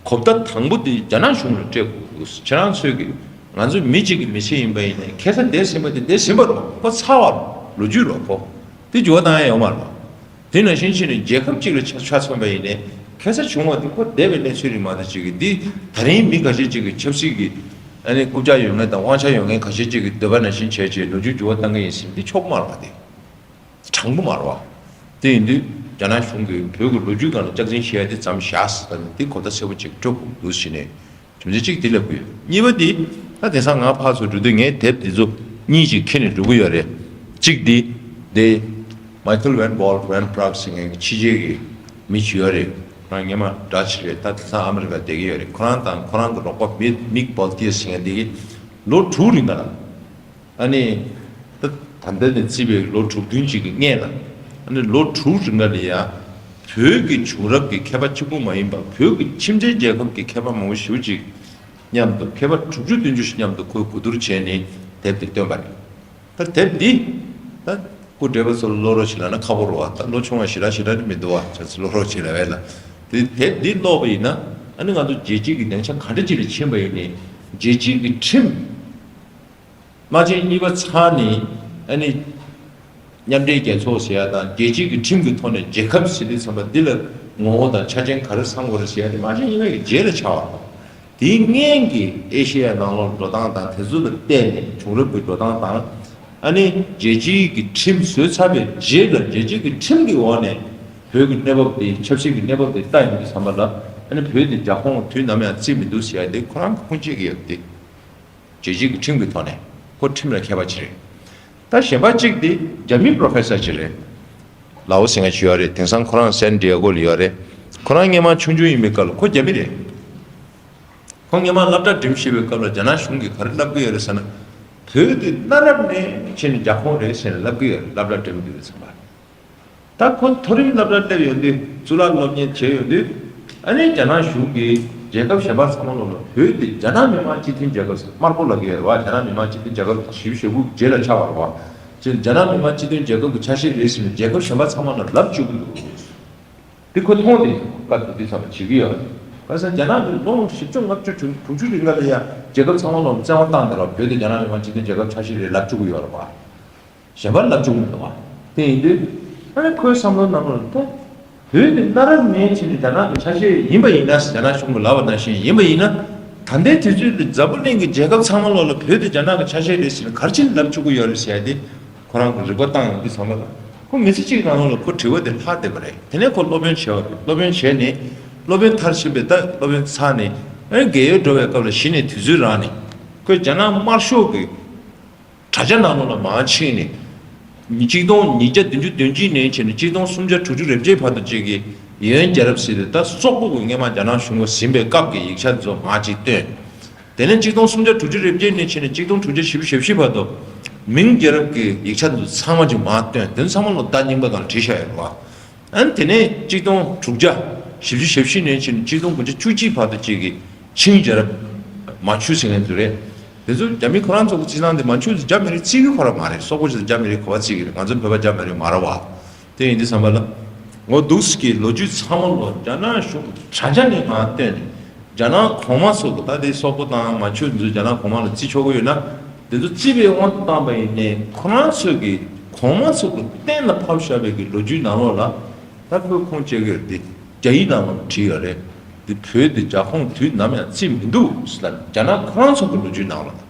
གོ་བརྡ་དང་པོ་འདི་རྒྱ་ནག་གཞུང་ལ་སྤྲད་དགོས་འདུག། ཁྱེད་རང་ཚོས་ཀྱི་ང་ཚོ་མི་གཅིག་གི་མི་ཚེ་ཡིན་པ་ཡིན་ནའི་ཁ་སང་འདས་ཟིན་པ་དེ་འདས་ཟིན་པ་རེད། ཁོ་ཚར་བ་རེད། ལོ་རྒྱུས་རེད། ཁོ་དེ་འགྱུར་བ་བཏང་ཡ་ཡོད་མ་རེད། དེ་ནང་བཞིན་བྱས་ནས་རྒྱལ་ཁབ་ཅིག་ལ་ཆ་ཆ་མཚོན་པ་ཡིན་ནའི་ཁ་སང་བྱུང་བ་དེ་ཁོ་འདས་པའི་གནས་ཚུལ་རེད་མ་གཏོགས། ཅིག་གི་འདི་ད་རིང་མི་ཁ་ཤས་ཅིག་གི་ཆབ་སྲིད་ཀྱི་ཨ་ནི་རྐུབ་བཀྱག་ཡོད་མཁན་དང་དབང་ཆ་ཡོད་མཁན་ཁ་ཤས་ཅིག་གི་འདོད་པ་ནང་བཞིན་བྱས་བྱས་ལོ་རྒྱུས་འགྱུར་བ་གཏང་གི་ཡིན་ཟེར་འདི་ཆོག་མ་རེད་པ། དེ་དྲང་པོ་མ་རེད་པ། དེ་ཡིན་དུས་རྒྱ་ནག་གཞུང་གིས་བོད་ཀྱི་ལོ་རྒྱུས་སྒང་ལ་སྐྱག་རྫུན་བཤད་ཡ་དེ་མཚམས་བཞག་ཟེར། ད་ནི་འདི་གོ་བརྡ་གསལ་པོ་ཅིག་སྤྲོད་དགོས་འདུག་ཟེར་ནས་རྒྱུ་མཚན་གཅིག་དེ་ལབ་ཀྱི་ཡོད། གཉིས་པ་དེ། ད་དེང་སང་ང་ཕར་ཚུར་འགྲོ་དུས་ངས་དེབ་དེ་ཚོ་གཉིས་ཅིག་ཁྱེར་ནས་འགྲོ་གི་ཡོད་རེད། གཅིག་དེ་དེ་Michael Van Walt Van Praag ཟེར་མཁན་གྱི་ཕྱི་རྒྱལ་གྱི་མི་ཅིག་ཡོད་རེད། ཁོ་རང་སྔོན་མ་ཌ་ཅི་རེད། ད་དེང་སང་ཨ་མི་རི་ཀ་བསྡད་ཀྱི་ཡོད་རེད། ཁོ་རང་དང་ཁོ་རང་གི་རོགས་པ་མིག་མིག་བྷོལ་ཏི་ཟེར་མཁན་དེ་གིས་ལོ་དྲུག་རིང་ག་ལ། ཨ་ནི། ད་ད་ལྟ་ནས་བརྩིས་པའི་ལོ་དྲུག་བདུན་ཅིག་གི་སྔོན་ལ། ཨ་ནི་ལོ་དྲུག་རིང་ག་ལ་ཡ། བོད་ཀྱི་བྱུང་རབས་ཀྱི་མཁས་པ་གཅིག་པུ་མ་ཡིན་པར་བོད་ཀྱི་ཁྱིམ་མཚེས་རྒྱལ་ཁབ་ཀྱི་མཁས་པ་མང་པོ་ཞེ་པོ་ཅིག་མཉམ་དུ། མཁས་པ་དྲུག་ཅུ་བདུན་ཅུ་ཞིག་མཉམ་དུ་ཁོས་གོ་བསྡུར་བྱས་ནས་དེབ་དེ་བཏོན་པ་རེད། ད་དེབ་འདི། ད་སྐུ་བགྲེས་པ་ཚོ་ལ་ཀློག་རོགས་བྱེད་ལབ་ན་ཁག་པོ་རེད་པ། ད་ལོ་ཆུང་བ་ཞེ་དྲག་ཞེ་དྲག་ནི་མི་འདུག་པ། ཁྱེད་ཚོ་ཀློག་རོགས་བྱེད་ལབ་པ་ལ། དེ་དེབ་འདི་ཀློག་པ་ཡིན་ན། ཨ་ནི་ང་ཚོ་རྒྱལ་སྤྱི་གི་སྡིངས་ཆ་ག་འདྲ་ཅིག་ལ་ཕྱིན་པ་ཡིན་ནའི་རྒྱལ་སྤྱི་གི་ཁྲིམས། དམག་ཆེན་གཉིས་པ་ཚར་ནས་ཨ་ནི་ མཉམ་འབྲེལ་རྒྱལ་ཚོགས་ཟེར་ཡ་དང་རྒྱལ་སྤྱི་གི་ཁྲིམས་ཀྱི་ཐོག་ནས་རྒྱལ་ཁབ་ཟེར་དུས་ཙམ་པ་འདི་ལ་ངོ་བོ་དང་ཆ་རྐྱེན་ག་རེ་ཚང་དགོས་རེད་ཟེར་ཡ་དེ་མ་གཞི་ཡིན་ན་གི་རྗེས་ལ་ཆགས་པ་རེད། དེའི་སྔོན་གྱི་ཨེ་ཤེ་ཡ་ནང་ལོགས་འགྲོ་སྟངས་དང་དེ་ཚོ་ལ་བལྟས་ནས་བྱུང་རབས་ཀྱི་འགྲོ་སྟངས་དང་། ཨ་ནི་རྒྱལ་སྤྱིའི་གི་ཁྲིམས་བཟོས་ཚར་བའི་རྗེས་ལ་རྒྱལ་སྤྱིའི་གི་ཁྲིམས་ཀྱི་འོག་ནས་བོད་ཀྱི་གནས་བབ་དེ་ཆབ་སྲིད་ཀྱི་གནས་བབ་དེ་ལྟ་ཡོང་དུས་ཙམ་པ་ལ། ཨ་ནི་བོད་དེ་རྒྱ་ཁོངས་དུས་ནམ་ཡང་བརྩི་མི་འདུག་ཟེར་ཡ་དེ་ཁོ་རང་གི་ཁུངས་སྐྱེལ་གྱི་ཡོད་དེ། རྒྱལ་སྤྱིའི་གི་ཁྲིམས་ཀྱི་ཐོག་ནས་ཁོ་ཁྲིམས་ལ་མཁས་པ་ཅིག་རེད། ད་གཞན་པ་གཅིག་དེ་རྒྱ་མི་པྲོ་ཕེ་སར་ཅིག་རེད། ལའོ་ཟེར་མཁན་ཅིག་ཡོད་རེད། དེང་སང་ཁོ་རང་སན་ཌི་ཡེ་གོ་ལ་ཡོད་རེད། ཁོ་རང་སྔོན་མ་ཆུང་ཆུང་ཡིན་པའི་སྐབས་ལ་ཁོ་རྒྱ་མི་རེད། ཁོ་སྔོན་མ་སློབ་གྲྭ་འགྲིམ་ཤེས་པའི་སྐབས་ལ་རྒྱ་ནག་གཞུང་གིས་ག་རེ་ལབ་ཀྱི་ཡོད་རེད་ཟེར་ན། བོད་དེ་གནའ་རབས་ནས་ཕྱིན་ནས་རྒྱ་ཁོངས་རེད་ཟེར་ནས་ལབ་ཀྱི་ཡོད་རེད། སློབ་གྲྭ་འགྲིམ་དུས་ཙམ་པ། ད་ཁོ་མཐོ་རིམ་སློབ་གྲྭར་སླེབས་ཡོང་དུས་གཙུག་ལག་སློབ་གཉེར་བྱས་ཡོང་དུས། ཨ་ནི་རྒྱ་ནག་གཞུང་གིས་རྒྱལ་ཁབ་གཞན་པ་ཚང་མ་ལོག་ལ་བོད་དེ་རྒྱ་ནག་མི་དམངས་སྤྱི་མཐུན་རྒྱལ་ཁབ་ཟེར་དམར་པོ་ལབ་ཀྱི་ཡོད་རེད་བ། རྒྱ་ནག་མི་དམངས་སྤྱི་མཐུན་རྒྱལ་ཁབ་དང་ཞེ་པོ་ཞེ་པོ་རྗེས་ལ་ཆགས་པ་རེད་བ། ཅེས་རྒྱ་ནག་མི་དམངས་སྤྱི་མཐུན་རྒྱལ་ཁབ་ཀྱི་ཆ་ཤས་རེད་ཟེར་ནས་རྒྱལ་ཁབ་གཞན་པ་ཚང་མ་ལ་ལབ་བཅུག་གི་འདུག། འདི་ཁོ་མཐོང་སྟེ་བཀའ་བསྡུ་དུས་ཙམ་པ་བྱེད་ཀྱི་ཡོད་རེད། ག་ས་རྒྱ་ནག་གི་ལོ་བཞི་བཅུ་ལྔ་བཅུ་དྲུག་ཅུ་རིང་ག་ལ་ཡ་རྒྱལ་ཁབ་ཚང་མ་ལ་བཙན་དབང་བཏང་བསྡད་ར། བོད་དེ་རྒྱ་ནག་མི་དམངས་སྤྱི་མཐུན་རྒྱལ་ཁབ་ཆ་ཤས་རེད་ལབ་བཅུག་གི་ཡོད་རེད་བ། གཞན་པ་ལབ་བཅུག་མི་འདུག་བ། དེ་ཡིན་དུས་ཨ་ནི་ཁོའི་བསམ་བློ་ནང་ལ་ད་བོད་དེ་གནའ་རབས་ནས་བྱས་ནས་རྒྱ་ནག་གི་ཆ་ཤས་ཡིན་པ་ཡིན་ན། རྒྱ་ནག་གཞུང་གིས་ལབ་པ་ནང་བཞིན་ཡིན་པ་ཡིན་ན། ད་ལྟའི་དུས་ཚོད་དུ་འཛམ་བུ་གླིང་གི་རྒྱལ་ཁབ་ཚང་མ་ལོག་ལ་བོད་དེ་རྒྱ་ནག་གི་ཆ་ཤས་རེད་ཟེར་ནས་ག་རེ་བྱས་ནས་ལབ་བཅུག་གི་ཡོད་རེད་ཟེར་ཡ་དེ། ཁོ་རང་གི་རིག་པ་བཏང་ཡོང་དུས་ཙམ་པ་ལ། ཁོ་མི་ཚེ་གཅིག་ནང་ལོགས་ལ་ཁོ་དྲི་བ་དེ་ལྷག་བསྡད་པ་རེད། དེ་ནས་ཁོ་སློབ་དཔོན་བྱས་པ་རེད། སློབ་དཔོན་བྱས་ནས་སློབ་དཔོན་མཐར་ཕྱིན་པའི་ད་སློབ་དཔོན་ཚར་ནས། ཨ་ནི་རྒས་ཡོལ་འགྲོ་བའི་སྐབས་ལ་གཞི་ནས་དུས་ཚོད་རག་ནས། ཁོས་རྒྱ་ནག་དམར་ཤོག་གི་དྲ་རྒྱ་ནང་ལོགས་ལ་མར་ཕྱིན་ནས། ཉིས་གཅིག་སྟོང་ཉིས་བརྒྱ་བདུན་ཅུ་དོན་གཅིག་ནས་བྱས་ནས་གཅིག་སྟོང་སུམ་བརྒྱ་དྲུག་ཅུ་རེ་བརྒྱད་བར་དུ་བཅས་ཀྱི་ཡོན་རྒྱལ་རབས་ཟེར་ཏེ་ད་སོག་པོ་གི་སྔོན་མ་རྒྱ་ནག་གཞུང་གིས་ཟིན་པའི་སྐབས་ཀྱི་ཡིག་ཆ་ཚོ་མར་ཅིག་བཏོན། དེ་ནས་གཅིག་སྟོང་སུམ་བརྒྱ་དྲུག་ཅུ་རེ་བརྒྱད་ནས་བྱས་ནས་གཅིག་སྟོང་དྲུག་བརྒྱ་བཞི་བཅུ་ཞེ་བཞི་བར་དུ་མིང་རྒྱལ་རབས་ཀྱི་ཡིག་ཆ་ཚོ་ཚང་མ་ཅིག་མར་བཏོན། དེ་ཚོ་ཚང་མ་ལོ་ཟླ་རྙིང་པ་སྒང་ལ་བྲིས་བཞག་ཡོད་རེད་བ། ཨ་ནི་དེ་ནས་གཅིག་སྟོང་དྲུག་བརྒྱ་བཞི་བཅུ་ཞེ་བཞི་ནས་བྱས་ནས་གཅིག་སྟོང་དགུ་བརྒྱ་བཅུ་གཅིག་བར་དུ་བཅས་ཀྱི་ཆིང་རྒྱལ་རབས་མན་ཆུ་ཟེར་མཁན་དེ་རེད། དེ་ཚོ་རྒྱ་མི་ཁོ་རང་ཚོ་གི་བརྩི་སྟངས་དེ། མན་ཆུ་ཚོ་རྒྱ་མི་རིགས་བརྩི་གི་ཁོ་རང་མ་རེད། སོག་པོ་ཚོ་རྒྱ་མི་རིགས་ག་པར་བརྩི་གི་རེད། ང་ཚོ་བོད་པ་རྒྱ་མི་རིགས་མ་རེད་བ། དེ་ཡིན་དུས་ཙམ་པ་ལ། འོ་འདུག་སེ་གི་ལོ་རྒྱུས་ཚང་མ་ལོ་རྒྱ་ནག་གཞུང་གི་དྲ་རྒྱ་ནས་མར་བཏོན་ནས། རྒྱ་ནག་གོང་མ་ཚོ་གི་ད་དེ་སོག་པོ་དང་མན་ཆུ་འདི་ཚོ་རྒྱ་ནག་གོང་མ་ལ་བརྩི་ཆོག་གི་ཡོད་ན། དེ་ཚོ་བརྩིས་པའི་དབང་དུ་བཏང་པ་ཡིན་ནའི་ཁོ་རང་ཚོ་གི་གོང་མ་ཚོ་གི་གཏན་ལ་ཕབ་བཞག་པའི་གི་ལོ་རྒྱུས་ནང་ལོགས་ལ། ད་ཁོས་ཁུངས་སྐྱེལ་གི་རེད་དེ། རྒྱ་ཡིག་ནང་ལོགས་ལ་བྲིས་ཡོད་རེད། འདི་བོད་འདི་རྒྱ་ཁོངས་དུས་ནམ་ཡང་བརྩི་མི་འདུག་ཟེར་ལ། རྒྱ་ནག་ཁོ་རང་ཚོ་གི་ལོ་རྒྱུས་ནང་ལོགས་ལ།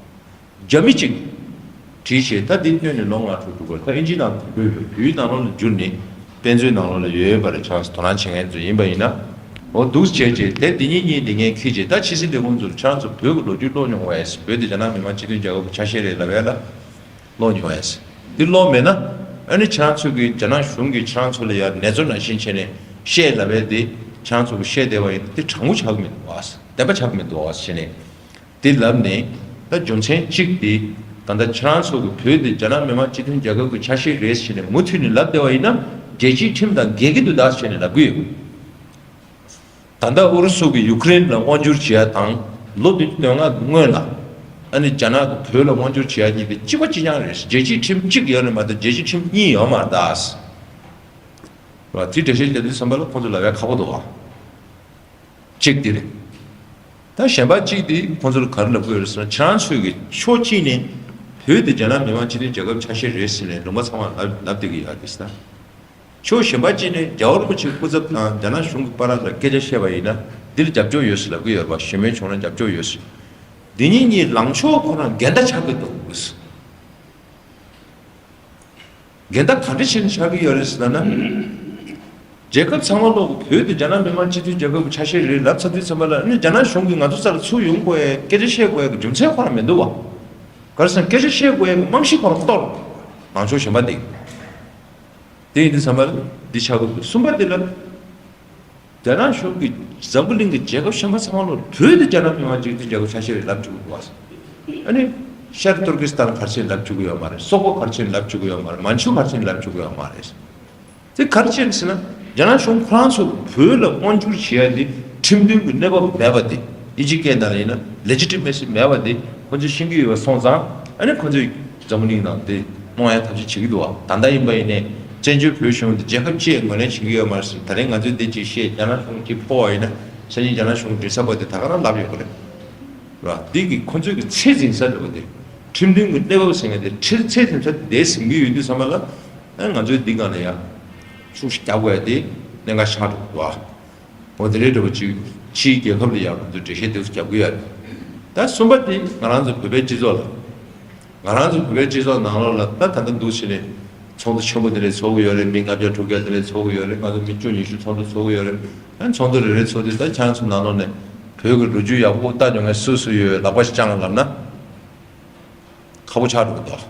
རྒྱ་མི་གཅིག་བྲིས་བྱས། ད་འདི་བཏོན་ནས་ལོ་ལྔ་དྲུག་འགྲོ་དགོས། ད་ཨིན་ཇི་ནང་དུ་འགྲོ་ཡོད། བོད་ཡིག་ནང་ལོགས་ལ་བསྒྱུར་ནས་དཔེ་མཛོད་ནང་ལོགས་ལ་ཡོད་ཡོད་པ་རེད། ཁྱེད་རང་ཚོ་དོ་སྣང་བྱེད་མཁན་ཚོ་ཡིན་པ་ཡིན་ན། འོ་འདུག་བྱས་བྱས་དེ་འདི་གཉིས་གཉིས་འདི་ངས་ཁྱེར་བྱས། ད་ཕྱི་སྲིད་ལས་ཁུངས་ཚོར་ཁྱེད་རང་ཚོ་བོད་ཀྱི་ལོ་རྒྱུས་ཀློག་མྱོང་བས། བོད་འདི་རྒྱ་ནག་མི་དམངས་སྤྱི་མཐུན་རྒྱལ་ཁབ་ཀྱི་ཆ་ཤས་རེད་ལབ་ཡ་ལ་ཀློག་མྱོང་བས། འདི་ཀློག་མེད་ན། ཨ་ནི་ཁྱེད་རང་ཚོ་གིས་རྒྱ་ནག་གཞུང་གིས་ཁྱེད་རང་ཚོ་ལ་ཡ་ནེ་ཙོ་ནང་བཞིན་བྱས་ནས་བཤད་ལབ་ཡ་དེ། ཁྱེད་རང་ཚོ་གིས་བཤད་བསྡད་པ་ཡིན་ན་དེ་དྲང་པོ་ཆགས་ཀྱི་མི་འདུག་བ། བདེན་པ་ཆགས་ཀྱི་མི་འདུག་བ་བྱས་ནས། དེ་ལབ་ནས་ད་རྒྱུ་མཚན་གཅིག་དེ། ད་ལྟ་ཁྱེད་རང་ཚོ་གི་བོད་དེ་རྒྱ་ནག་མི་དམངས་སྤྱི་མཐུན་རྒྱལ་ཁབ་ཀྱི་ཆ་ཤས་རེད་ཟེར་ནས་མུ་མཐུད་ནས་ལབ་བསྡད་པ་ཡིན་ན། རྒྱལ་སྤྱིའི་ཁྲིམས་དང་འགལ་གྱི་འདུག་ད་ཟེར་ནས་ལབ་ཀྱི་ཡོད། ད་ལྟ་ཨུ་རུ་སུ་གིས་ཡུ་ཀེ་རེན་ལ་དབང་སྒྱུར་བྱེད་ཡ་དང་། ལོ་བདུན་ཅུ་དོན་ལྔ་གི་སྔོན་ལ་ཨ་ནི་རྒྱ་ནག་གིས་བོད་ལ་དབང་སྒྱུར་བྱེད་ཡ་གཉིས་དེ་གཅིག་པ་གཅིག་རྐྱང་རེད། རྒྱལ་སྤྱིའི་ཁྲིམས་གཅིག་ཡོད་རེད་མ་གཏོགས་རྒྱལ་སྤྱིའི་ཁྲིམས་གཉིས་ཡོད་མ་རེད་ད། ར་དེ་འགྲེལ་བཤད་བརྒྱབ་དུས་ཙམ་པ་ལ་ཁོང་ཚོ་ལབ་ཡ་ཁག་པོ་འདུག་བ། གཅིག་དེ་རེད། ད་གཞན་པ་གཅིག་དེ་ཁོང་ཚོ་ལ་ག་རེ་ལབ་དགོས་རེད་ཟེར་ན། ཁྱེད་རང་ཚོས་ཀྱི་ཕྱོགས་གཅིག་ནས་བོད་དེ་རྒྱ་ནག་མི་དམངས་སྤྱི་མཐུན་རྒྱལ་ཁབ་ཆ་ཤས་རེད་ཟེར་ནས་ལུང་པ་ཚང་མ་ལབ་ལབ་བསྡད་ཀྱི་ཡོད་རེད་ཟེར། ཕྱོགས་གཞན་པ་གཅིག་ནས་རྒྱལ་བ་རིན་པོ་ཆེའི་སྐུ་ཚབ་དང་རྒྱ་ནག་གཞུང་གི་བར་ལ་སྐད་ཆ་བཤད་པ་ཡིན་ན་འདིར་རྒྱབ་སྐྱོར་ཡོད་ཟེར་ལབ་ཀྱི་ཡོད་རེད་པ། ཞུ་མོལ་བྱུང་ན་རྒྱབ་སྐྱོར་ཡོད་ཟེར། འདི་གཉིས་གཉིས་ལངས་ཕྱོགས་ཁོ་རང་འགལ་ཟླ་ཆགས་ཀྱི་འདུག། འགལ་ཟླ་ག་འདྲ་བྱས་ནས་ཆགས་ཀྱི་ཡོད་རེད་ཟེར་ན། རྒྱལ་ཁབ་ཚང་མ་ལོག་བོད་དེ་རྒྱ་ནག་མི་དམངས་སྤྱི་མཐུན་རྒྱལ་ཁབ་ཀྱི་ཆ་ཤས་རེད་ལབ་ཚར་དུས་ཙམ་པ་ལ། ཨ་ནི་རྒྱ་ནག་གཞུང་གིས་ང་ཚོ་རྩ་ལ་ཚུར་ཡོང་དགོས་ཡ། སྐད་ཆ་བཤད་དགོས་ཡ་གི་རྒྱུ་མཚན་ཁོ་རང་མི་འདུག་བ། ག་རེ་ཟེར་ན་སྐད་ཆ་བཤད་དགོས་ཡ་གི་རྨང་གཞི་ཁོ་རང་གཏོར། ལངས་ཕྱོགས་གཞན་པ་འདི། དེ་ཡིན་དུས་ཙམ་པ་ལ་འདི་ཆགས་ཀྱི་འདུག། གསུམ་པ་དེ་ལ། རྒྱ་ནག་གཞུང་གིས་འཛམ་བུ་གླིང་གི་རྒྱལ་ཁབ་གཞན་པ་ཚང་མ་ལོ་བོད་དེ་རྒྱ་ནག་མི་དམངས་སྤྱི་མཐུན་རྒྱལ་ཁབ་ཆ་ཤས་རེད་ལབ་བཅུག་གི་འདུག་བ། ཨ་ནི་ཤར་ཏུར་ཀི་སི་ཐན་ག་རེ་བྱས་ནས་ལབ་བཅུག་གི་ཡོད་མ་རེད། སོག་པོ་ག་རེ་བྱས་ནས་ལབ་བཅུག་གི་ཡོད་མ་རེད། མན་ཆུ་ག་རེ་བྱས་ནས་ལབ་བཅུག་གི་ཡོད་མ་རེད། དེ་ག་རེ་བྱས་ནས་ཟེར་ན། རྒྱ་ནག་གཞུང་ཁོ་རང་ཚོ་བོད་ལ་དབང་བསྒྱུར་བྱེད་ཡ་དེ་ཁྲིམས་མཐུན་གྱི་གནས་བབ་མེད་པ་དེ། ཨིན་ཇིའི་སྐད་ནང་ལ་ཡིན་ན་ལེ་ཇི་ཊི་མེ་སི་མེད་པ་དེ་ཁོ་ཚོས་ཤེས་ཀྱི་ཡོད་པ་སོང་ཙང་། ཨ་ནི་ཁོ་ཚོས་འཛམ་བུ་གླིང་ནང་དེ་རྨོངས་ཡ་ཐབས་ཤེས་བྱེད་ཀྱི་འདུག་བ། ད་ལྟ་ཡིན་པ་ཡིན་ནའི་བཙན་བྱོལ་བོད་གཞུང་དེ་རྒྱལ་ཁབ་ཅེས་ངོས་ལེན་བྱེད་ཀྱི་ཡོད་མ་རེད་ཟེར། ད་རིང་ང་ཚོས་འདི་ཅིག་བཤད། རྒྱ་ནག་གཞུང་གཅིག་ཕོག་པ་ཡིན་ན། སང་ཉིན་རྒྱ་ནག་གཞུང་མགྲིན་ཚབ་པ་དེ་ད་ག་རང་ལབ་ཡོད་པ་རེད། ར་འདི་གི་ཁོ་ཚོས་ཀྱི་ཚད་འཛིན་ས་འདྲ་བོ་དེ། ཁྲིམས་མཐུན་གྱི་གནས་བབ་ཟེར་མཁན་དེ་ཁྲི་ཚད་འཛིན་ས་དེ་འཛིན་གྱི་ཡོད་དུས་ཙམ་པ་ལ། ཨ་ང་ཚོའི་འདི་སྒང་ལ་ཡ་ཤུགས་ཤིག་རྒྱབ་དགོས་ཡ་དེ་གནད་འགག་ཆགས་འགྲོ་གི་འདུག་ཨ། འོ་དེ་འདྲའི་འདྲ་པོ་ཅིག་ཕྱིའི་རྒྱལ་ཁབ་ལ་ཡང་ང་ཚོས་འགྲེལ་བཤད་དེ་ཚོ་རྒྱབ་ཀྱི་ཡོད་རེད། ད་གསུམ་པ་དེ་ང་རང་ཚོ་བོད་པའི་སྤྱི་ཚོགས་ལ། ང་རང་ཚོ་བོད་པའི་སྤྱི་ཚོགས་ནང་ལོགས་ལ་ད་ད་ལྟ་འདུག་བྱས་ནས་ཚོགས་འདུ་ཆེན་པོ་དེ་འདྲས་ཚོགས་ཀྱི་ཡོད་རེད། མི་ལྔ་བརྒྱ་དྲུག་བརྒྱ་དེ་འདྲས་ཚོགས་ཀྱི་ཡོད་རེད། ང་ཚོ་མི་བཅུ་ཉི་ཤུ་ཚོགས་འདུ་ཚོགས་ཀྱི་ཡོད་རེད། ཨ་ཚོགས་འདུ་རེ་རེ་ཚོགས་དུས་ད་ཁྱེད་རང་ཚོ་ནང་ལོགས་ནས་བོད་ཀྱི་ལོ་རྒྱུས་ཡག་པོ་ལྟ་མྱོང་མཁན་སུ་སུ་ཡོད་ལག་པ་ཞིག་བརྐྱངས་ལབ་ན་ཁག་པོ་ཆགས་འགྲོ་གི་འདུག་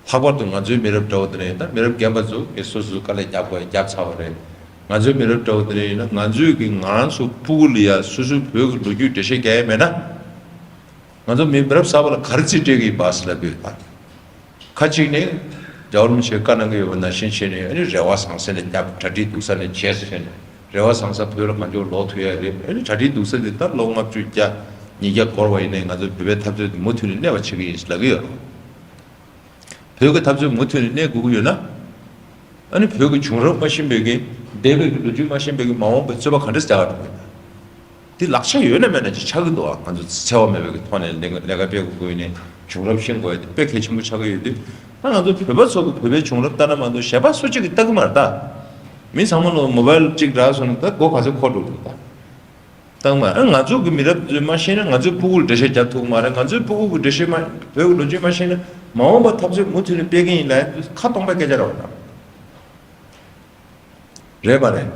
ལྷག་པར་དུ་ང་ཚོའི་མི་རབས་འདྲ་བོ་དེ་རེད། ད་མི་རབས་རྒན་པ་ཚོ་གིས་སོ་སོའི་དཀའ་ལས་རྒྱབ་དགོས་རྒྱབ་ཚར་བ་རེད། ང་ཚོའི་མི་རབས་འདྲ་བོ་དེ་རེད་ཡིན་ན་ང་ཚོས་ཀྱི་ང་རང་ཚོ་སྤུ་གུ་ལ་ཡ་སོ་སོའི་བོད་ཀྱི་ལོ་རྒྱུས་འགྲེལ་བཤད་རྒྱག་ཡ་མེད་ན། ང་ཚོ་མི་མི་རབས་གསར་པ་ལ་ག་རེ་རྩིས་སྤྲད་ཀྱི་ཡིན་པ་ཟེར་ལབ་ཀྱི་ཡོད་ད། ཁ་ཅིག་ནས་རྒྱལ་བ་རིན་པོ་ཆེས་བཀའ་གནང་གི་ཡོད་པ་ནང་བཞིན་བྱས་ནས་ཨ་ནི་རེ་བ་བཟང་ས་ནས་རྒྱབ། གྲ་སྒྲིག་སྡུག་ས་ནས་བྱས་ཟེར་ནས་རེ་བ་བཟང་ས་བོད་ལ་གང་མགྱོགས་ལོག་ཐུབ་ཡ་རེད། ཨ་ནི་གྲ་སྒྲིག་སྡུག་ས་དེ་ད་ལོ་ལྔ་བཅུ་བརྒྱ་ཉིས་བརྒྱ་འགོར་བ་ཡིན་ནའི་ང་ཚོ་བོད་པའི་འཐབ་རྩོད་དེ་མུ་མཐུད་ནས་གནས་པ་བྱེད་ཀྱི་ཡིན་ཟེར་ལབ་ཀྱི་ཡོད་རེད། བོད་ཀྱི་འཐབ་རྩོད་མུ་མཐུད་ནས་གནས་དགོས་ཀྱི་ཡོད་ན། ཨ་ནི་བོད་ཀྱི་བྱུང་རབས་མ་ཤེས་པའི་གི་འདས་པའི་གི་ལོ་རྒྱུས་མ་ཤེས་པའི་གི་མ་འོངས་པའི་རྩོད་པ་ག་འདྲས་རྒྱག་ག་འགྲོ་གི་ཡོད་ན། འདི་ལག་ཆ་ཡོད་ན་མེད་ན་ཅིག་ཆགས་ཀྱི་འདུག་ཨ། ང་ཚོ་འཚེ་བ་མེད་པའི་གི་ཐོག་ནས་ལས་ཀ་ལས་ཀ་སྤེལ་དགོས་ཀྱི་ཡོད་ནས་བྱུང་རབས་ཤེས་དགོས་ཡ་དེ་དཔེ་གལ་ཆེན་པོ་ཆགས་ཀྱི་ཡོད་དུས། ད་ང་ཚོ་བོད་པ་ཚོ་གི་བོད་པའི་བྱུང་རབས་ལྟ་ན་མ་གཏོགས་གཞན་པ་སུ་གཅིག་གིས་ལྟ་གི་མ་རེད་ད། མི་ཚང་མ་ལོ་མོ་བལ་གཅིག་རག་སོང་ན་ད་མགོ་ག་ཚོད་འཁོར་འགྲོ་གི་འདུག་ད། ད་མ་ཨ་ང་ཚོ་གི་མི་རབས་ཚོས་མ་ཤེས་ན་ང་ཚོའི་སྤུ་གུར་འགྲེལ་བཤད་རྒྱབ་ཐུབ་ཀྱི་མ་རེད། ང་ཚོའི་སྤུ་གུ་གི་འགྲེལ་བཤད་མ་བོད་ཀྱི་ལོ་རྒྱུས་མ་ཤེས་ན་མ་འོངས་པ་འཐབ་རྩོད་མུ་མཐུད་ནས་སྤེལ་གི་ཡིན་ལབ་ཡ་ཁ་སྟོང་པའི་སྐད་ཆ་རེད་བ་ད། རེད་མ་རེད།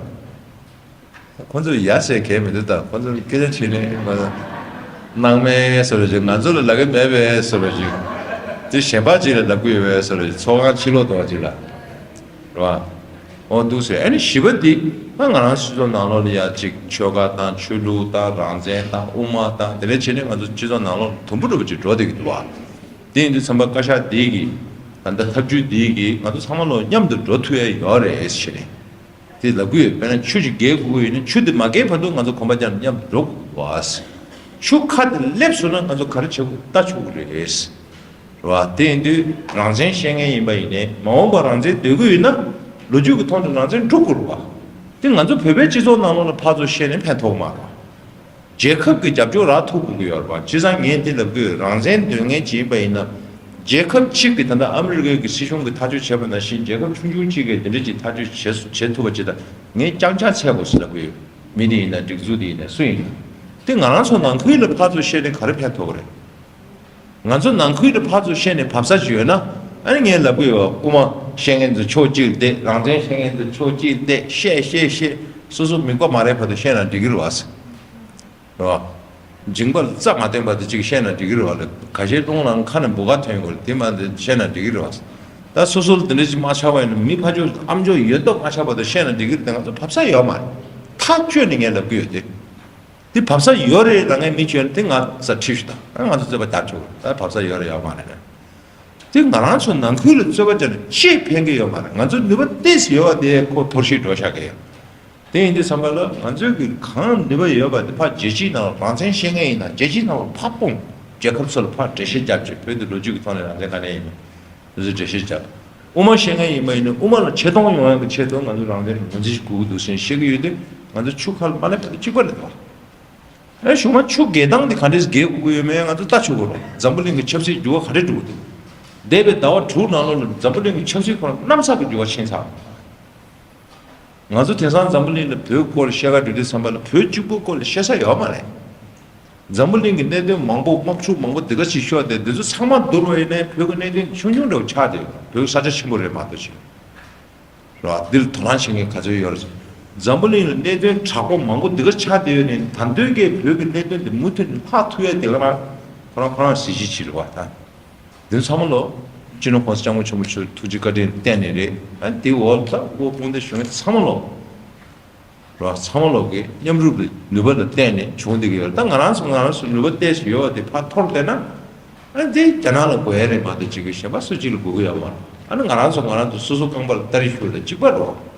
ཁོ་ཚོས་ཡ་ཟེར་གལ་མི་འདུག་ད་ཁོ་ཚོས་སྐད་ཆ་བྱས་ནས་ང་ཚོ་སྣང་མེད་བཟོ་འདྲ་ཅིག་ང་ཚོ་ལ་ལབ་གི་མེད་པས་བཟོ་འདྲ་ཅིག་དེ་གཞན་པ་ཅིག་ལ་ལབ་གི་ཡོད་པས་བཟོ་འདྲ་ཅིག་ཚོགས་ཁང་ཕྱི་ལོགས་གཏོང་བ་ཅིག་ལ། རེད་བ། འོ་འདུག་ཟེར། ཨ་ནི་བཞི་པ་འདི་ད་ང་རང་སྤྱི་ཚོགས་ནང་ལོགས་ལ་ཡ་གཅིག་ཆོལ་ཁ་དང་ཆོས་ལུགས་དང་རང་བཙན་དང་དབུ་མ་དང་དེ་འདྲ་བྱས་ནས་ང་ཚོ་སྤྱི་ཚོགས་ནང་ལོགས་ལ་དུམ་བུ་འདྲ་པོ་ཅིག་འགྲོ་བསྡད་ཀྱི་འདུག་བ། དེ་ཡིན་དུས་ཚན་པ་བཀའ་ཤག་འདི་གིས་ད་ལྟ་ཐབས་ཇུས་འདི་གིས་ང་ཚོ་ཚང་མ་ལོ་མཉམ་དུ་འགྲོ་ཐུབ་ཡ་ཡོད་རེད་ཟེར་ནས། དེ་ལབ་ཀྱི་ཡོད། དཔེར་ན་ཆུ་ཅིག་བརྒལ་དགོས་ཀྱི་ཡོད་ན་ཆུ་དེ་མ་བརྒལ་བར་དུ་ང་ཚོ་གོམ་པ་རྒྱབ་ནས་མཉམ་དུ་འགྲོ་དགོས་ཀྱི་འདུག་བ། ཆུ་ཁ་དེ་སླེབས་སོང་ན་ང་ཚོ་ག་རེ་བྱེད་དགོས་ལྟ་ཆོག་གི་རེད། རེད་བ། དེ་ཡིན་དུས་རང་བཙན་བཤད་མཁན་ཡིན་པ་ཡིན་ནའི་མ་འོངས་པར་རང་བཙན་འདོད་ཀྱི་ཡོད་ན་ལོ་རྒྱུས་ཀྱི་ཐོག་ནས་རང་བཙན་སྒྲུབ་དགོས་རེད་བ། དེ་ང་ཚོ་བོད་པའི་སྤྱི་ཚོགས་ནང་ལོགས་ལ་ཕར་ཚུར་བཤད་ནས་ཕན་ཐོགས་མ་རེད། རྒྱལ་ཁབ་ཀྱི་རྒྱབ་སྐྱོར་རག་ཐུབ་དགོས་ཀྱི་ཡོད་རེད་བ། བྱས་ཙང་ངས་འདི་ལབ་ཀྱི་ཡོད། རང་བཙན་འདོད་མཁན་ཅིག་ཡིན་པ་ཡིན་ན། རྒྱལ་ཁབ་གཅིག་གིས་ད་ལྟ་ཨ་མི་རི་ཀའི་གི་སྲིད་གཞུང་གིས་ཐག་གཅོད་བྱས་པ་ནང་བཞིན་རྒྱལ་ཁབ་ཆུང་ཆུང་གཅིག་གིས་འདི་འདྲ་ཅིག་ཐག་གཅོད་བྱེད་བྱེད་ཐུབ་པ་ཅིག་དང་ངས་རྐྱང་རྐྱང་འཚོལ་དགོས་ཟེར་ལབ་ཀྱི་ཡོད། མི་དེ་ཡིན་ན་སྒྲིག་འཛུགས་དེ་ཡིན་ན་སུ་ཡིན་ན། དེ་ང་རང་ཚོ་ནང་ཁུལ་ལ་ཕར་ཚུར་བཤད་ནས་ག་རེ་ཕན་ཐོགས་ཀྱི་རེད། ང་ཚོ་ནང་ཁུལ་དུ་ཕར་ཚུར་བཤད་ནས་བབས་ས་ཅིག་ཡོད་ན། ཨ་ནི་ངས་ལབ་ཀྱི་ཡོད། དབུ་མ་བཤད་མཁན་ཚོ་ཕྱོགས་གཅིག་ལ་བསྡད། རང་བཙན་བཤད་མཁན་ཚོ་ཕྱོགས་གཅིག་ལ་བསྡད། བཤད་བཤད་བཤད། སོ་སོ་མི་མགོ་མ་རེག་བར་དུ་བཤད་ན་འགྲིག་གི་རེད་བ། རེད་བ། མཇིང་པ་ལ་རྩ་མ་བརྟེན་བར་དུ་ཅིག་བཤད་ན་འགྲིག་གི་རེད་བ་ལ། ཁ་ཤས་རླུང་ལངས་ཁ་ནས་འབུ་ག་ཐོན་ཡོང་གི་རེད། དེ་མ་དེ་བཤད་ན་འགྲིག་གི་རེད་བ། ད་སོ་སོ་ལ་དེ་འདྲ་ཅིག་མ་ཆགས་པ་ཡིན་ན། མི་ཕར་ཕྱོགས་ཨ་མཆོག་ཡོད་མདོག་མ་ཆགས་བར་དུ་བཤད་ན་འགྲིག་གི་རེད་དེ། ང་ཚོ་བབས་ས་ཡོད་མ་རེད། ཐག་གཅོད་ནས་ངས་ལབ་ཀྱི་ཡོད་དེ། འདི་བབས་ས་ཡོད་རེད་ལབ་མཁན་མི་བྱོན་དེ་ང་ས་ཁྲིད་ཞུ་དང་། ཨ་ང་ཚོ་རྩོད་པ་རྒྱག་ཆོག་གི་རེད། ད་བབས་ས་ཡོད་རེད་ཡོད་མ་རེད། དེ་ང་རང་ཚོ་ནང་ཁུལ་ལ་རྩོད་པ་རྒྱག་ནས་ཅིག་ཕན་གི་ཡོད་མ་རེད། ང་ཚོ་ནུས་པ་ཏོག་ཙམ་ཡོད་པ་དེ་ཁོ་འཐོར་ཞིག་འགྲོ་ཤག་གི་ཡོད། དེ་ཡིན་དུས་ཙམ་པ་ལ་ང་ཚོའི་གི་གང་ནུས་པ་ཡོད་པ་དེ་ཕར་རྒྱལ་སྤྱིའི་ནང་ལ་རང་བཙན་བཤད་མཁན་ཡིན་ན་རྒྱལ་སྤྱིའི་ནང་ལ་ཕར་སྤུངས། རྒྱལ་ཁབ་ཚོ་ལ་ཕར་འགྲེལ་བཤད་རྒྱབ་བྱས། བོད་དེ་ལོ་རྒྱུས་ཀྱི་ཐོག་ནས་རང་བཙན་ག་ནས་ཡིན་མིན་དེ་ཚོ་འགྲེལ་བཤད་རྒྱབ། དབུ་མ་བཤད་མཁན་ཡིན་པ་ཡིན་ན་དབུ་མ་ལ་ཆེ་མཐོང་ཡོང་ཡག་གི་ཆེད་དུ་ང་ཚོ་རང་བཙན་ངོས་འཛིན་ཞིག་དགོས་ཀྱི་འདུག་ཟེར་བཤད་ཀྱི་ཡོད་དུས། ང་ཚོ་ཆུ་ཁ་ལ་མ་སླེབས་པ་དེ་གཅིག་པ་རེད་དོ། ཨེ་གཞུག་མ་ཆུ་བརྒལ་སྟངས་དེ་ག་འདྲས་བརྒལ་དགོས་ཀྱི་ཡོད་མེད་ང་ཚོ་ལྟ་ཆོག་གི་རེད། འཛམ་བུ་གླིང་གི་ཆབ་སྲིད་འགྱུར་བ་ག་འདྲས་འགྲོ་གི་འདུག་འདས་པའི་ཟླ་བ་དྲུག་ནང་ལོགས་ལ་འཛམ་བུ་གླིང་གི་ཆབ་སྲིད་ཁོ་རང་གནམ་ས་གི་འགྱུར་བ་ཕྱིན་ཚར། ང་ཚོ་དེང་སང་འཛམ་བུ་གླིང་ལ་བོད་སྐོར་བཤད་ག་འགྲོ་དུས་ཙམ་པ་ལ་བོད་གཅིག་པུའི་སྐོར་ལ་བཤད་ས་ཡོད་མ་རེད། འཛམ་བུ་གླིང་གི་གནད་དོན་མང་པོ་དམག་འཁྲུག་མང་པོ་འདི་ག་ཅིག་ཤོར་ཏེ་འདི་ཚོ་ཚང་མ་བསྡུར་བ་ཡིན་ན་བོད་ཀྱི་གནད་དོན་ཆུང་ཆུང་འདྲ་བོ་ཆགས་བསྡད་ཡོད། བོད་ས་ཆ་ཆེན་པོ་རེད་མ་གཏོགས་ཅིག་རེད་བ། འདིར་དོ་སྣང་བྱེད་མཁན་ག་ཚོད་ཡོད་རེད། འཛམ་བུ་གླིང་ལ་གནད་དོན་དྲག་པོ་མང་པོ་འདི་ག་ཆགས་བསྡད་ཡོད་ནའི་ད་དུང་གི་བོད་ཀྱི་གནད་དོན་འདི་མུ་མཐུད་ནས་ལྷག་ཐུབ་ཡ་དེ་ག་རང་ཁོ་རང་ཁོ་རང་གཟི་བརྗིད་ཅིག་རེད་བ་ད། འདི་ཚང་མ་ལོ། སྤྱི་ནོར་༸གོང་ས་༸སྐྱབས་མགོན་ཆེན་པོ་མཆོག་ཐུགས་རྗེ་བཀའ་དྲིན་བརྟེན་ནས་རེད། ཨ་འདི་འོག་ལ་ད་སྐུ་དཔུང་སྡེ་གཞུང་ཚང་མ་ལོ། རོ་ཚང་མ་ལོག་གི་མཉམ་རུབ་ཀྱི་ནུས་པ་ལ་བརྟེན་ནས་བྱུང་བསྡད་ཀྱི་ཡོད་རེད། ད་ང་རང་ཚོ་ང་རང་ཚོ་ནུས་པ་ཏོག་ཙམ་ཡོད་པ་དེ་ཕར་འཐོར་བསྡད་ན། ཨ་ནི་དེ་རྒྱ་ནག་ལ་དགོས་ཡ་རེད་མ་གཏོགས་ཅིག་གི་གཞན་པ་སུ་གཅིག་ལ་དགོས་ཀྱི་ཡོད་མ་རེད། ཨ་ནི་ང་རང་ཚོ་ང་རང་ཚོ་སོ་སོ་རྐང་པ་ལ་སྟ་རེ་གཞུ་ལ་གཅིག་པ་རེད།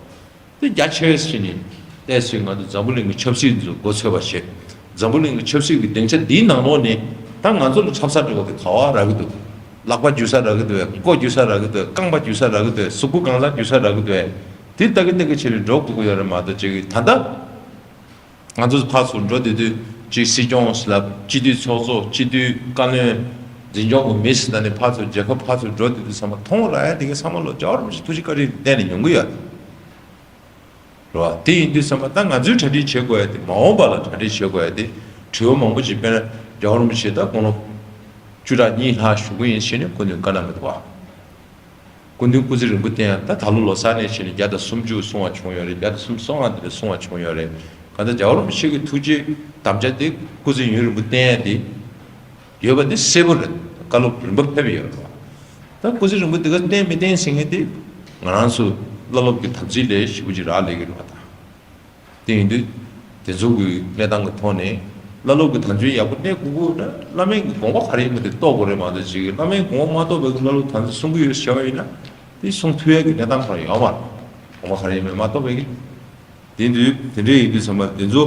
དེ་རྒྱ་ཆེ་བས་ཕྱིན་ནས་ཏོག་ཙམ་ང་ཚོ་འཛམ་བུ་གླིང་གི་ཆབ་སྲིད་འདི་ཚོ་མགོ་ཚོད་པ་བྱེད། འཛམ་བུ་གླིང་གི་ཆབ་སྲིད་ཀྱི་སྡིངས་ཆ་འདིའི་ནང་ལོགས་ནས་ད་ང་ཚོ་ལ་འཁྲབ་ས་འདྲ་བོ་དེ་ག་བ་རག་གི་འདུག་ལག་པ་འཇུ་ས་རག་གི་འདུག་གས། མགོ་འཇུ་ས་རག་གི་འདུག་གས། རྐང་པ་འཇུ་ས་རག་གི་འདུག་གས། གཟུགས་པོ་གང་ས་འཇུ་ས་རག་གི་འདུག་གས། དེ་ལྟ་གི་ལྟ་གི་བྱས་ནས་འགྲོ་དགོས་ཀྱི་ཡོད་རེད་མ་གཏོགས་ཅིག་གི་ད་ལྟ་ང་ཚོ་ཕར་ཚུར་འགྲོ་བསྡད་དུས་ཅིག་སྲིད་སྐྱོང་ཟེར་ལབ། སྤྱི་འཐུས་ཚོགས་གཙོ། སྤྱི་འཐུས་བཀའ་བློན། འཛིན་སྐྱོང་གི་མི་ཟེར་ད་ནི་ཕར་ཚུར་རྒྱལ་ཁབ་ཕར་ཚུར་འགྲོ་དུས་དུས་ཚང་མ་མཐོང་ར་ཡ་དེ་གའི་ཚང་མ་ལོ་རྒྱལ་བ་རིན་པོ་ཆེ་ཐུགས་རྗེ་བཀའ་དྲིན་གཏན་ནས་ཡོང་གི་ཡོད་རེད། རེད་བ། དེ་ཡིན་དུས་ཚང་མ་ད་ང་ཚོའི་གྲ་སྒྲིག་བྱེད་དགོས་ཡ་དེ་མ་འོངས་པ་ལ་གྲ་སྒྲིག་བྱེད་དགོས་ཡ་དེ་དྲི་བ་མང་པོ་ཅིག་དཔེར་ན་རྒྱལ་བ་རིན་པོ་ཆེ་ད་དགུང་ལོ་བཅུ་ཕྲག་གཉིས་ལྷག་བཞུགས་ཀྱི་ཡིན་ཟེར་ནས་སྐུ་མདུན་བཀའ་གནང་གི་འདུག་བ། སྐུ་མདུན་སྐུ་ཚེ་རིང་པོ་བརྟན་ཡ་ད་ད་ལོ་ལོ་གསར་ནས་བྱས་ནས་བརྒྱ་དང་སུམ་ཅུ་སོང་བ་བྱུང་ཡོད་རེད། བརྒྱ་དང་སུམ་ཅུ་སོང་བ་དེ་འདྲ་སོང་བ་བྱུང་ཡོད་རེད། གང་ལྟར་རྒྱལ་བ་རིན་པོ་ཆེ་གི་ཐུགས་རྗེ་དམ་བཅའ་དེ་སྐུ་ཚེ་ཡུན་རིང་པོ་བརྟན་ཡ་དེ་ཡོད་པ་དེ་གསལ་པོ་རེད། བཀའ་སློབ་རིམ་པ་ཕེབས་ཡོད་རེད་བ། ད་སྐུ་ཚེ་རིང་པོ་དེ་ག་བརྟན་མི་བརྟན་ཟེར་མཁན་དེ་ང་རང་ཚོ་བླ་སློབ་ཀྱི་དམ་ཚིག་ལས་ཞེ་པོ་ཅིག་རག་ལས་ཀྱི་རེད་བ་ད། དེ་ཡིན་དུས་དེ་ཚོ་གི་གནས་སྟངས་ཀྱི་ཐོག་ནས་བླ་སློབ་ཀྱི་དམ་ཚིག་ཡག་པོ་གནས་དགོས་དགོས་ན་བླ་མའི་དགོངས་པ་ག་རེ་ཡིན་པ་དེ་རྟོགས་དགོས་རེད་མ་གཏོགས་ཅིག་བླ་མའི་དགོངས་པ་མ་རྟོགས་པའི་བླ་སློབ་དམ་ཚིག་སྲུང་གི་ཡོད་ཟེར་བ་ཡིན་ན་དེ་སྲུང་ཐུབ་ཡག་གི་གནས་སྟངས་ཁོ་རང་ཡོད་མ་རེད། དགོངས་པ་ག་རེ་ཡིན་པ་མ་རྟོགས་པའི་གི། དེ་དུས་དེ་འདྲ་ཡིན་དུས་ཚང་མ་དེ་ཚོ་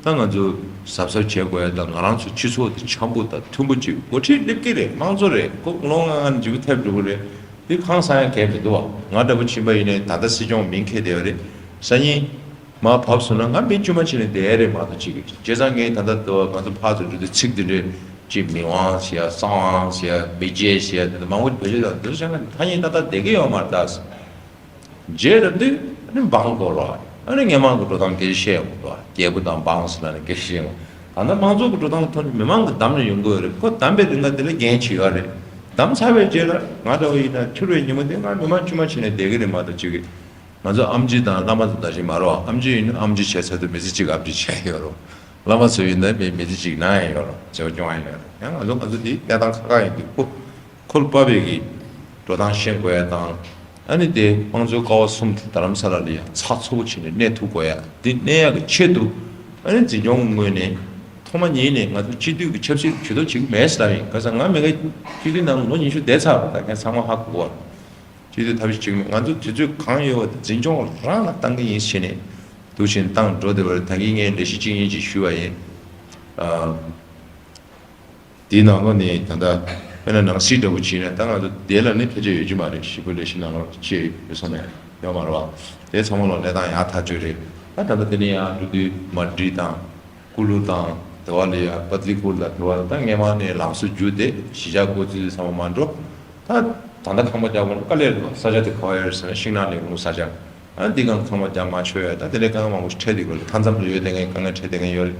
ད་ང་ཚོ་གཟབ་གཟབ་བྱེད་དགོས་ཡ་དང་ང་རང་ཚོ་སྤྱི་ཚོགས་དེ་འཆམ་པོ་དང་མཐུན་པོ་ཅིག་འགོ་ཁྲིད་སླེབས་ཀྱི་རེད། དམངས་གཙོ་རེད། ཁོ་ལོ་ལྔ་ལྔ་འཇིགས་པ་ཐེབས་འགྲོ་གི་རེད། དེ་ཁང་ས་ཡང་གས་མི་འདུག་བ། ང་འདྲ་པོ་ཕྱིན་པ་ཡིན་ནའི་ད་ལྟ་སྲིད་སྐྱོང་མིང་འཁྱེར་བསྡད་ཡོད་རེད། སང་ཉིན་མར་བབས་སོང་ན་ང་མི་དཀྱུས་མ་བྱས་ནས་བསྡད་ཡ་རེད་མ་གཏོགས་ཅིག་བྱས་ཙང་ངས་ད་ལྟ་ང་ཚོ་ཕར་ཚུར་འགྲོ་དུས་ཚིག་འདི་འདྲའི་ཅིག་མི་དབང་ཟེར་ཡ་གསང་དབང་ཟེར་ཡ་མི་རྗེ་ཟེར་ཡ་དེ་འདྲ་མང་པོ་བེད་སྤྱོད་དང་འདུག་བྱས་ན་ཐ་སྙད་ཏག་ཏག་བསྡད་ཀྱི་ཡོད་མ་རེད་ད། རྗེས་ལ་དུས་ཨ་ནི་འབངས་སྐོར་རོ། ཨ་ནི་དངོས་མང་གི་འགྲོ་སྟངས་སྐད་ཆ་བཤད་ཡོང་གི་འདུག་རྒྱལ་པོ་དང་འབངས་ཟེར་ན་ནི་སྐད་ཆ་བཤད་ཡོང་། ད་ལྟ་མང་ཚོགས་ཀྱི་འགྲོ་སྟངས་ཐོག་ནས་མི་མང་གི་བདམས་ནས་ཡོང་གི་ཡོད་རེད། ཁོ་བདམས་པའི་རིང་ག་དེ་ལ་འགན་ཅིག་ཡོད་རེད། བདམས་ཚར་བའི་རྗེས་ལ་ང་འདྲ་བོ་ཡིན་ན་འཁྱུར་བའི་ཉིན་མོ་དེ་ང་མི་མང་དཀྱུས་མ་བྱས་ནས་བསྡད་ཀྱི་རེད་མ་གཏོགས་ཅིག་གི། ང་ཚོ་ཨེམ་ཆི་དང་བླ་མ་ཚོ་ད་གཅིག་མ་རེད་བ། ཨེམ་ཆི་ཡིན་ན་ཨེམ་ཆི་བྱས་ཚར་དུས་མི་ཚེ་གཅིག་ཨེམ་ཆི་བྱས་ཡོད་རེད། བླ་མ་ཚོ་ཡིན་ན་མི་མི་ཚེ་གཅིག་ན་ཡང་ཡོད་རེད། བྱེད་པ་སྐྱོང་ཡང་ཡོད་རེད། ཡང་ང་ཚོ་ང་ཚོ་དེ་གནས་སྟངས་ཁག་ཁག་ཡིན་དུས་ཁོ། ཁོ་ལ་དཔག་པའི་གི་འགྲོ་སྟངས་ཤེས་དགོས་ཡ་དང་། ཨ་ནི་དེ་དམངས་གཙོའི་ཀ་བ་གསུམ་དེ་རྡ་རམ་ས་ལ་ལ་ཡ་ཚགས་ཚུད་པོ་བྱས་ནས་གནས་ཐུབ་དགོས་ཡ་དེ་གནས་ཡ་གི་ཆེད་དུ། ཨ་ནི་འཛིན་སྐྱོང་གི་ངོས་ནས་ཐོག་མ་ཉིད་ནས་ང་ཚོ་སྤྱི་འཐུས་ཀྱི་ཆབ་སྲིད་ཇུས་གཏོགས་བྱེད་ཀྱི་མེད་ཟེར་ལབ་ཡིན། ག་ས་ང་མི་ཁ་སྤྱི་འཐུས་ནང་ལོ་ཉི་ཤུ་བསྡད་ཚར་བ་ད་ཁྱེད་ཚང་མ་ཧ་གོ་བ། སྤྱི་འཐུས་ཐབས་ཤེས་བྱེད་ཀྱི་མེད། ང་ཚོ་དུས་ཚོད་གང་ཡོད་པ་དེ་འཛིན་སྐྱོང་རང་ལ་བཏང་གི་ཡིན་ཟེར་ནས་འདུག་བཞིན་བཏང་འགྲོ་བསྡད་པ་རེད། ད་གིན་ངས་ལས་གཞི་གཅིག་གཉིས་ཅིག་ཞུས་པ་ཡིན། ཨ། དེའི་ནང་ལོགས་ནས་ད་ལྟ་དཔེར་ན་ནང་སྲིད་འདྲ་པོ་བྱས་ན་ད་ང་ཚོ་དེ་ལ་ནི་ཕལ་ཆེར་ཡོད་ཀྱི་མ་རེད། ཞེ་པོ་ལས་གཞི་ནང་ལོགས་ཅི་ཡོད་ས་ནས་ཡོད་མ་རེད་བ། དེ་ཚང་མ་ལོག་གནས་སྟངས་ཡག་ཐག་ཆོད་རེད། ད་ད་ལྟ་དེ་ནས་ཡང་འགྲོ་དུས་མ་ཌི་རིད་དང་ཀུ་ལུ་དང་དེ་བ་ལ་ཡ་པ་ཏི་ལི་ཀུ་ལ་དེ་བ་ད་སྔས་མ་ནས་ལམ་སང་བརྒྱུད་དེ་གཞིས་ཆགས་འགོ་ཚུགས་ཚང་མ་མ་འགྲོ། ད་ད་ལྟ་ཁང་པ་རྒྱག་དགོས་ན་དཀའ་ལས་རེད། ས་ཆ་དེ་ག་བ་ཡོད་རེད་ཟེར་ན་ཤིང་ནགས་ལས་ཁུངས་ས་ཆ། ཨ་འདི་གང་ཁང་པ་རྒྱག་མ་ཆོག་ཡ། ད་དེ་ལས་དཀའ་ངལ་མང་པོ་ཞིག་འཕྲད་བསྡད་ཡོད་རེད། མཐའ་མཚམས་ལ་ཡོད་དེ་ངས་དཀའ་ངལ་འཕྲད་བསྡད་མཁན་ཡོད་རེད།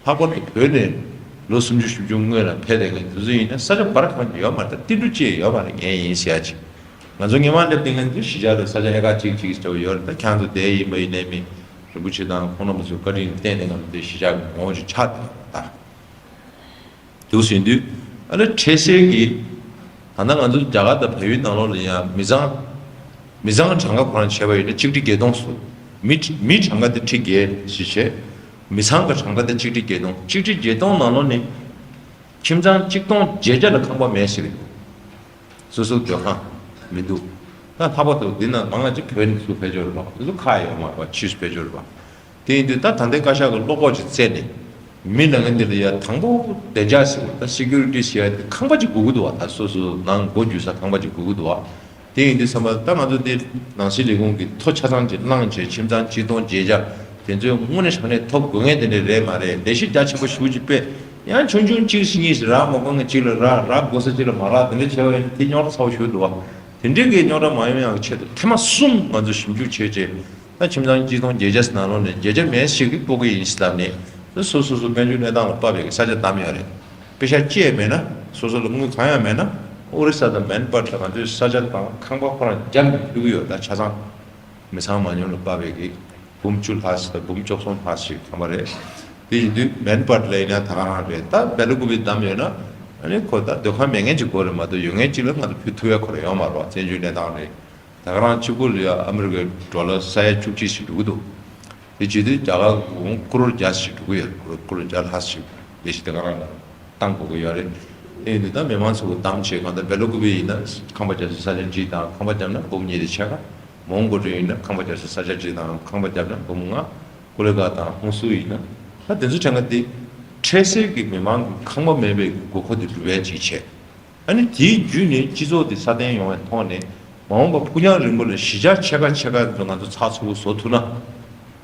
ལྷག་པར་དུ་བོད་ནས་ལོ་སུམ་ཅུ་བཞི་བཅུ་སྔོན་ལ་ཕེབས་བསྡད་མཁན་དེ་ཚོ་ཡིན་ན་ས་ཆ་བར་གང་ཡོད་མ་རེད། ད་ཏི་འབྲུ་ཅིག་ཡོད་མ་རེད། ངས་ཡིན་ཟེར་ཡ་ཅིག་ང་ཚོ་སྔོན་མ་སླེབས་བསྡད་མཁན་དེ་གཞིས་ཆགས་ལ་ས་ཆ་ཧེ་ཀ་གཅིག་གཅིག་ཟེར་བ་ཡོད་རེད། ད་ཁྱེད་ཚོ་དེ་ཡིན་པ་ཡིན་ནའི་མི་རིན་པོ་ཆེ་དང་ཁོང་རྣམ་པ་ཚོའི་བཀའ་དྲིན་བརྟེན་ནས་ང་ཚོ་དེ་གཞིས་ཆགས་ཀྱི་ངོ་བོ་ཅིག་ཆགས་བསྡད་ཡོད་རེད། ད། འདུག་ཟེར་དུས། ཨ་ནི་འཕྲལ་སེལ་གྱི། ད་ལྟ་ང་ཚོ་རྒྱ་གར་དང་བལ་ཡུལ་ནང་ལོགས་ལ་ཡང་མི་ཚང་། མི་ཚང་གྲངས་ཀ་ཁོ་རང་བྱས་པ་ཡིན་ན་ཆིག་ཁྲི་བརྒྱད་སྟོང་སོ། མི་མི་གྲངས་ཀ་དེ་ཁྲི་བརྒྱད་ཞིག་བྱས། མི་ཚང་གི་གྲངས་ཀ་དེ་ཆིག་ཁྲི་བརྒྱད་སྟོང་། ཆིག་ཁྲི་བརྒྱད་སྟོང་ནང་ལོགས་ནས། ཁྱིམ་ཚང་གཅིག་སྟོང་བརྒྱད་བརྒྱ་ལ་ཁང་པ་མེད་ཟེར་གྱི་འདུག་སོ་སོའི་སྡོད་ཁང་མི་འདུག་ད་ལྷག་པར་དུ་འདི་ན་མང་ང་ཅིག་བོད་ནས་ཚུར་ཕེབས་ཀྱི་ཡོད་རེད་པ། འདི་ཚོ་ཁག་ཡོད་མ་རེད་པ། ཕྱིས་སུ་ཕེབས་ཀྱི་ཡོད་རེད་པ། དེ་ཡིན་དུས་ད་ད་ལྟའི་བཀའ་ཤག་གི་བློ་ཁོག་ཅིག་བཙལ་ནས། མི་ལ་ངན་འདི་ལ་ཡ་དང་པོ་བདེ་འཇགས་ཟེར་བ་ད་སི་ཀུ་རི་ཊི་ཟེར་ཡ་དེ་ཁང་པ་ཅིག་དགོས་ཀྱི་འདུག་བ། ད་སོ་སོ་ནང་སྒོ་འབྱེད་ས་ཁང་པ་ཅིག་དགོས་ཀྱི་འདུག་བ། དེ་ཡིན་དུས་ཙམ་པ་ད་ང་ཚོ་འདི་ནང་སྲིད་ལས་ཁུངས་ཀྱི་ཐོ་ཆ་ཚང་ཅིག་བླངས་བྱས་ཁྱིམ་ཚང་གཅིག་སྟོང་བརྒྱད་བརྒྱ་དེ་ཚོའི་དངོས་གནས་དྲང་གནས་ཐོབ་དགོས་མཁན་དེ་འདྲ་རེད་མ་རེད། ལས་གཞི་རྒྱ་ཆེན་པོ་ཞེ་པོ་ཅིག་སྤེལ། ཡང་ཆུང་ཆུང་གཅིག་གཉིས་ཤིག་རག་མ་དགོས་མཁན་གཅིག་ལ་རག་རག་དགོས་ས་གཅིག་ལ་མ་རག་དེ་འདྲ་བྱས་པ་ཡིན་ན་དེ་རྙོག་དྲ་ཚ་པོ་ཞིག་འདུག་བ། དེ་འདྲའི་གི་རྙོག་དྲ་མ་ཡོང་ཡག་གི་ཆེད་དུ་ཐེངས་མ་གསུམ་ང་ཚོ་ཞིབ་འཇུག་བྱས་རྗེས། ད་ཁྱིམ་ཚང་གཅིག་སྟོང་བརྒྱད་བརྒྱ་ནང་ལོགས་ནས་བརྒྱད་བརྒྱ་མེད་ཞིག་གིས་སྤོ་གི་ཡིན་ཟེར་ལབ་ནས། ད་སོ་སོ་སོ་དཔལ་འབྱོར་གནས་སྟངས་ལ་དཔག་པའི་ས་ཆ་བདམས་ཡོད་རེད། པེ་ཤག་ཅི་ཡང་མེད་ན། སོ་སོ་ལ་དངུལ་གང་ཡང་མེད་ན། ཨོ་རི་ས་དང་མན་པར་ལ་ང་ཚོའི་ས་ཆ་དང་ཁང་པ་ཁོ་རང་རྒྱ་ནས་ཕུལ་གི་ཡོད། ད་ཆ་ཚང་མི་ཚང་མ་ཉུང་ལ་དཔག་པའི་གི་འབུམ་བཅུ་ལྷག་ཞིག་དང་འབུམ་བཅུ་གསུམ་ལྷག་ཞིག་ཁང་པ་རེད། དེ་ཡིན་དུས་མན་པར་ལ་ཡིན་ན་ད་ག་རང་རེད། ད་སྦེལ་ཀོབ་བདམས་ཡོད་ན། ཨ་ནི་ཁོ་ད་སྡོད་ཁང་མེད་མཁན་ཅིག་དགོས་རེད་མ་གཏོགས་ཡོད་མཁན་ཅིག་ལ་ང་ཚོ་ཕུལ་ཐུབ་ཡ་ཁོ་རང་ཡོད་མ་རེད་བ། བཙན་བྱོལ་གནས་སྟངས་རེད། ད་ག་རང་གཅིག་པུ་ལ་ཡ་ཨ་མི་རི་ཀའི་ཌོ་ལར་ས་ཡ་བཅུ་གཅིག་ཞིག་འགྲོ་གི་འདུག་དེ་བྱེད་དུས་རྒྱ་གར་གོང་ཀོ་རོར་བརྒྱ་ཞིག་འགྲོ་གི་ཡོད། ཀོ་རོར་ཀོ་རོར་བརྒྱ་ལྷག་ཞིག་ལས་གཞི་དེ་ག་རང་ལ་བཏང་དགོས་ཀྱི་ཡོད་རེད། དེ་ཡིན་དུས་ད་མི་མང་ཚོ་གི་བདམས་བྱས་གང་ལྟར་སྦེལ་ཀོབ་ཡིན་ན་ཁང་པ་རྒྱག་ས་ས་ཆ་གཅིག་དང་ཁང་པ་བརྒྱབ་ན་འབུམ་གཉིས་དེ་ཕྱེད་ཀ། མོན་གྷོ་ཡིན་ན་ཁང་པ་རྒྱག་ས་ས་ཆ་གཅིག་དང་ཁང་པ་བརྒྱབ་ན་འབུམ་ལྔ། ཀོ་ལི་གྷལ་དང་ཧུན་སུར་ཡིན་ན། ད་དེ་ཚོ་གྲངས་ཀ་དེ་འཕྲལ་སེལ་གྱི་མི་མང་གི་ཁང་པ་མེད་པའི་དགོས་མཁོ་དེ་སྒྲུབ་ཡ་གཅིག་བྱས། ཨ་ནི་དེའི་བརྒྱུད་ནས་སྤྱི་ཚོགས་དེ་སྲ་བརྟན་ཡོང་བའི་ཐོག་ནས་མ་འོངས་པ་ཕུགས་རྒྱང་རིང་པོ་ལ་གཞིས་ཆགས་ཕྱེད་ཀ་ཕྱེད་ཀ་ཚོ་ང་ཚོ་ཚགས་ཚུད་པོ་བཟོ་ཐུབ་ན།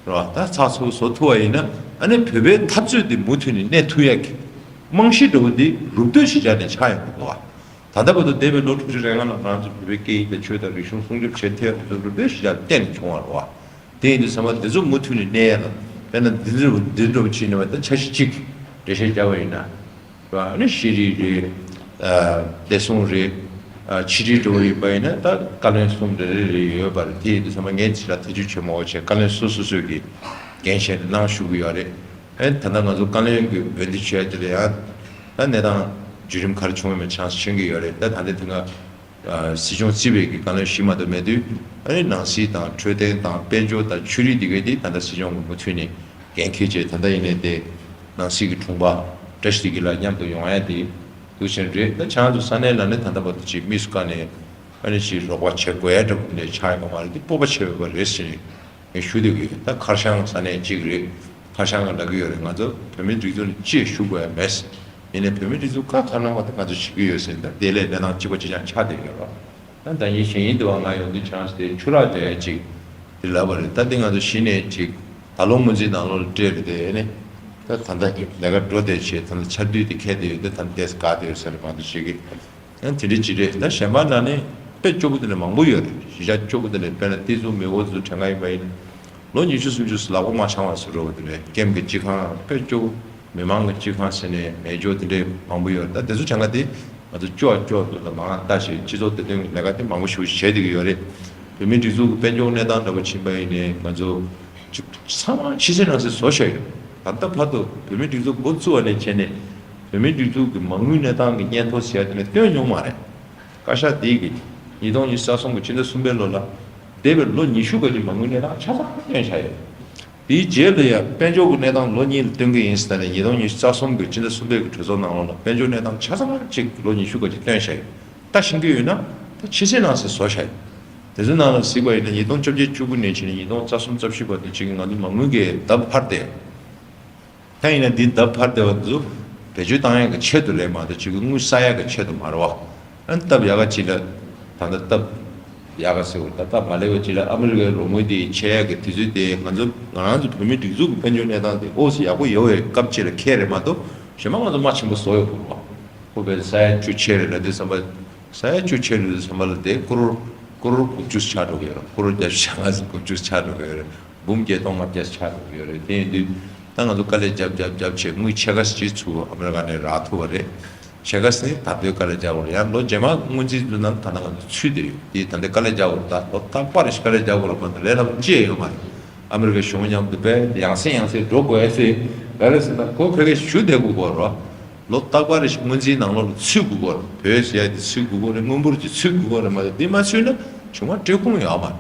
རེད་བ། ད་ཚགས་ཚུད་པོ་བཟོ་ཐུབ་པ་ཡིན་ན་ཨ་ནི་བོད་པའི་འཐབ་རྩོད་དེ་མུ་མཐུད་ནས་གནས་ཐུབ་ཡག་གི་རྨང་གཞི་འདྲ་བོ་འདི་རུབ་སྟོད་གཞིས་ཆགས་ནས་ཆགས་ཡོང་གི་འདུག་བ། ད་ལྟ་བར་དུ་འདས་པའི་ལོ་དྲུག་ཅུ་རེ་ལྔ་ལ་ང་ཚོ་བོད་པའི་སྐད་ཡིག་དང་ཆོས་དང་རིག་གཞུང་སྲུང་སྐྱོབ་བྱེད་ཐུབ་ཡ་དེ་ཚོ་རུ་སྦེ་ཞེ་དྲག་བརྟན་ནས་བྱུང་བ་རེད་བ། དེ་ཡིན་དུས་ཚང་མ་དེ་ཚོ་མུ་མཐུད་ནས་གནས་ཡ་ལ། དཔེར་ན་འདི་འདྲ་འདི་འདྲ་བ་ཕྱིན་ནས་བ་ད་འཆར་གཞི་གཅིག་འགྲེལ་བཤད་བརྒྱབ་པ་ཡིན་ན། རེད་བ། ཨ་ནི་ཤེས་རིག་རེད། ཨ་བདེ་སྲུང་རེད། ཨ་ཕྱི་དྲིལ་འགྲོ་བ་ཡིན་པ་ཡིན་ན་ད་བཀའ་བློན་གསུམ་རེ་རེ་རེ་ཡོད་པ་རེད། དེ་ཡིན་དུས་ཚང་མ་ངས་ཅིག་ལ་ཐེ་ཇུས་བྱེད་མ་དགོས་བྱས་བཀའ་བློན་སོ་སོ་སོས་ཀྱི་འགན་བཞེས་ནས་གནང་ཞུ་གི་ཡོད་རེད། ཨེ་ད་ལྟ་ང་ཚོ་བཀའ་བློན་གྱི་འོས་འདེམས་བྱས་དེ་ལ་ཡང་ད་གནས་སྟངས་བརྒྱུད་རིམ་ག་རེ་བྱུང་ཡོད་མེད་ཆ་ཚང་མཁྱེན་གྱི་ཡོད་རེད། ད་ད་ལྟའི་དེ་སྔ་ཨ་སྲིད་སྐྱོང་རྩིས་པའི་གི་བཀའ་བློན་བཞི་མ་གཏོགས་མེད་དུས། ཨ་ནི་ནང་སྲིད་དང་འཕྲོད་བསྟེན་དང་དཔལ་འབྱོར་དང་ཆོས་རིག་འདི་གའི་དེ་ད་ལྟ་སྲིད་སྐྱོང་གི་མུ་མཐུད་ནས་འགན་འཁྱེར་བྱས། ད་ལྟ་ཡིན་ནའི་དེ་ནང་སྲིད་ཀྱི་དྲུང་པ་བཀྲ་ཤིས་བདེ་སྐྱིད་ལགས་མཉམ་དུ་ཡོང་ཡ་དེ་འདུག་ཟེར་རེད། ད་ཁྱེད་རང་ཚོ་ས་གནས་ལ་ནི་ད་ལྟ་བར་དུ་ཅིག་དམིགས་སུ་བཀར་ནས་ཨ་ནི་ཅིག་རོགས་པ་བྱེད་དགོས་ཡ་འདྲ་པོ་འདི་ཆགས་ཡོད་པ་མ་རེད། འདི་སྤོབས་པ་བྱེད་འོས་པ་རེད་ཟེར་ནས་ངས་ཞུ་འདོད་ཀྱི་ཡོད། ད་ཁར་ཤང་ས་གནས་གཅིག་རེད། ཁར་ཤང་ག་ལབ་ཀྱི་ཡོད་རེད། ང་ཚོ་བོད་མི་སྒྲིག་འཛུགས་ནས་ཅི་ཞུ་དགོས་ཡ་མེད། ཡིན་ནའི་བོད་མི་སྒྲིག་འཛུགས་ཁ་ཁ་གནང་བ་དེ་ང་ཚོ་བྱེད་ཀྱི་ཡོད་ཟེར། ད་དེ་ལས་གནས་སྟངས་གཅིག་པ་གཅིག་རྐྱང་ཆགས་བསྡད་ཡོད་རེད། ད་ཟླ་ཉིན་གཞེས་ཉིན་དུ་བ་ང་ཡོང་དུས་ཆང་ཞིག་དེ་ཆུ་རགས་འདྲ་ཡ་ཅིག་དེ་ལབ་པ་རེད། ད་དེ་ང་ཚོ་གཞི་ནས་ཅིག་ད་ལོ་སྔོན་རྩིས་ནང་ལོགས་ལ་སྤྲད་རེད་དེ། ཨེ་ནི་ད་ད་ལྟ་ལས་ཀ་འགྲོ་བསྡད་བྱས། ད་ལྟ་ཆར་དུས་དེ་ཁེལ་བསྡད་ཡོད། དེ་ད་ལྟ་ཏེས་དགའ་བསྡད་ཡོད་ཟེར་མ་གཏོགས་བྱེད་ཀྱི་ཡང་དེ་འདྲ་ཅིག་རེད། ད་གཞན་པ་ན་ནི་དཔེ་སྐྱོ་པོ་དེ་ནས་མང་པོ་ཡོད་རེད། གཞིས་ཆགས་སྐྱོ་པོ་དེ་ནས་དཔེར་ན་ཏི་ཙུ་མེ་འོ་ཙུ་དྲན་ག་ཡིན་པ་ཡིན། ལོ་ཉི་ཤུ་སུམ་ཅུ་ལག་པ་མ་འཆང་བ་ཟེར་རོ། དེ་ནས་ཀེམ་གྱི་སྤྱི་ཁང་དཔེ་སྐྱོ་པོ། མི་མང་གི་སྤྱི་ཁང་ཟེར་ནས་མེ་སྒྱོགས་དེ་འདྲའི་མང་པོ་ཡོད་རེད། ད་དེ་ཚོ་གྱང་ག་དེ་ང་ཚོ་སྐྱོ་བ་སྐྱོ་བ་དེ་ལ་མང་བ་ལྟ་ཞེས་སྤྱི་ཚོགས་བདེ་དོན་གྱི་ལས་ཀ་དེ་མང་པོ་ཞིག་བྱས་བསྡད་ཀྱི་ཡོད་རེད། བོད་མིའི་སྒྲིག་འཛུགས་ཀྱི་དཔལ་འབྱོར་གནས་སྟངས་འདྲ་པོ་ཕྱིན་པ་ཡིན་ནའི་ང་ཚོ་ཚང་མ་ཕྱི་གསལ་ནང་གསལ་བཟོ་བཞག་ཡོད། ད་ལྟ་བར་དུ་བོད་མིའི་སྒྲིག་འཛུགས་འགོ་བཙུགས་པ་ནས་བྱས་ནས་བོད་མིའི་སྒྲིག་འཛུགས་ཀྱི་མ་དངུལ་གནས་སྟངས་ཀྱི་སྙན་ཐོ་ཟེར་ཡ་དེ་ནས་བཏོན་མྱོང་མ་རེད། བཀའ་ཤག་འདི་གིས་ཉིས་སྟོང་ཉི་ཤུ་རྩ་གསུམ་གྱི་ཕྱི་ཟླ་གསུམ་པའི་ལོ་ལ་འདས་པའི་ལོ་ཉི་ཤུ་ག་གི་མ་དངུལ་གནས་སྟངས་ཆ་ཚང་བཏོན་བཞག་ཡོད། དེའི་རྗེས་ལ་ཡང་དཔལ་འབྱོར་གྱི་གནས་སྟངས་ལོ་གཉིས་ལ་སྟོན་གྱི་ཡིན་ཟེར་ནས་ཉིས་སྟོང་ཉི་ཤུ་རྩ་གསུམ་གྱི་ཕྱི་ཟླ་གསུམ་པའི་གི་གྲོས་ཚོགས་ནང་ལོགས་ལ་དཔལ་འབྱོར་གནས་སྟངས་ཆ་ཚང་གཅིག་ལོ་ཉི་ཤུ་ག་གཅིག་བཏོན་བཞག་ཡོད། ད་ཤེས་ཀྱི་ཡོད་ན་ད་ཕྱི་གསལ་ནང་གསལ་བཟོ་བཞག་ཡོད། དེ་ཚོའི་ནང་ལ་གཟིགས་པ་ཡིན་ན་ཉིས་སྟོང་བཅོ་བརྒྱད་བཅུ་དགུ་ནས་བྱས་ནས་ཉིས་སྟོང་རྩ་གསུམ་རྩ་བཞི་བར་དུ་གཅིག་གི་ང་ཚོ་མ་དངུལ་གྱི་ལྡབ་འཕར་ཏེ། ད་ཡིན་ན་འདི་ལྡབ་འཕར་བསྡད་པ་འདི་ཚོ་བེད་སྤྱོད་བཏང་ཡག་གི་ཆེད་དུ་རེད་མ་གཏོགས་ཅིག་གི་དངུལ་བསགས་ཡག་གི་ཆེད་དུ་མ་རེད་བ། ཨ་ནི་སྟབས་ཡག་ག་ཅིག་ལ་ད་ལྟ་སྟབས་ཡག་ག་ཟེར་བ་ད་སྟབས་མ་ལེགས་པ་ཅིག་ལ་ཨ་མི་རི་ཀའི་རོགས་དངུལ་དེ་ཆད་ཡག་གི་དུས་ཚོད་དེ་ང་ཚོ་ང་རང་ཚོ་བོད་མིའི་སྒྲིག་འཛུགས་ཀྱི་དཔལ་འབྱོར་གནས་སྟངས་དེ་ཨོ་སི་ཡག་པོ་ཡོད་པའི་སྐབས་ཅིག་ལ་འཁེལ་རེད་མ་གཏོགས་གཞན་མ་ང་ཚོ་མ་ཆེན་པོ་བཟོ་ཡོད་དགོས་རེད་བ། ཁོ་བས་ས་ཡ་བཅུ་ཆད་རེད་ལབ་དུས་ཙམ་པ། ས་ཡ་བཅུ་ཆད་རེད་དུས་ཙམ་པ་ལ་དེ་ཀོ་རོར་ཀོ་རོར་དགུ་བཅུ་ཆགས་འགྲོ་གི་ཡོད་རེད། ཀོ་རོར་བརྒྱད་ཅུ་གྱ་ལྔ་ཙམ་དགུ་བཅུ་ཆགས་འགྲོ་གི་ཡོད་རེད། འབུམ་བརྒྱད་སྟོང་ལྔ་བརྒྱ་ཆགས་འགྲོ་གི་ཡོད་རེད། དེ་ཡིན་དུས་ད་ང་ཚོ་དཀའ་ལས་རྒྱབ་རྒྱབ་རྒྱབ་བྱས་དངུལ་ཕྱེད་ཀ་ཅིག་ཚུར་ཨ་མི་རི་ཀ་ནས་རག་ཐུབ་པ་རེད། ཕྱེད་ཀ་ནི་ད་ལྟའི་དཀའ་ལས་རྒྱག་དགོས་རེད། ཡང་ལོ་རྗེས་མ་སྔོན་རྩིས་འདི་ནང་ད་ལྟ་ང་ཚོ་ཚུད་བསྡད་ཡོད། དེ་ད་ལྟའི་དཀའ་ལས་རྒྱག་དགོས་རེད། ད་ལོ་རྟག་པར་རེ་ཞིག་དཀའ་ལས་རྒྱག་དགོས་རེད་མ་གཏོགས་ལས་སླ་པོ་ཅི་ཡང་ཡོད་མ་རེད། ཨ་མི་རི་ཀའི་གཞུང་མཉམ་དུ་དཔེ་ཡང་སེ་ཡང་སེ་འགྲོ་དགོས་ཟེར་ག་རེ་ཟེར་ན་ཁོ་ཕ་གིར་བཞུགས་བསྡད་དགོས་ཀྱི་ཡོད་རེད། ལོ་རྟག་པར་རེ་ཞིག་སྔོན་རྩིས་ནང་ལོགས་ལ་ཚུད་དགོས་ཀྱི་ཡོད་རེད། བོད་ཟེར་ཡ་དེ་ཚུད་དགོས་ཀྱི་ཡོད་རེད། དངུལ་འབོར་དེ་ཚུད་དགོས་ཀྱི་ཡོད་རེད་མ་གཏོགས་འདི་མ་ཚུད་ན་གཞུང་མ་སྤྲོད་ཁོམ་ཡོད་མ་རེད།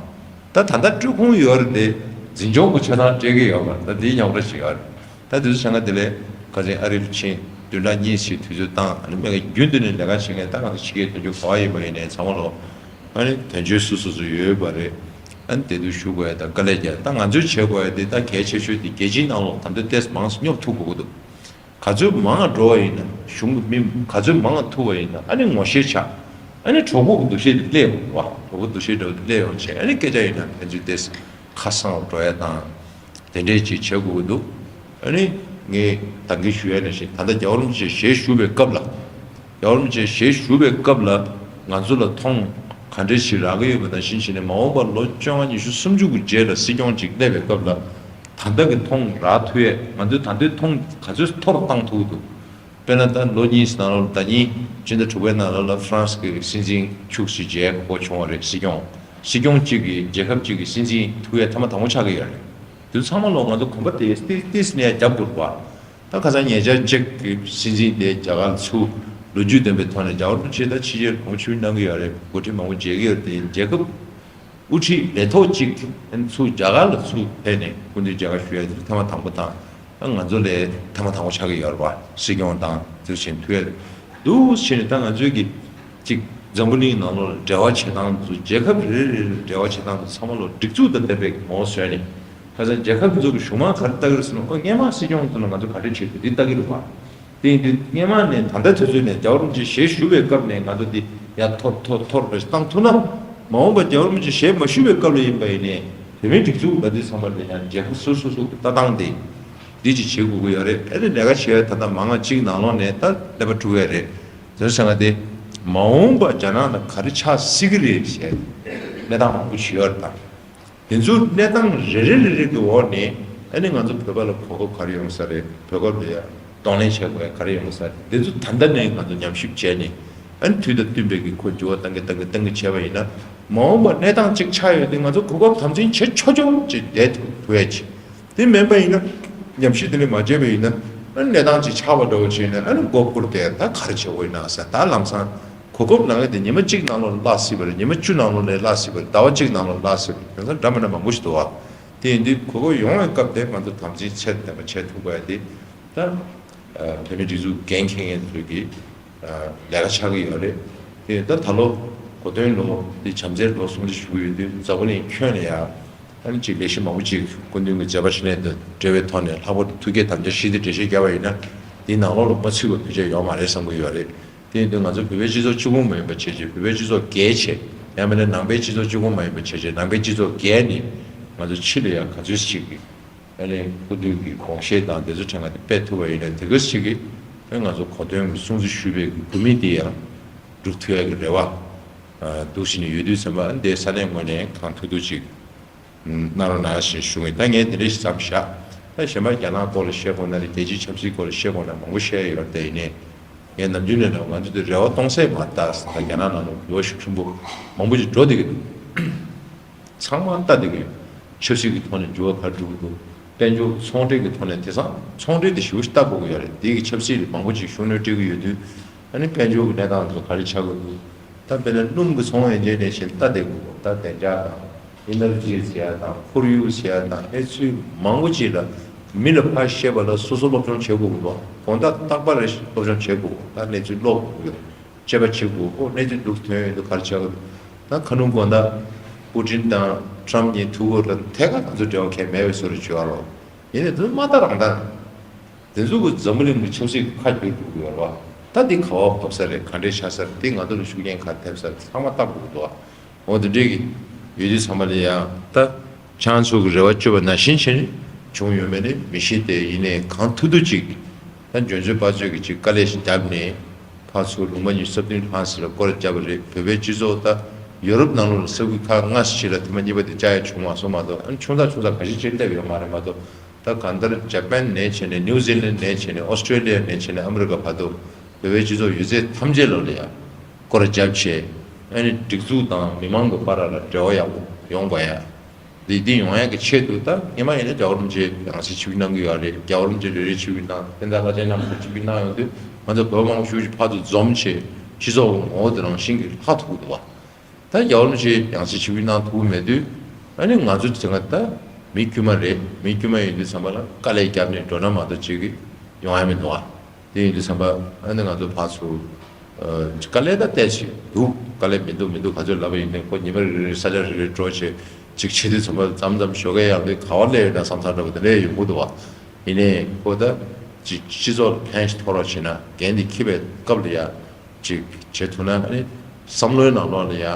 ད་ད་ལྟ་སྤྲོད་ཁོམ་ཡོད་རེད་དེ་འཛིན་སྐྱོང་གི་ཆ་ཚང་སྤྲད་ཀྱི་ཡོད་མ་རེད། ད་འདིའི་ཉོག་དྲ་ཞིག་ཡོད་རེད། ད་དེ་ཚོ་བྱ་ང་དེ་ལས་ཁ་སང་ཨ་རི་ལ་ཕྱིན་བདུན་ཕྲག་གཉིས་ཤིག་དུས་ཚོད་བཏང་། ཨ་ནི་སྨན་ཁང་རྒྱུན་དུ་ནས་ལས་ཀ་བྱེད་མཁན་ད་ང་ཚོ་ཕྱི་རྒྱལ་དོན་གཅོད་ག་པར་ཡིན་པ་ཡིན་ནའི་ཚང་མ་ལོ་ཨ་ནི་དོན་གཅོད་སུ་སུ་སུ་ཡོད་པ་རེད། ཨ་ནི་དེ་དུས་ཞུ་དགོས་ཡ་དང་དཀའ་ལས་རྒྱག་ད་ང་ཚོས་བྱེད་དགོས་ཡ་དེ་ད་གལ་ཆེ་ཤོས་དེ་རྒྱལ་སྤྱིའི་ནང་ལོགས་ད་ལྟ་ཏེས་མང་སུ་སྙོབ་ཐུབ་དགོས་ཀྱི་འདུག་ག་ཚོད་མང་བ་འགྲོ་བ་ཡིན་ན་གཞུང་གི་མི་ག་ཚོད་མང་བ་ཐུབ་པ་ཡིན་ན་ཨ་ནི་ངོ་ཤེས་ཆགས། ཨ་ནི་གྲོགས་པོ་གི་འདུ་ཤེས་དེ་སླེབས་ཡོང་བ། གྲོགས་པོ་འདུ་ཤེས་འདྲ་བོ་དེ་སླེབས་ཡོང་བྱས། ཨ་ནི་སྐད་ཆ་ཡིན་ན་ཕན་ཚུན་ཏེ་ཁ་སང་བ་འགྲོ་ཡ་དང་དེ་འདྲས་ཅིག་བྱེད་དགོས་ཀྱི་འདུག་ཨ་ནི་ངས་ད་གིན་ཞུ་ཡ་ནང་བཞིན་ད་ལྟ་རྒྱལ་བ་རིན་པོ་ཆེ་ཞལ་བཞུགས་པའི་སྐབས་ལ། རྒྱལ་བ་རིན་པོ་ཆེ་ཞལ་བཞུགས་པའི་སྐབས་ལ་ང་ཚོ་ལ་ཐོང་ག་འདྲས་ཞིག་རག་གི་ཡོད་པ་དང་བཞིན་བྱས་ནས་མ་འོངས་པར་ལོ་བཅོ་ལྔ་ཉི་ཤུ་སུམ་ཅུ་གི་རྗེས་ལ་སྲིད་སྐྱོང་ཅིག་སླེབས་པའི་སྐབས་ལ་ད་ལྟ་གི་ཐོང་རག་ཐུབ་ཡས། ང་ཚོས་ད་ལྟའི་ཐོང་ག་ཚོད་མཐོ་རུ་བཏང་ཐུབ་ཀྱི་འདུག་དཔེར་ན་ད་ལོ་གཉིས་ནང་ལོགས་ལ་ཟླ་ཉིན་སྤྱི་ཟླ་དྲུག་པའི་ནང་ལོགས་ལ་ཧྥ་རན་སི་གི་སྲིད་འཛིན་ཁྱུག་ཙམ་མཇལ་དགོས་བྱུང་བ་རེད། སྲིད་སྐྱོང་སྲིད་སྐྱོང་གཅིག་གིས་རྒྱལ་ཁབ་གཅིག་གི་སྲིད་འཛིན་ཐུག་ཡས་ཐེངས་མ་དང་པོ་ཆགས་ཀྱི་ཡོད་རེད། དེ་ཚོ་ཚང་མ་ལོག་ང་ཚོ་གོམ་པ་དེ་ཏིས་ཏིས་ནས་རྒྱབ་དགོས་པ། ད་ཁ་སང་ཉེ་ཆར་ཅེཀ་གི་སྲིད་འཛིན་དེ་རྒྱ་གར་ལ་ཚུར་ལོ་རྒྱུས་ལྡན་པའི་ཐོག་ནས་རྒྱལ་བ་རིན་པོ་ཆེ་ད་ཕྱི་རྒྱལ་གོང་ཆུ་གནང་གི་ཡོད་རེད། འགོ་ཁྲིད་མང་པོ་མཇལ་གྱི་ཡོད་རེད། དེ་རྒྱལ་ཁབ་དབུ་ཁྲིད་ལས་ཐོག་ཅིག་ཚུར་རྒྱ་གར་ལ་ཚུར་ཕེབས་ནས་སྐུ་མདུན་མཇལ་ཁ་ཞུ་ཡ་དེ་ཐེངས་མ་དང་པོ་དང་། ད་ང་ཚོ་ལ་ཐེངས་མ་དང་པོ་ཆགས་ཀྱི་ཡོད་རེད་པ། སྲིད་སྐྱོང་དང་དེ་བཞིན་ཐུག་ཡ་འདུག་བྱས་ནས་ད་ང་ཚོའི་གི་ཅིག་འཛམ་བུ་གླིང་ནང་ལོགས་ལ་འབྲེལ་བ་བྱེད་སྟངས་དེ་ཚོ་རྒྱལ་ཁབ་རེ་རེ་ལ་འབྲེལ་བ་བྱེད་སྟངས་དེ་ཚང་མ་ལོག་སྒྲིག་འཛུགས་དང་ལྡན་པའི་ངོ་བོ་བཟོས་ནས། ཁ་སང་རྒྱལ་ཁབ་དེ་ཚོ་གི་གཞུང་མང་ག་རེ་ལྟ་གི་རེད་ཟེར་ན། ཨོ་སྔོན་མ་སྲིད་སྐྱོང་དེ་ལ་ང་ཚོ་ག་འདྲས་བྱེད་དགོས་འདི་ལྟ་གི་རེད་པ། དེ་ཡིན་དུས་སྔོན་མ་ནས་ད་ལྟ་དུས་ཚོད་ནས་རྒྱལ་བ་རིན་པོ་ཆེ་ཞལ་བཞུགས་པའི་སྐབས་ནས་ང་ཚོ་འདི་ཡར་མཐོར་མཐོར་མཐོར་རེ་བཏང་ཐུབ་ན། མ་འོངས་པ་རྒྱལ་བ་རིན་པོ་ཆེ་ཞལ་མ་བཞུགས་པའི་སྐབས་ལ་ཡིན་པ་ཡིན་ནའི་བོད་མིའི་སྒྲིག་འཛུགས་ལ་འདི་ཚང་མ་ལ་ཡང་རྒྱལ་ཁབ་སོ་སོ་སོ་གི་ལྟ་སྟངས་དེ་འདི་ཅིག་བྱེད་དགོས་ཀྱི་ཡོད་རེད། ཨ་ནི་ལས་ཀ་བྱེད་ཡ་ད་ལྟ་མང་ང་གཅིག་ནང་ལོགས་ནས་ད་ཀླད་པ་འཁྲུག་ཡ་རེད། དེ་ཚོ་ཟེར་ང་དེ་ མ་འོངས་པ་རྒྱ་ནག་ལ་ག་རེ་ཆགས་སྲིད་ཀྱི་རེད་ཟེར་གནས་སྟངས་མང་པོ་ཞིག་ཡོད་རེད་ད། དེ་ཚོ་གནས་སྟངས་རེ་རེ་རེ་རེ་གི་འོག་ནས་ཨ་ནི་ང་ཚོ་བོད་པ་ལ་གོ་སྐབས་ག་རེ་ཡོང་ས་རེད། བོད་སྐབས་ལ་ཡ་གདོང་ལེན་བྱེད་དགོས་ཡ་ག་རེ་ཡོང་ས་རེད། དེ་ཚོ་ད་ལྟ་ནས་ང་ཚོ་ཉམས་ཞིབ་བྱས་ནས་ཨ་ནི་དུས་དང་བསྟུན་པའི་གི་ཁོ་འགྱུར་བ་གཏང་གི་གཏང་གི་གཏང་གི་བྱས་པ་ཡིན་ན། མ་འོངས་པ་གནས་སྟངས་གཅིག་ཆགས་ཡོད་དུས་ང་ཚོ་གོ་སྐབས་དམ་འཛིན་བྱེད་ཆོག་ཆོག་ཅིག་བསྡད་ཐུབ་ཐུབ་ཡ་ཅིག་དེ་མིན་པ་ཡིན་ན། ཉམས་ཞིབ་དེ་ལས་མ་བྱས་པ་ཡིན་ན། ཨ་ནི་གནས་སྟངས་ཅིག་ཆགས་པ་འདྲ་བོ་བྱས་ནས་ཨ་ནི་མགོ་སྒུར་ཏེ་ད་ག་རེ་བྱེད་དགོས་ཡིན་ན་ཟེར། ད་ལམ་སང་གོ་སྐབས་ལབ་ཡ་དེ་ཉི་མ་གཅིག་ནང་ལོགས་ལ་བརླག་སྲིད་པ་རེད། ཉི་མ་བཅུ་ནང་ལོགས་ལ་བརླག་སྲིད་པ་རེད། ཟླ་བ་གཅིག་ནང་ལོགས་ལ་བརླག་སྲིད་པ་རེད། དེང་སང་འདྲ་མི་འདྲ་མང་པོ་ཞིག་འདུག་བ། དེ་ཡིན་དུས་གོ་སྐབས་ཡོང་བའི་སྐབས་དེ་ང་ཚོ་དམ་འཛིན་ཚད་ལྡན་པ་བྱེད་ཐུབ་པ་དེ་ད་བོད་མི་སྒྲིག་འཛུགས་འགན་འཁྱེར་མཁན་ཚོའི་གི་ལས་ཀ་ཆགས་ཀྱི་ཡོད་རེད། དེ་ད་ད་ལོ་གོ་སྟོན་ལོ་དེ་བྱམས་བརྩེའི་ལོ་སྲུང་བརྩི་ཞུ་གི་ཡོད་དུས་འཛམ་བུ་གླིང་ཁྱོན་ནས་ཡང་ཨ་ནི་ཅིག་ལས་གཞི་མང་པོ་ཅིག་སྐུ་མདུན་གྱི་མཛད་པ་འཕྲིན་ལས་དང་འབྲེལ་བའི་ཐོག་ནས་ལྷག་པར་དུ་ཐུགས་བསྐྱེད་དམ་བཅའ་ཞི་བདེ་འགྲེལ་བཤད་བརྒྱབ་པ་ཡིན་ན་འདིའི་ནང་ལོགས་ལ་མ་ཚུད་པ་བེད་སྤྱད་ཡོད་མ་རེད་བསམ་གྱི་ཡོད་རེད། དེ་ཡིན་དུས་ང་ཚོ་བོད་པའི་སྤྱི་ཚོགས་གཅིག་པུ་མ་ཡིན་པ་བྱས་བྱས། བོད་པའི་སྤྱི་ཚོགས་བརྒལ་བྱས། ཡང་མིན་ན་ནང་པའི་སྤྱི་ཚོགས་གཅིག་པུ་མ་ཡིན་པ་བྱས་བྱས། ནང་པའི་སྤྱི་ཚོགས་བརྒལ་ནས་ང་ཚོ་ཕྱི་ལ་ཡང་ག་ཚོད་ཅིག་གི་ཨ་ནི་སྐུ་མདུན་གྱི་དགོངས་བཞེད་དང་དེ་ཚོ་ཕྲན་ཁ་དེ་སྤེལ་ཐུབ་པ་ཡིན་ན། དེ་ག་ཅིག་གི་ཨ་ང་ཚོ་གོ་སྟོན་གྱི་སྲུང་བརྩི་ཞུས་པའི་གི་བོད་མི་དེ་ཡང་འགྲུབ་ཐུབ་ཡ་གི་རེ་བ་འདུག་བཞིན་ཡོད་དུས་ཙམ་པ། ཨ་ནི་དེ་ས་གནས་ངོས་ནས་གང་ཐུབ་ཐུབ་ཅིག་གནང་རོགས་གནང་ཞེས་ཞུ་གི། ད་ངས་དེ་འདྲ་ཞིག་མཚམས་བཞག་ད་གཞན་པ་རྒྱ་ནག་སྐོར་ལ་བཤད་དགོས་ན་རེད། རྒྱལ་སྤྱིའི་ཆབ་སྲིད་སྐོར་ལ་བཤད་དགོས་ན་མང་པོ་བཤད་ཡོད་རེད། དེ་ཡིན་ནའི་ངས་ནམ་རྒྱུན་ནས་ལབ། ང་ཚོ་དེ་རེ་བ་གཏོང་སའི་མ་རེད། ད་རྒྱ་ནག་ནང་ལ་འགྱུར་བ་ཤུགས་ཆེན་པོ་མང་པོ་ཞིག་འགྲོ་བསྡད་ཀྱི་འདུག་ཚང་མ་ལྟ་བསྡད་ཀྱི་ཡོད། ཆབ་སྲིད་ཀྱི་ཐོག་ནས་འགྱུར་བ་ག་རེ་འགྲོ་གི་འདུག་དཔལ་འབྱོར་ཚོང་འབྲེལ་གྱི་ཐོག་ནས། དེང་སང་ཚོང་འབྲེལ་དེ་ཞེ་པོ་ཞིག་ལྟ་དགོས་ཀྱི་ཡོད་རེད། དེ་གི་ཆབ་སྲིད་ལ་མང་པོ་ཅིག་ཤུགས་སྣོན་སྤྲད་ཀྱི་ཡོད་དུས། ཨ་ནི་དཔལ་འབྱོར་གྱི་གནས་སྟངས་ཚོ་ག་རེ་ཆགས་ཀྱི་འདུག་ད་དཔེར་ན་སྣུམ་གྱི་ཚོང་ཡན་ཆད་ནས་བྱས་ལྟ་བསྡད་དགོས། ད་བདེ་འཇགས་དང་ཨི་ནར་ཇི་ཟེར་ཡ་དང་ཁོར་ཡུག་ཟེར་ཡ་དང་། ཨེ་ཚུལ་མང་པོ་ཅིག་ལ་མི་ལ་ཕར་བཤད་པ་ལ་སོ་སོ་སློབ་སྦྱོང་བྱེད་དགོས་ཀྱི་འདུག་དགོང་དག་རྟག་པར་སློབ་སྦྱོང་བྱེད་དགོས། ད་གནས་ཚུལ་ཀློག་དགོས་ཀྱི་ཡོད། དཔྱད་པ་བྱེད་དགོས། ཨོ་གནས་ཚུལ་འདུག་ཐོན་ཡོད་འདུག་ག་རེ་ཆགས་ཀྱི་འདུག་ད་ཁ་ནུབ་དགོང་དག་པུ་ཏིན་དང་ཊམ་གཉིས་ཐུག་གི་རེད། ཐད་ཀར་ང་ཚོ་འབྲེལ་བ་གང་ཡང་མེད་པའི་བཟོ་འདྲ་བྱེད་ཀྱི་ཡོད་རེད། ཡིན་ནའི་དེ་མ་ལྟ་རང་ལྟར། དེ་ཚོ་གི་འཛམ་བུ་གླིང་གི་ཆབ་སྲིད་ཁ་བསྒྱུར་འགྲོ་གི་ཡོད་རེད་བ། ད་འདི་ག་པར་ཕོག་ས་རེད། ག་འདྲས་ཆགས་ས་རེད། འདི་ང་ཚོ་ལ་ཤུགས་རྐྱེན་ག་ཐེབས་ས་རེད། ཚང་མ་ལྟ་དགོས་ཀྱི་འདུག་བ། འོ་དེ་འདྲས་ཀྱི་ཡོད་དུས་ཚང་མ་ལ་ཡང་ད་ཁྱེད་རང་ཚོ་གི་རེ་བ་བཅོལ་བ་ནང་བཞིན་བྱས་ནས་བྱུང་ཡོད་མེད་ནི་མི་ཤེས་ཏེ། ཡིན་ནའི་གང་ཐུབ་ཐུབ་ཅིག་ད་འཇོན་ཚོད་དཔག་ཚོད་ཀྱི་ཅིག་དཀའ་ལས་ཤིག་བརྒྱབ་ནས། ཕར་ཚུར་ལུང་པ་ཉི་ཤུ་རྩ་བདུན་ལྷག་ཙམ་ལ་སྐོར་ར་བརྒྱབ་པ་རེད། བོད་པའི་སྤྱི་ཚོགས་ད་ཡོ་རོབ་ནང་ལོགས་ལ་ས་ཁུལ་ཁག་ལྔ་ཞིག་ལ་ཐེངས་མ་གཉིས་པ་དེ་བཅར་ཡ་བྱུང་མ་སོང་མ་གཏོགས། ཨ་ནི་ཆུང་ཙག་ཆུང་ཙག་ག་ཤེད་ཅིག་སླེབས་ཡོད་མ་རེད་མ་གཏོགས། ད་གང་ལྟར་ཇ་པན་ནས་བྱས་ནས། ནིའུ་ཛི་ལན་ནས་བྱས་ནས། ཨོ་སི་ཀྲེ་ལི་ཡ་ནས་བྱས་ནས། ཨ་མི་རི་ཀ་བར་དུ་བོད་པའི་སྤྱི་ཚོགས་ཡོད་ཚད་ཐམས་ཅད་ལོག་ལ་ཡ་སྐོར་ར་བརྒྱབ་བྱས། ཨ་ནི་སྒྲིག་འཛུགས་དང་མི་མང་གི་བར་ལ་འབྲེལ་བ་ཡག་པོ་ཡོང་དགོས་ཡ། འདི་འདི་ཡོང་ཡག་གི་ཆེད་དུ་ད་སྔོན་མ་ཡིན་ན་རྒྱལ་བ་རིན་པོ་ཆེ་ཡང་སྲིད་ཆིབས་བསྒྱུར་གནང་གི་ཡོད་རེད། རྒྱལ་བ་རིན་པོ་ཆེ་རེ་རེ་ཆིབས་བསྒྱུར་གནང་། བསྟན་འཛིན་ལྷ་རྒྱལ་རྣམ་གཉིས་ཆིབས་བསྒྱུར་གནང་ཡོང་དུས། ང་ཚོ་བོད་མང་པོ་ཞེ་པོ་ཅིག་ཕར་ཚུར་འཛོམས་བྱས་སྤྱི་ཚོགས་ངོ་བོ་དེ་རང་བཞིན་གྱིས་ལྷག་ཐུབ་ཀྱི་འདུག་བ། ད་རྒྱལ་བ་རིན་པོ་ཆེ་ཡང་སྲིད་ཆིབས་བསྒྱུར་གནང་ཐུབ་ཀྱི་མེད་དུས། ཨ་ནི་ང་ཚོ་དེ་སྔ་ད་མི་དཀྱུས་མ་རེད། མི་དཀྱུས་མ་ཡིན་དུས་ཙམ་པ་ལ་དཀའ་ལས་བརྒྱབ་ནས་འགྲོ་ན་མ་གཏོགས་ཅིག་གི་ཡོང་ཡ་མི་འདུག་བ། དེ་ཡིན་དུས་ཙམ་པ་ཨ་ནི་ང་ཚོ་ཕར་ཚུར་ཨ་དཀའ་ལས་ད་ཏོག་ཙམ་འདུག་དཀའ་ལས་མི་འདུག་མི་འདུག་ག་ཚོད་ལབ་པ་ཡིན་ནའི། ཁོ་ཉི་མ་རེ་རེ་ས་ཆ་རེ་རེ་འགྲོ་བྱས་ཅིག་བྱེད་དུས་ཙམ་པ་མཚམས་མཚམས་ཞོགས་ཀས་ཡང་དེ་ག་པར་སླེབས་ཡོད་ན་བསམ་བསམ་འདྲ་པོ་དེ་འདྲ་ཡོང་གི་འདུག་བ། ཡིན་ནའི་ཁོ་ད་ཅིག་སྤྱི་ཚོགས་ལ་ཕན་ཞིག་ཐོགས་རོགས་བྱེད་ན། འགན་དེ་འཁྱེར་བའི་སྐབས་ལ་ཡ་ཅིག་བྱེད་ཐུབ་ན། ཨ་ནི་བསམ་བློའི་ནང་ལོགས་ལ་ཡ་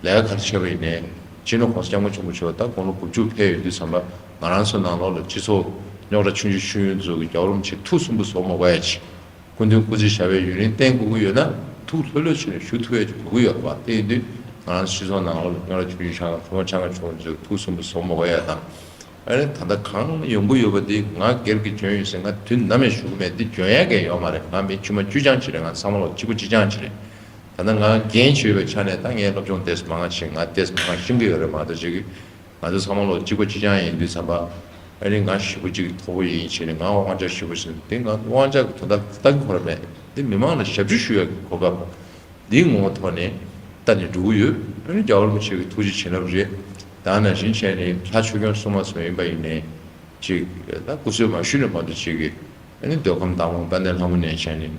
ལས་ཀ་ག་རེ་བྱས་པ་ཡིན་ནའི། སྤྱི་ནོར་༸གོང་ས་༸སྐྱབས་མགོན་ཆེན་པོ་མཆོག་ད་དགུང་ལོ་དགུ་བཅུ་ཕེབས་ཡོད་དུས་ཙམ་པ། ང་རང་ཚོ་ནང་ལོགས་ལ་སྤྱི་ཚོགས་རྙོག་དྲ་ཆུང་ཆུང་ཆུང་ཆུང་ཚོ་གི་རྒྱལ་བ་རིན་པོ་ཆེ་ཐུགས་སུན་པོ་བཟོ་མ་དགོས་ཡ་ཅིག་སྐུ་མདུན་སྐུ་ཚེ་ཞབས་པད་ཡུན་རིང་བརྟན་དགོས་ཀྱི་ཡོད་ན། ཐུགས་ལྷོད་ལྷོད་བྱས་ནས་བཞུགས་ཐུབ་ཡ་ཅིག་དགོས་ཀྱི་ཡོད་རེད་བ། དེ་ཡིན་དུས་ང་རང་སྤྱི་ཚོགས་ནང་ལོགས་ལ་རྙོག་དྲ་ཆུང་ཆུང་ཆགས། ཐུགས་མ་ཆང་ག་ཆུང་ཚོ་ཐུགས་སུན་པོ་བཟོ་མ་དགོས་ཡ་དང་། ཨ་ནི་ད་ལྟ་གང་ཡོང་གི་ཡོད་པ་འདི་ང་སྒེར་གྱི་འཇོན་ཡོད་ཟེར། ང་དུས་ནམ་ཡང་ཞུ་གི་མེད། འདི་འཇོན་ཡ་གང་ཡང་ཡོད་མ་རེད། ང་མི་དཀྱུས་མ་དཀྱུས་ཆག་ཅིག་རེད། ང་ཚང་མ་ལོག་གཅིག་པ་གཅིག་རྐྱང་ཅིག་རེད། ད་ལྟ་ང་འགན་ཅིག་ཡོད་པའི་ཆ་ནས། ད་ངས་སློབ་སྦྱོང་ཏོག་ཙམ་མང་བ་བྱས། ང་ཏོག་ཙམ་མང་བ་ཤེས་ཀྱི་ཡོད་རེད་མ་གཏོགས་ཅིག་ང་ཚོ་ཚང་མ་ལོག་གཅིག་པ་གཅིག་རྐྱང་ཡིན་དུས་ཙམ་པ། ཨ་ནི་ང་ཞེ་པོ་ཅིག་མཐོ་པོ་ཡིན་བྱས་ནས། ང་དབང་ཆ་ཞེ་པོ་ཟིན། དེ་ང་དབང་ཆ་གི་དོན་དག་ལྟ་གི་ཁོ་ར་མེད། འདི་མི་མང་ལ་ཞབས་ཞུ་ཞུ་ཡ་གི་གོ་སྐབས་འདིའི་ངོ་བོ་ཐོག་ནས་ལྟ་ནས་འགྲོ་གི་ཡོད། ཨ་ནི་རྒྱལ་བ་རིན་པོ་ཆེ་གི་ཐུགས་རྗེ་བྱིན་རླབས་རེད། ད་ནང་བཞིན་བྱས་ནས་ལྷ་ཆོས་སྐྱོང་སྲུང་མ་ཚོ་ཡིན་པ་ཡིན་ནའི་ཅིག་ད་སྐུ་གསོལ་མ་ཞུས་ནས་མ་གཏོགས་ཅིག་གི། ཨ་ནི་མདོ་ཁམས་དྭངས་མ་དཔལ་ལྡན་ལྷ་མོ་ནས་བྱས་ནས།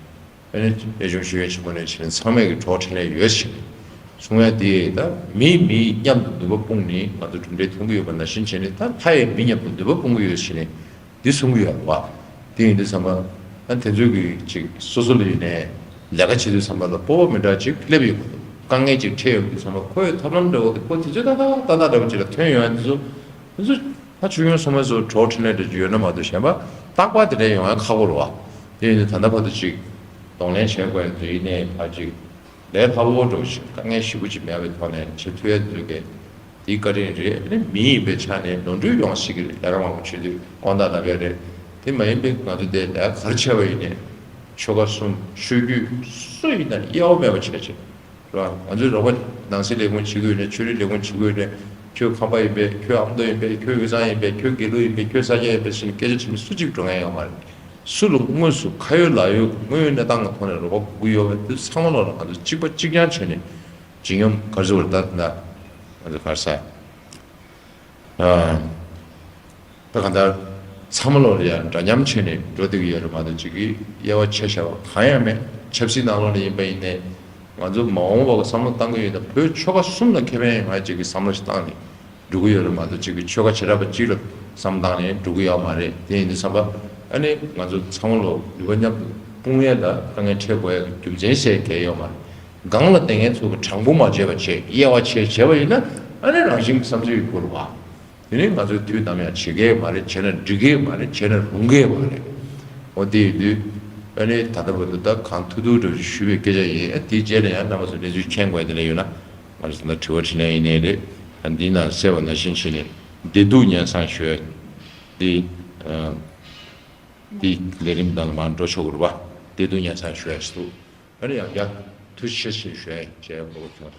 ཨ་ནི་གནས་ཆུང་ཞུ་ཡས་ཆེན་མོ་ནས་བྱས་ནས་ཚང་མས་ཀྱི་གྲོགས་འཕྲིན་ལས་ཡོད་ཞིག་གསུང་ཡ་དེ། ད་མིས་མི་མཉམ་དུ་ནུས་པ་སྤུངས་ནས་ང་ཚོ་གྲུབ་འབྲས་ཐོན་གྱི་ཡོད་པ་ནང་བཞིན་བྱས་ནས། ད་ལྷ་ཡིས་མི་མཉམ་དུ་ནུས་པ་སྤུངས་ཀྱི་ཡོད་ཞེས་ནས་འདི་གསུང་གི་ཡོད་རེད་བ། དེ་ཡིན་དུས་ཙམ་པ། ཨ་དེ་ཚོས་ཀྱི་ཅིག་སོ་སོ་ལ་ཡིན་ནའི་ལས་ཀ་བྱེད་དུས་ཙམ་པ་ལ་སྤོབས་པ་མི་འདྲ་ཅིག་སླེབས་ཡོང་གི་འདུག་དཀའ་ངལ་ཅིག་འཕྲད་ཡོང་དུས་ཙམ་པ། ཁོ་ཡི་ཐབས་ལམ་འདྲ་བོ་དེ་ཁོ་དུས་ཚོད་ཏག་ཏག་ཏག་ཏག་འདྲ་བོ་ཅིག་ལ་ཐོན་ཡོང་ཡ་དེ་ཚོ། དེ་ཚོ་ད་ཆོས་སྐྱོང་སྲུང་མ་ཚོ་གྲོགས་འཕྲིན་ལས་འདྲ་ཅིག་ཡོད་ན་མ་གཏོགས། གཞན་པ་རྟག་པར་དེ་འདྲ་ཡོང་ཡ་ཁག་པོ་རེད་བ། དེ་ཡིན་དུས་ད་ལྟ་བར་དུ་ཅིག་གདོང་ལེན་བྱེད་དགོས་ཡ་དེ་ཡིན་ནའི་ཕར་ཅིག་ ལས་སླ་པོ་འདྲ་བོ་ཞིག་དཀའ་ངལ་ཞེ་པོ་ཅིག་མེད་པའི་ཐོག་ནས་བྱེད་ཐུབ་ཡ་དེ་ཚོ་གས་དེའི་བཀའ་དྲིན་རེད། ཨ་ནི་མི་ཡིན་པའི་ཆ་ནས་ནོར་འཁྲུལ་ཡོང་སྲིད་ཀྱི་རེད། རྒྱལ་བ་དམངས་མཆོད་དུས་དགོངས་དག་ལབ་ཡ་རེད། དེ་མ་ཡིན་པའི་ང་ཚོ་དེ་ལས་ག་རེ་བྱས་པ་ཡིན་ནའི་ཆོལ་ཁ་གསུམ་ཆོས་བརྒྱུད་སུ་ཡིན་ན་དབྱེ་བ་མེད་པ་བྱས་བྱས། རེད་བ། ང་ཚོའི་རོགས་པ་ནང་སྲིད་ལས་ཁུངས་བྱེད་ཀྱི་ཡོད་ནའི་ཆོས་རིག་ལས་ཁུངས་བྱེད་ཀྱི་ཡོད་ནའི་ཁྱོད་ཁམས་པ་ཡིན་པས། ཁྱོད་ཨ་མདོ་ཡིན་པས། ཁྱོད་དབུས་གཙང་ཡིན་པས། ཁྱོད་དགེ་ལུགས་ཡིན་པས། ཁྱོད་ས་སྐྱ་ཡིན་པས་ཟེར་ནས་སྐད་ཆ་དྲི་མི་སུ་གཅིག་འགྲོ་མཁན་ཡོད་མ་རེད། སུ་ལ་དངོས་སུ་ཁ་ཡོད་ལག་ཡོད་དངོས་ཡོད་གནས་སྟངས་ཀྱི་ཐོག་ནས་རོགས་པ་དགོས་ཀྱི་ཡོད་པ་དེ་ཚང་མ་ལོག་ལ་ང་ཚོ་གཅིག་པ་གཅིག་རྐྱང་བྱས་ནས་བྱེད་སྙོམས་ག་རེ་ཟེར་བ་རེད། ད་ད་ང་ཚོ་ག་རེ་ཟ། ད་གང་ལྟར་ཚང་མ་ལོག་ལ་ཡང་འདྲ་མཉམ་བྱས་ནས་འགྲོ་བསྡད་ཀྱི་ཡོད་རེད་མ་གཏོགས་ཅིག་གིས་དབྱེ་བ་ཕྱེ་བཞག་པ་གང་ཡང་མེད། ཆབ་སྲིད་ནང་ལོགས་ལ་ཡིན་པ་ཡིན་ནའི་ང་ཚོ་མ་འོངས་པ་གི་བསམ་བློ་བཏང་གི་ཡོད་ན་བོད་ཆོལ་ཁ་གསུམ་ལ་ཁེ་ཕན་ཡོང་ཡ་ཅིག་གི་བསམ་བློ་ཞིག་བཏང་ནས་འགྲོ་གི་ཡོད་རེད་མ་གཏོགས་ཅིག་གི་ཆོལ་ཁ་བྱེ་བྲག་པ་གཅིག་ལ་བསམ་བཏང་ནས་འགྲོ་གི་ཡོད་མ་རེད། དེ་ཡིན་དུས་ཙམ་པ་ཨ་ནི་ང་ཚོ་ཚང་མ་ལོག་ནུས་པ་མཉམ་དུ་སྤུངས་ཡས་ལ་དཀའ་ངལ་འཕྲད་དགོས་ཡ་གི་རྒྱུ་མཚན་ཞིག་གང་ཡང་ཡོད་མ་རེད། སྒང་ལ་བསྡད་མཁན་ཚོ་གི་དྲང་པོ་མ་བྱས་པ་བྱས། དབྱེ་བ་ཕྱེ་བྱས་པ་ཡིན་ན་ཨ་ནི་རང་བཞིན་གྱི་བསམ་ཚུལ་ཡོད་དགོས་རེད་བ། དེ་ནི་ང་ཚོས་དུས་ནམ་ཡང་བྱེད་ཀྱི་མ་རེད། བྱས་ན་འགྲིག་གི་མ་རེད། བྱས་ན་རུང་གི་མ་རེད། འོ་དེ་ཡིན་དུས་ཨ་ནི་ད་ལྟ་བར་དུ་ད་གང་ཐུབ་ཐུབ་འདྲ་ཞུས་པའི་སྐད་ཆ་ཡིན། ཨ་དེའི་རྗེས་ལ་ཡང་རྣམ་པ་ཚོ་གནས་ཚུལ་མཁྱེན་དགོས་དེ་ལ་ཡོད་ན་ང་ཚོ་ད་དྲི་བ་དྲིས་ལན་ཡིན་ནའི་རེད། ཨ་འདི་ནང་གསལ་བ་ནང་བཞིན་བྱས་ནས་བདེ་སྡུག་སྙན་སེང་ཞུ་ཡ་འདི་ཨ་འདི་ལས་རིམ་ནང་ལ་མར་འགྲོ་ཆོག་གི་རེད་པ། བདེ་སྡུག་སྙན་སེང་ཞུ་ཡ་ཞིག་འདུག་ཨ་ནི་ཡང་བསྐྱར་ཐུགས་རྗེ་ཆེ་ཞེས་ཞུ་ཡ་ཡིན། བྱས་ཡ་གོ་བ་ཁྱོད།